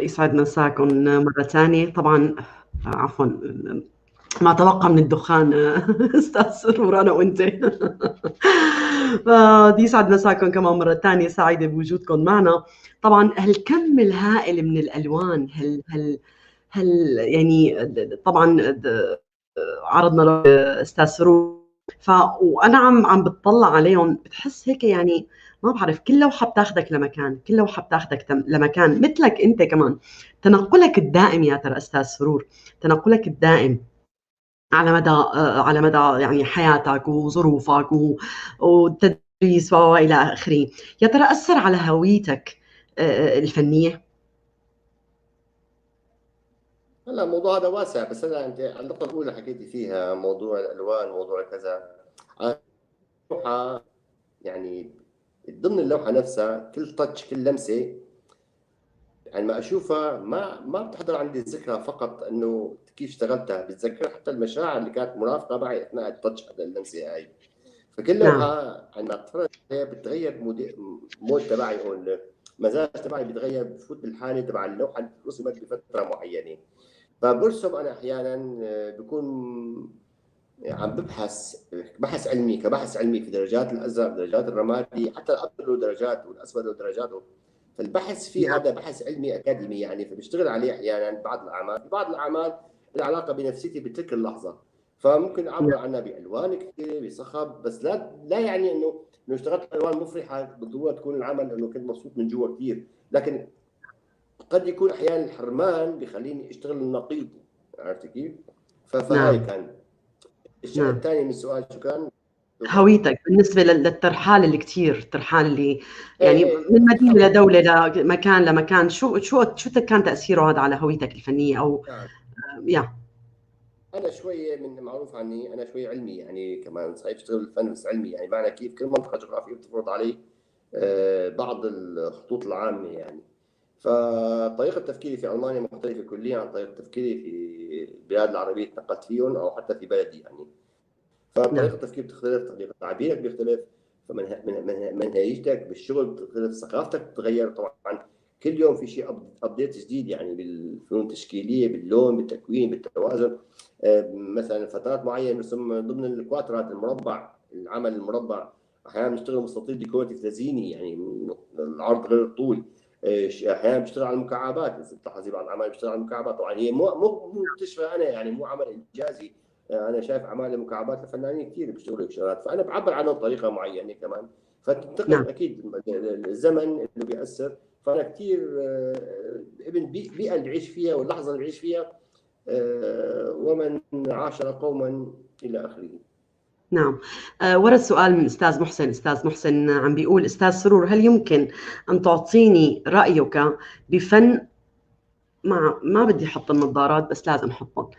يسعد مساكم مرة ثانية. طبعا عفوا، ما تبقى من الدخان استاذ سرور انا وانت. يسعد مساكم كمان مرة ثانية، سعيدة بوجودكم معنا. طبعا هالكم الهائل من الالوان، هل هل هل يعني طبعا عرضنا استاذ سرور، وانا عم بتطلع عليهم بتحس هيك، يعني ما بعرف، كل لوحة بتاخذك لمكان، كل لوحة بتاخذك لمكان. مثلك انت كمان تنقلك الدائم يا ترى استاذ سرور، تنقلك الدائم على مدى يعني حياتك وظروفك والتدريس والى اخره، يا ترى اثر على هويتك الفنية؟ هلا الموضوع هذا واسع، بس انا انت على النقطة الاولى حكيتي فيها موضوع الالوان، موضوع كذا. اللوحة يعني ضمن اللوحة نفسها كل تاتش، كل لمسه، يعني ما اشوفها ما بتحضر عندي الذكرى فقط انه كيف اشتغلتها، بتذكر حتى المشاعر اللي كانت مرافقة معي اثناء ال touch هذا، اللمسة هاي. فكل لوحة عندما اتفرج عليها بتغير mood تبعي او المزاج تبعي بيتغير، بفوت بالحالة تبع اللوحة اللي رسمت بفترة معينة. فبرسم انا احيانا بكون عم ببحث بحث علمي، كبحث علمي في درجات الازرق، درجات الرمادي، حتى الابيض له درجات والاسود له درجاته. فالبحث فيه هذا بحث علمي اكاديمي يعني، فبشتغل عليه احيانا بعض الاعمال، بعض الاعمال العلاقة بنفسيتي بتلك اللحظة، فممكن اعبر عنها بالوان كثيرة، بصخب، بس لا يعني انه اشتغلت الوان مفرحة بالضرورة تكون العمل انه كنت مبسوط من جوا كثير، لكن قد يكون احيانا الحرمان بخليني اشتغل النقيض، عرفت كيف؟ فهاي كان الشيء الثاني من السؤال. شو كان؟ هويتك بالنسبة للترحال اللي كثير، الترحال اللي يعني من مدينة لدولة، لمكان لمكان، شو شو شو كان تاثيره هذا على هويتك الفنية او يا انا شوية من معروف عني انا شوي علمي يعني، كمان صحيح بشتغل بالفن بس علمي يعني، معنى كيف كل منطقة جغرافية بتفرض علي بعض الخطوط العامة يعني. فطريقة تفكيري في المانيا مختلفة كليا عن طريقه تفكيري في البلاد العربية اللي تنقلت فيهم او حتى في بلدي يعني. فطريقة التفكير بتختلف، طريقه تعبيرك بيختلف، فمنهجيتك بالشغل بتختلف، ثقافتك بتتغير طبعا. كل يوم في شيء update جديد يعني بالفنون التشكيليه، باللون، بالتكوين، بالتوازن. مثلا فترات معينة نرسم ضمن الكواترات، المربع، العمل المربع، احيانا بنشتغل مستطيل decorative تزييني يعني العرض غير الطول، احيانا بشتغل على المكعبات، اذا بتلاحظي بعض الاعمال بشتغل على المكعبات. طبعا هي مو مكتشفه انا يعني، مو عمل انجازي، انا شايف اعمال المكعبات لفنانين كثير بيشتغلوا هيك شغلات، فانا بعبر عنهم بطريقة معينة كمان، فتنتقل اكيد الزمن اللي بيأثر. فانا كثير ابن بيئة اللي بعيش فيها واللحظة اللي بعيش فيها، ومن عاشر قوما الى اخره. نعم. ورد سؤال من استاذ محسن. استاذ محسن عم بيقول: استاذ سرور، هل يمكن ان تعطيني رايك بفن، مع ما بدي احط النظارات بس لازم احطهم،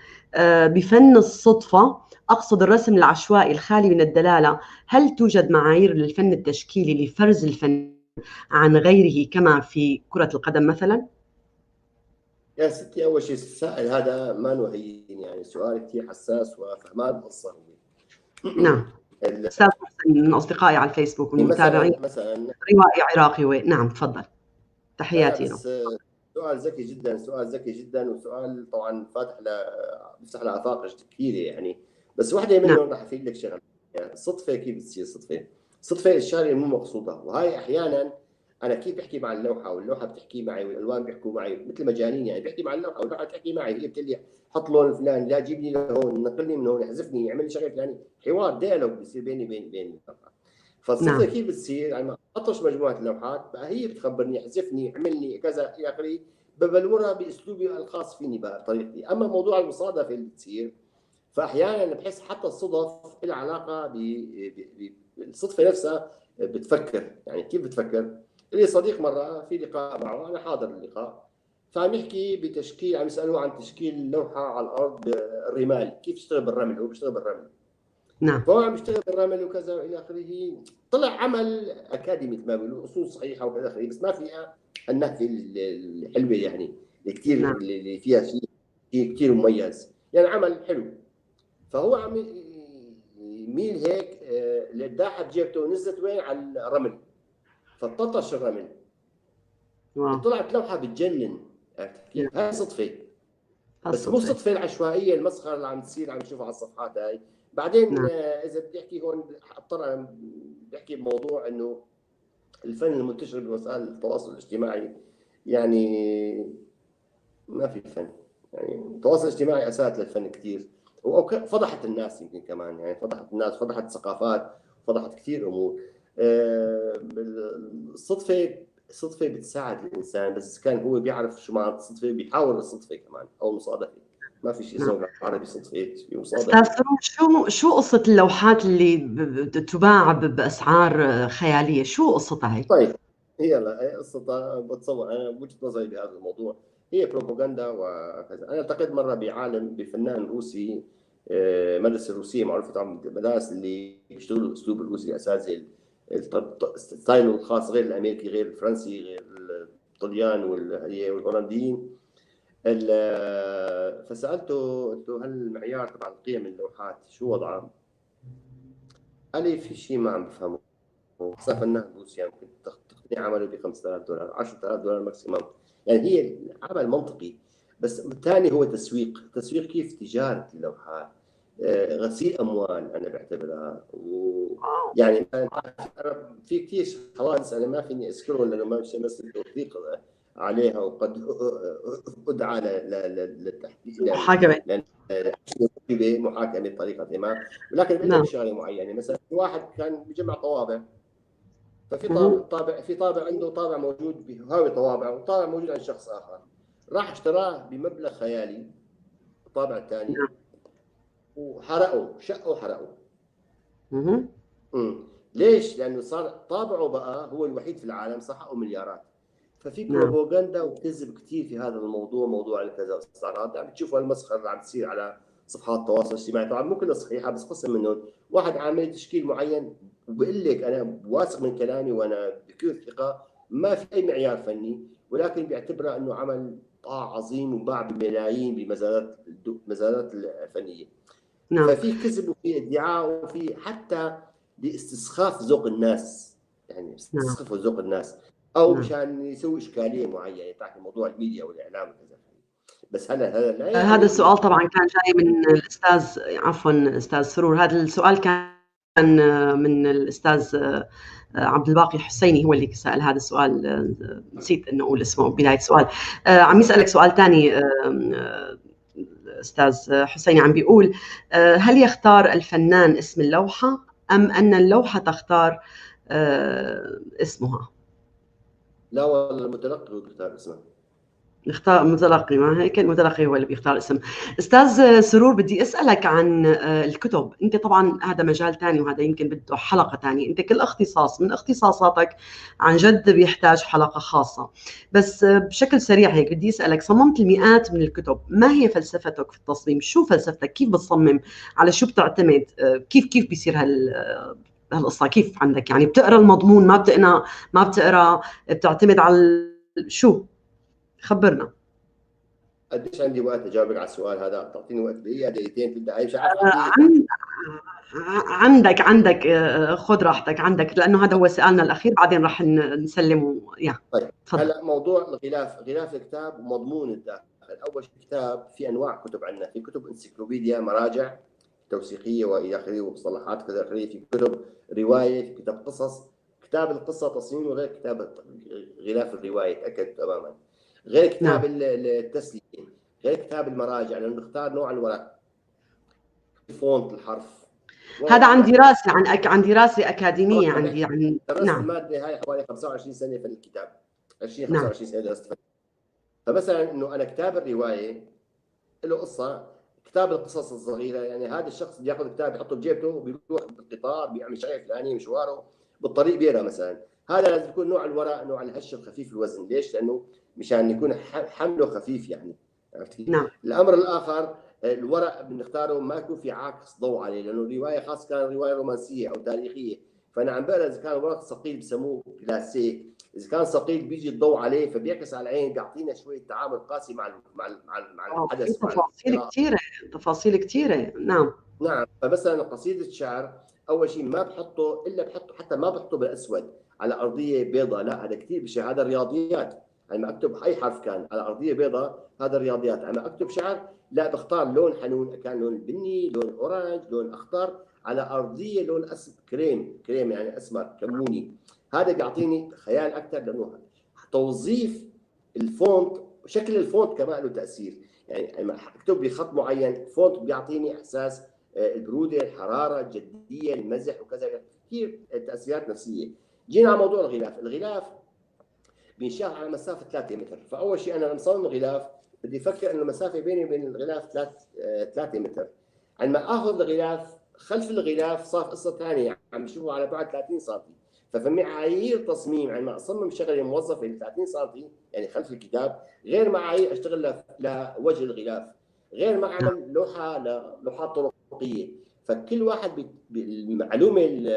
بفن الصدفة، اقصد الرسم العشوائي الخالي من الدلالة، هل توجد معايير للفن التشكيلي لفرز الفن عن غيره كما في كره القدم مثلا؟ يا ستي، اول شيء السائل هذا ما هين يعني، سؤال كثير حساس وفهمان القصة. نعم. استاذ محسن من اصدقائي على الفيسبوك والمتابعين، مثلا روائي عراقي. نعم تفضل، تحياتي له. سؤال ذكي جدا، سؤال ذكي جدا، وسؤال طبعا فاتح بيفتح لافاق كثيرة يعني، بس وحده منهم راح افيد لك شغله. يعني الصدفة كيف بتصير صدفة؟ صدفة الشغلة مو مقصوده، وهي احيانا انا كيف بحكي مع اللوحة واللوحه بتحكي معي والالوان بيحكوا معي مثل مجانين يعني، بحكي مع اللوحة واللوحه بتحكي معي، هي بتقول لي حط لون فلان، لا جيبني لهون، نقلني من هون، احذفني، اعمل لي شغله فلانيه، حوار dialogue بيصير بيني وبين اللوحة. فالصدفه كيف بتصير؟ يعني اطرش مجموعة اللوحات بقى هي بتخبرني احذفني، اعملني كذا الى اخره، ببلورها باسلوبي الخاص فيني بقى بطريقتي. اما موضوع المصادفه اللي بتصير فاحيانا بحس حتى الصدف لها علاقة بالصدفة نفسها بتفكر. يعني كيف بتفكر؟ لي صديق مرة في لقاء معه، انا حاضر اللقاء، فعم يحكي بتشكيل، عم يسالوه عن تشكيل لوحة على الارض بالرمال، كيف يشتغل بالرمل، هو بيشتغل بالرمل. نعم. فهو عم يشتغل بالرمل وكذا والى اخره، طلع عمل اكاديمي مثل ما بيقولوا، اصول صحيحه وكذا اخره، بس ما فيها النهفه الحلوة يعني اللي كثير. نعم. اللي فيها شيء كثير مميز، يعني عمل حلو. فهو عم يميل هيك، القداحه بجيبته نزلت وين؟ على الرمل، فططش الرمل. wow. طلعت لوحة بتجنن. عرفت كيف؟ هاي صدفة، بس مو الصدفة العشوائية المسخره اللي عم تصير عم نشوفها على الصفحات هاي. بعدين نعم. اذا بدي احكي هون اضطر انا بدي احكي بموضوع انه الفن المنتشر بوسائل التواصل الاجتماعي، يعني ما في فن، يعني التواصل الاجتماعي اساءت للفن كثير وفضحت الناس، يمكن كمان يعني فضحت الناس، فضحت ثقافات، فضحت كثير امور. الصدفة بتساعد الانسان، بس كان هو بيعرف شو معنى الصدفة بيحاول الصدفة كمان او المصادفه. ما في شيء اسمه بالعربي صدفة، في مصادفة. استاذ شو قصة اللوحات اللي تباع باسعار خيالية، شو قصتها هي؟ طيب يلا قصتها بتصور انا وجهه نظري بهذا الموضوع هي بروباغندا وكذا. انا التقيت مرة بعالم، بفنان روسي، مدرسه الروسية معروفة طبعا، المدارس اللي بيشتغلوا الاسلوب الروسي الاساسي، style الخاص، غير الامريكي، غير الفرنسي، غير الطليان والهولنديين. فسالته قلت له هل المعيار تبع القيم اللوحات شو وضعه؟ قال لي في شيء ما عم بفهمه. فنان روسيا ممكن تقتني عمله ب $5000 $10000 maximum، يعني هي عمل منطقي. بس الثاني هو تسويق، تسويق كيف تجارة اللوحات، غسيل اموال انا بعتبرها. يعني انا في كثير حوادث انا ما فيني اذكرهم لانه ما مش بس التوثيق عليها، وقد ادعى للتحقيق، محاكمة، محاكمة بطريقة ما. ولكن بدك شغله معينة، مثلا واحد كان بجمع طوابع، ففي طابع، في طابع عنده طابع موجود بهاوي طوابع، وطابع موجود عند شخص اخر، راح اشتراه بمبلغ خيالي الطابع الثاني، وحرقه، شقه حرقه. ليش؟ لانه صار طابعه بقى هو الوحيد في العالم، صار حقه مليارات. ففي بروباغندا وكذب كثير في هذا الموضوع، موضوع الكذا والاستعراض. عم تشوفوا المسخره اللي عم تصير على صفحات التواصل الاجتماعي، طبعا مو كلها صحيحه بس قسم منهم، واحد عامل تشكيل معين وبقول لك انا واثق من كلامي وانا بكل ثقة، ما في اي معيار فني، ولكن بيعتبرها انه عمل عظيم وباع بملايين بمزادات المزادات الفنية. نعم. ففي كذب وفي ادعاء وفي حتى لاستسخاف ذوق الناس، يعني استسخفوا ذوق الناس، او مشان يسوي اشكالية معينة تحت موضوع الميديا والاعلام وكذا. بس هلا هذا لا يعني. هذا السؤال طبعا كان جاي من الاستاذ، عفوا استاذ سرور، هذا السؤال كان من الاستاذ عبد الباقي حسيني، هو اللي سأل هذا السؤال، نسيت انه اقول اسمه بداية السؤال. عم يسألك سؤال ثاني استاذ حسيني، عم بيقول هل يختار الفنان اسم اللوحة ام ان اللوحة تختار اسمها؟ لا والله المتلقي هو بيختار اسمه. نختار متلقي، ما هيك المتلقي هو اللي بيختار الاسم. استاذ سرور بدي اسالك عن الكتب، انت طبعا هذا مجال ثاني وهذا يمكن بده حلقة ثانية، انت كل اختصاص من اختصاصاتك عن جد بيحتاج حلقة خاصة، بس بشكل سريع هيك بدي اسالك، صممت المئات من الكتب، ما هي فلسفتك في التصميم؟ شو فلسفتك؟ كيف بتصمم؟ على شو بتعتمد؟ كيف بيصير هالقصة؟ كيف عندك يعني بتقرا المضمون، ما بتقرا، ما بتقرا، بتعتمد على شو؟ خبرنا. قديش عندي وقت اجاوبك على السؤال هذا؟ تعطيني وقت دقيقة دقيقتين ثلاث دقائق مش عارف. عندك خذ راحتك، عندك، لانه هذا هو سؤالنا الاخير، بعدين راح نسلم. يا طيب هلا موضوع الغلاف، غلاف الكتاب ومضمون الداخل. اول شيء كتاب، في انواع كتب عندنا، في كتب انسيكلوبيديا، مراجع توثيقيه والى اخره ومصطلحات كذا اخره، في كتب رواية، في كتاب قصص. كتاب القصة تصميمه غير كتاب غلاف الرواية، تاكد تماما. غير كتاب التسلية، غير كتاب المراجع، لانه نختار نوع الورق، font الحرف. هذا عن دراسة، عن دراسة اكاديمية، عندي يعني. درست نعم. المادة هاي حوالي 25 سنة في الكتاب، 20 25 سنة درست فن. فمثلا انه انا كتاب الرواية له قصة، كتاب القصص الصغيرة، يعني هذا الشخص بياخذ كتاب بيحطه بجيبته وبيروح بالقطار، بيعمل شغله فلانيه، مشواره بالطريق بيقرا مثلا. هذا لازم يكون نوع الورق نوع الهش الخفيف الوزن، ليش؟ لانه مشان يكون حمله خفيف يعني، عرفت كيف؟ نعم. الامر الاخر الورق بنختاره ما يكون في عاكس ضوء عليه، لانه الرواية خاص كان رواية رومانسية او تاريخية، فانا عم بقرا اذا كان الورق ثقيل بسموه كلاسيك، اذا كان ثقيل بيجي الضوء عليه فبيعكس على العين، بيعطينا شوية تعامل قاسي مع مع مع الحدث. تفاصيل كثيرة، تفاصيل كثيرة. نعم نعم. فمثلا قصيدة شعر اول شيء ما بحطه الا بحطه، حتى ما بحطه بالاسود على ارضية بيضاء، لا هذا كثير بشع، هذا رياضيات. عندما اكتب اي حرف كان على ارضية بيضاء هذا الرياضيات، عندما اكتب شعر لا بختار لون حنون، كان لون بني، لون orange، لون اخضر، على ارضية لون كريم، كريم يعني اسمر كموني. هذا بيعطيني خيال اكثر، لانه توظيف ال font، شكل ال font كمان له تاثير. يعني لما اكتب بخط معين font بيعطيني احساس البرودة، الحرارة، الجدية، المزح وكذا، كثير تاثيرات نفسية. جينا على موضوع الغلاف، الغلاف بينشاف على مسافة 3 متر، فاول شيء انا لما اصمم غلاف بدي افكر انه المسافة بيني وبين الغلاف 3 متر. عندما اخذ الغلاف، خلف الغلاف صار قصة ثانية، عم بشوفه على بعد 30 سم، ففي معايير تصميم عندما اصمم شغله موظفة ل 30 سم يعني خلف الكتاب، غير معايير اشتغل لوجه الغلاف، غير ما اعمل لوحة لوحات طرقيه. فكل واحد بالمعلومه،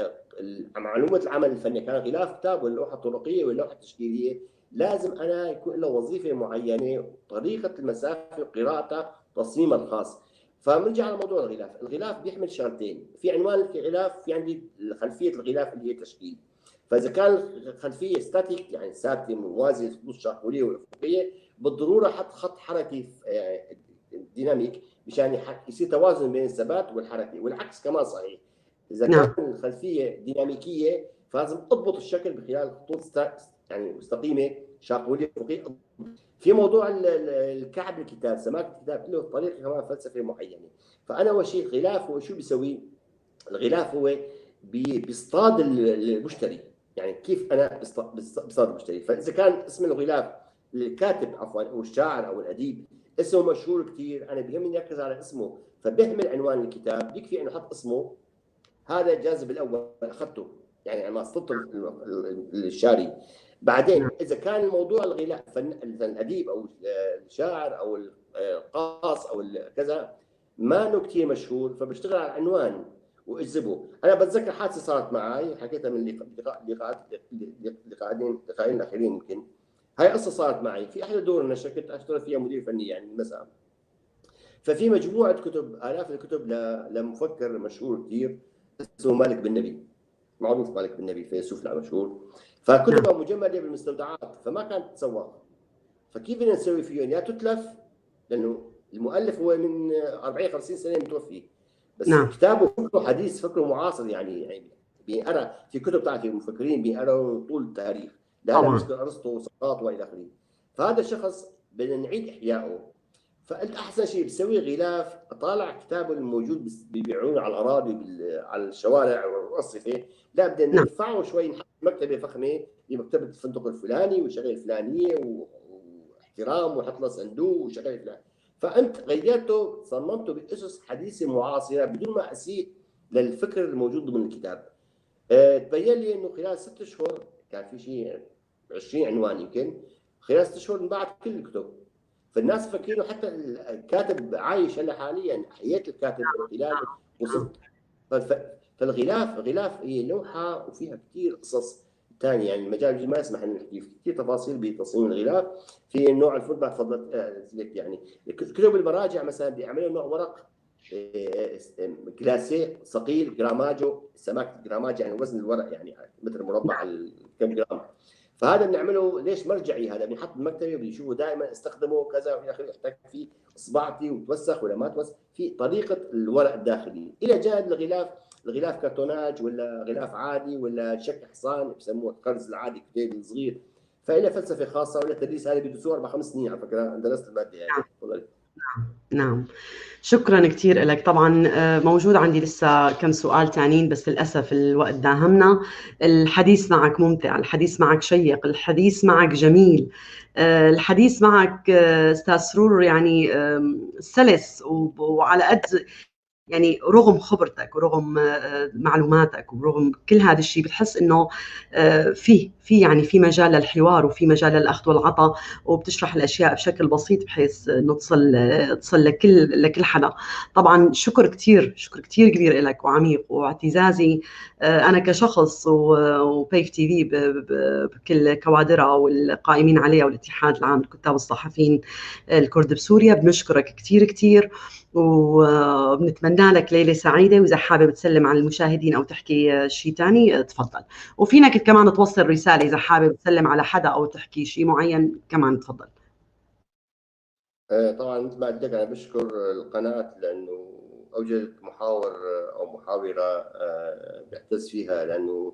معلومة العمل الفني، كان غلاف كتاب ولا لوحة طرقيه ولا لوحة تشكيليه، لازم انا يكون له وظيفة معينة، طريقه المسافة وقراءتها، تصميمها الخاص. فبنرجع على موضوع الغلاف، الغلاف بيحمل شغلتين، في عنوان الغلاف، في عندي خلفية الغلاف اللي هي تشكيل. فاذا كان الخلفية static يعني ثابتة موازية الخطوط الشاقوليه والافقيه، بالضرورة حط خط حركي يعني dynamic مشان يصير توازن بين الثبات والحركة، والعكس كمان صحيح. اذا كان الخلفية ديناميكية فلازم اضبط الشكل بخلال خطوط يعني مستقيمة شاقوليه افقية. في موضوع الكعب الكتاب، سماكه الكتاب له طريقه كمان فلسفة معينة. فانا اول شيء الغلاف هو شو بيسوي؟ الغلاف هو بيصطاد المشتري، يعني كيف انا بصطاد المشتري. فاذا كان اسم الغلاف الكاتب عفوا او الشاعر او الاديب اسمه مشهور كثير، انا بيهمني اركز على اسمه، فبهمل عنوان الكتاب، بيكفي انه احط اسمه. هذا الجاذب الاول اخذته، يعني انا اصطدت الشاري. بعدين اذا كان الموضوع الغلاف الاديب او الشاعر او القاص او كذا ما انه كثير مشهور، فبشتغل على العنوان واجذبه. انا بتذكر حادثه صارت معي حكيتها من لقاءين الاخيرين يمكن. هاي قصة صارت معي في احدى دور النشر كنت اشتغل فيها مدير فني يعني المساء. ففي مجموعة كتب، الاف الكتب لمفكر مشهور كثير اسمه مالك بن نبي، معروف مالك بن نبي فيلسوف مشهور. فكتبه مجمده بالمستودعات، فما كانت تتسوق. فكيف بدنا نسوي فيهم؟ يا تتلف، لانه المؤلف هو من 40 50 سنة متوفي، بس كتابه فكرة حديث، فكرة معاصر، يعني بينقرا في كتب بتاعت المفكرين بينقرا طول التاريخ، لا مثل ارسطو وسقراط والى اخره. فهذا الشخص بدنا نعيد احيائه، فقلت احسن شيء بسوي غلاف اطالع كتابه الموجود بيبيعونه على الاراضي على الشوارع والارصفه، لا بدنا نرفعه شوي، نحط مكتبه فخمة بمكتبه الفندق الفلاني والشغله الفلانية واحترام، ونحط له صندوق وشغله الفلانية. فانت غيرته، صممته باسس حديثه معاصره بدون ما اسيء للفكر الموجود ضمن الكتاب. تبين لي انه خلال 6 اشهر كان في شيء 20 عنوان يمكن، خلال 6 اشهر انباعت كل الكتب. فالناس فكروا حتى الكاتب عايش هلا حاليا، حياة الكاتب خلال وصلت. فالغلاف غلاف هي لوحة وفيها كثير قصص ثانية، يعني المجال ما يسمح ان نحكي في كثير تفاصيل بتصميم الغلاف. في نوع الفوت ما تفضلت لك، يعني كتب المراجع مثلا بيعملوا نوع ورق glacé ثقيل، جراماجو، سماكه جراماج يعني وزن الورق يعني متر مربع كم جرام. فهذا بنعمله ليش مرجعي، هذا بنحط بالمكتبة وبيشوفه دائما، استخدمه كذا والى اخره، احتك فيه اصبعتي وتوسخ ولا ما توسخ، في طريقه الورق الداخلي. الى جانب الغلاف، الغلاف كرتوناج ولا غلاف عادي ولا شك حصان بسموه القرز العادي كتيب صغير، فإلى فلسفة خاصة ولا تدريس. هذا بدرسوه 4 5 سنين على فكرة، درست المادة يعني. تفضلي. نعم، شكرا كثير لك. طبعا موجود عندي لسه كم سؤال تانيين بس للأسف الوقت داهمنا. الحديث معك ممتع، الحديث معك شيق، الحديث معك جميل، الحديث معك أستاذ سرور يعني سلس وعلى قد يعني رغم خبرتك ورغم معلوماتك ورغم كل هذا الشيء بتحس انه في يعني في مجال للحوار وفي مجال للاخذ والعطاء، وبتشرح الاشياء بشكل بسيط بحيث انه تصل لكل حدا. طبعا شكر كثير، شكر كثير كبير لك وعميق واعتزازي انا كشخص وبيف تي في بكل كوادرها والقائمين عليها والاتحاد العام للكتاب الصحفيين الكرد بسوريا، بنشكرك كثير كثير. وبنتمنى لك ليلة سعيدة، وإذا حابب تسلم على المشاهدين أو تحكي شيء ثاني تفضل، وفينك كمان توصل رسالة إذا حابب تسلم على حدا أو تحكي شيء معين كمان تفضل. طبعا مثل ما قلت لك أنا بشكر القناة لأنه أوجدت محاور أو محاورة بيعتز فيها، لأنه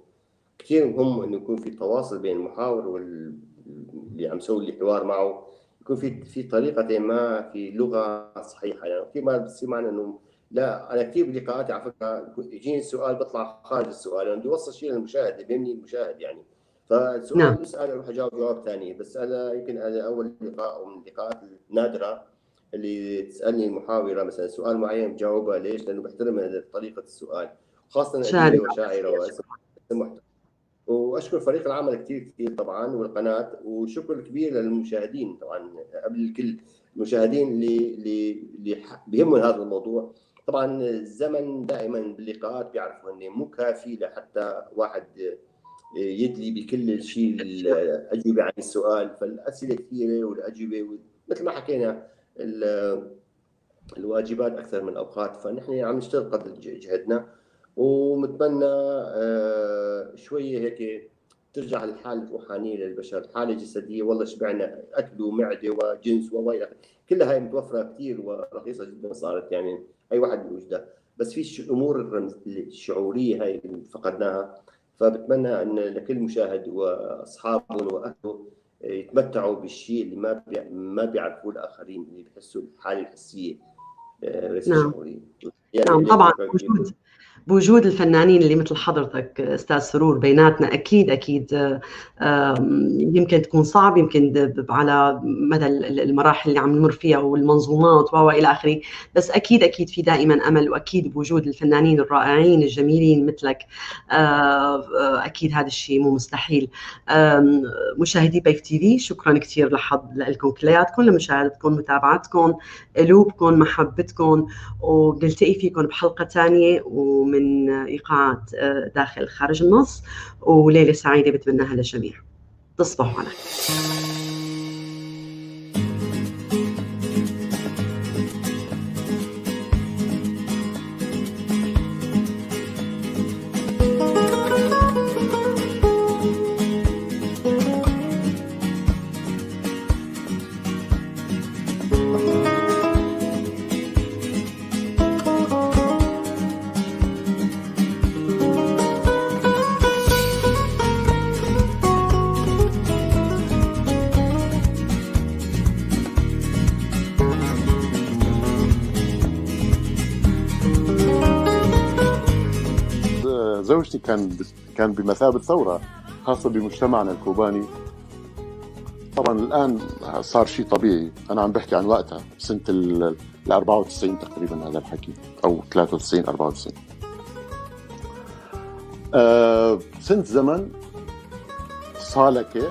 كثير مهم إنه يكون في تواصل بين المحاور واللي عم يسوي الحوار معه، يكون في طريقة ما، في لغة صحيحة. يعني كثير ما بتصير معنا إنه لا، أنا كثير بلقاءاتي على فكرة يجيني السؤال بطلع خارج السؤال، أنا بدي أوصل شيء للمشاهد، بيهمني المشاهد يعني، فالسؤال نعم. يسأل أروح أجاوب جواب ثاني. بس أنا يمكن هذا أول لقاء أو من اللقاءات النادرة اللي تسألني المحاورة مثلا سؤال معين بجاوبها. ليش؟ لأنه بحترم طريقة السؤال، خاصة أديبة وشاعرة ومحترمة. واشكر فريق العمل كثير كثير طبعا والقناة، وشكر كبير للمشاهدين طبعا قبل الكل، المشاهدين اللي بيهمهم هذا الموضوع. طبعا الزمن دائما باللقاءات بيعرفوا انه مو كافي لحتى واحد يدلي بكل الشيء الاجوبة عن السؤال، فالاسئله كثيرة والاجوبه مثل ما حكينا الواجبات اكثر من الاوقات، فنحن عم نشتغل قدر جهدنا، ومتمنى شوية هيك ترجع الحالة الروحانية للبشر، الحالة الجسدية والله شبعنا اكل ومعده وجنس والى كلها هاي متوفرة كثير ورخيصه جدا صارت، يعني اي واحد بيوجدها، بس في امور الشعوريه هاي فقدناها. فبتمنى ان لكل مشاهد واصحابه واهله يتمتعوا بالشيء اللي ما بيعرفوه الاخرين، اللي بحسوا الحالة الحسية ليس الشعوريه. نعم طبعا بوجود الفنانين اللي مثل حضرتك استاذ سرور بيناتنا اكيد اكيد يمكن تكون صعب، يمكن على مدى المراحل اللي عم نمر فيها والمنظومات والى اخره، بس اكيد اكيد في دائما امل، واكيد بوجود الفنانين الرائعين الجميلين مثلك اكيد هذا الشيء مو مستحيل. مشاهدي بيف تي في، شكرا كثير لكم كلياتكم لمشاهدتكم متابعتكم قلوبكم محبتكم، وبنلتقي فيكم بحلقة ثانية ومن ايقاعات داخل خارج النص، وليلة سعيدة بتمناها للجميع. تصبحوا على خير. زوجتي كان بمثابة ثورة خاصة بمجتمعنا الكوباني. طبعا الآن صار شيء طبيعي، أنا عم بحكي عن وقتها سنة ال 94 تقريبا هذا الحكي، أو 93 94. سنة زمن صالكة.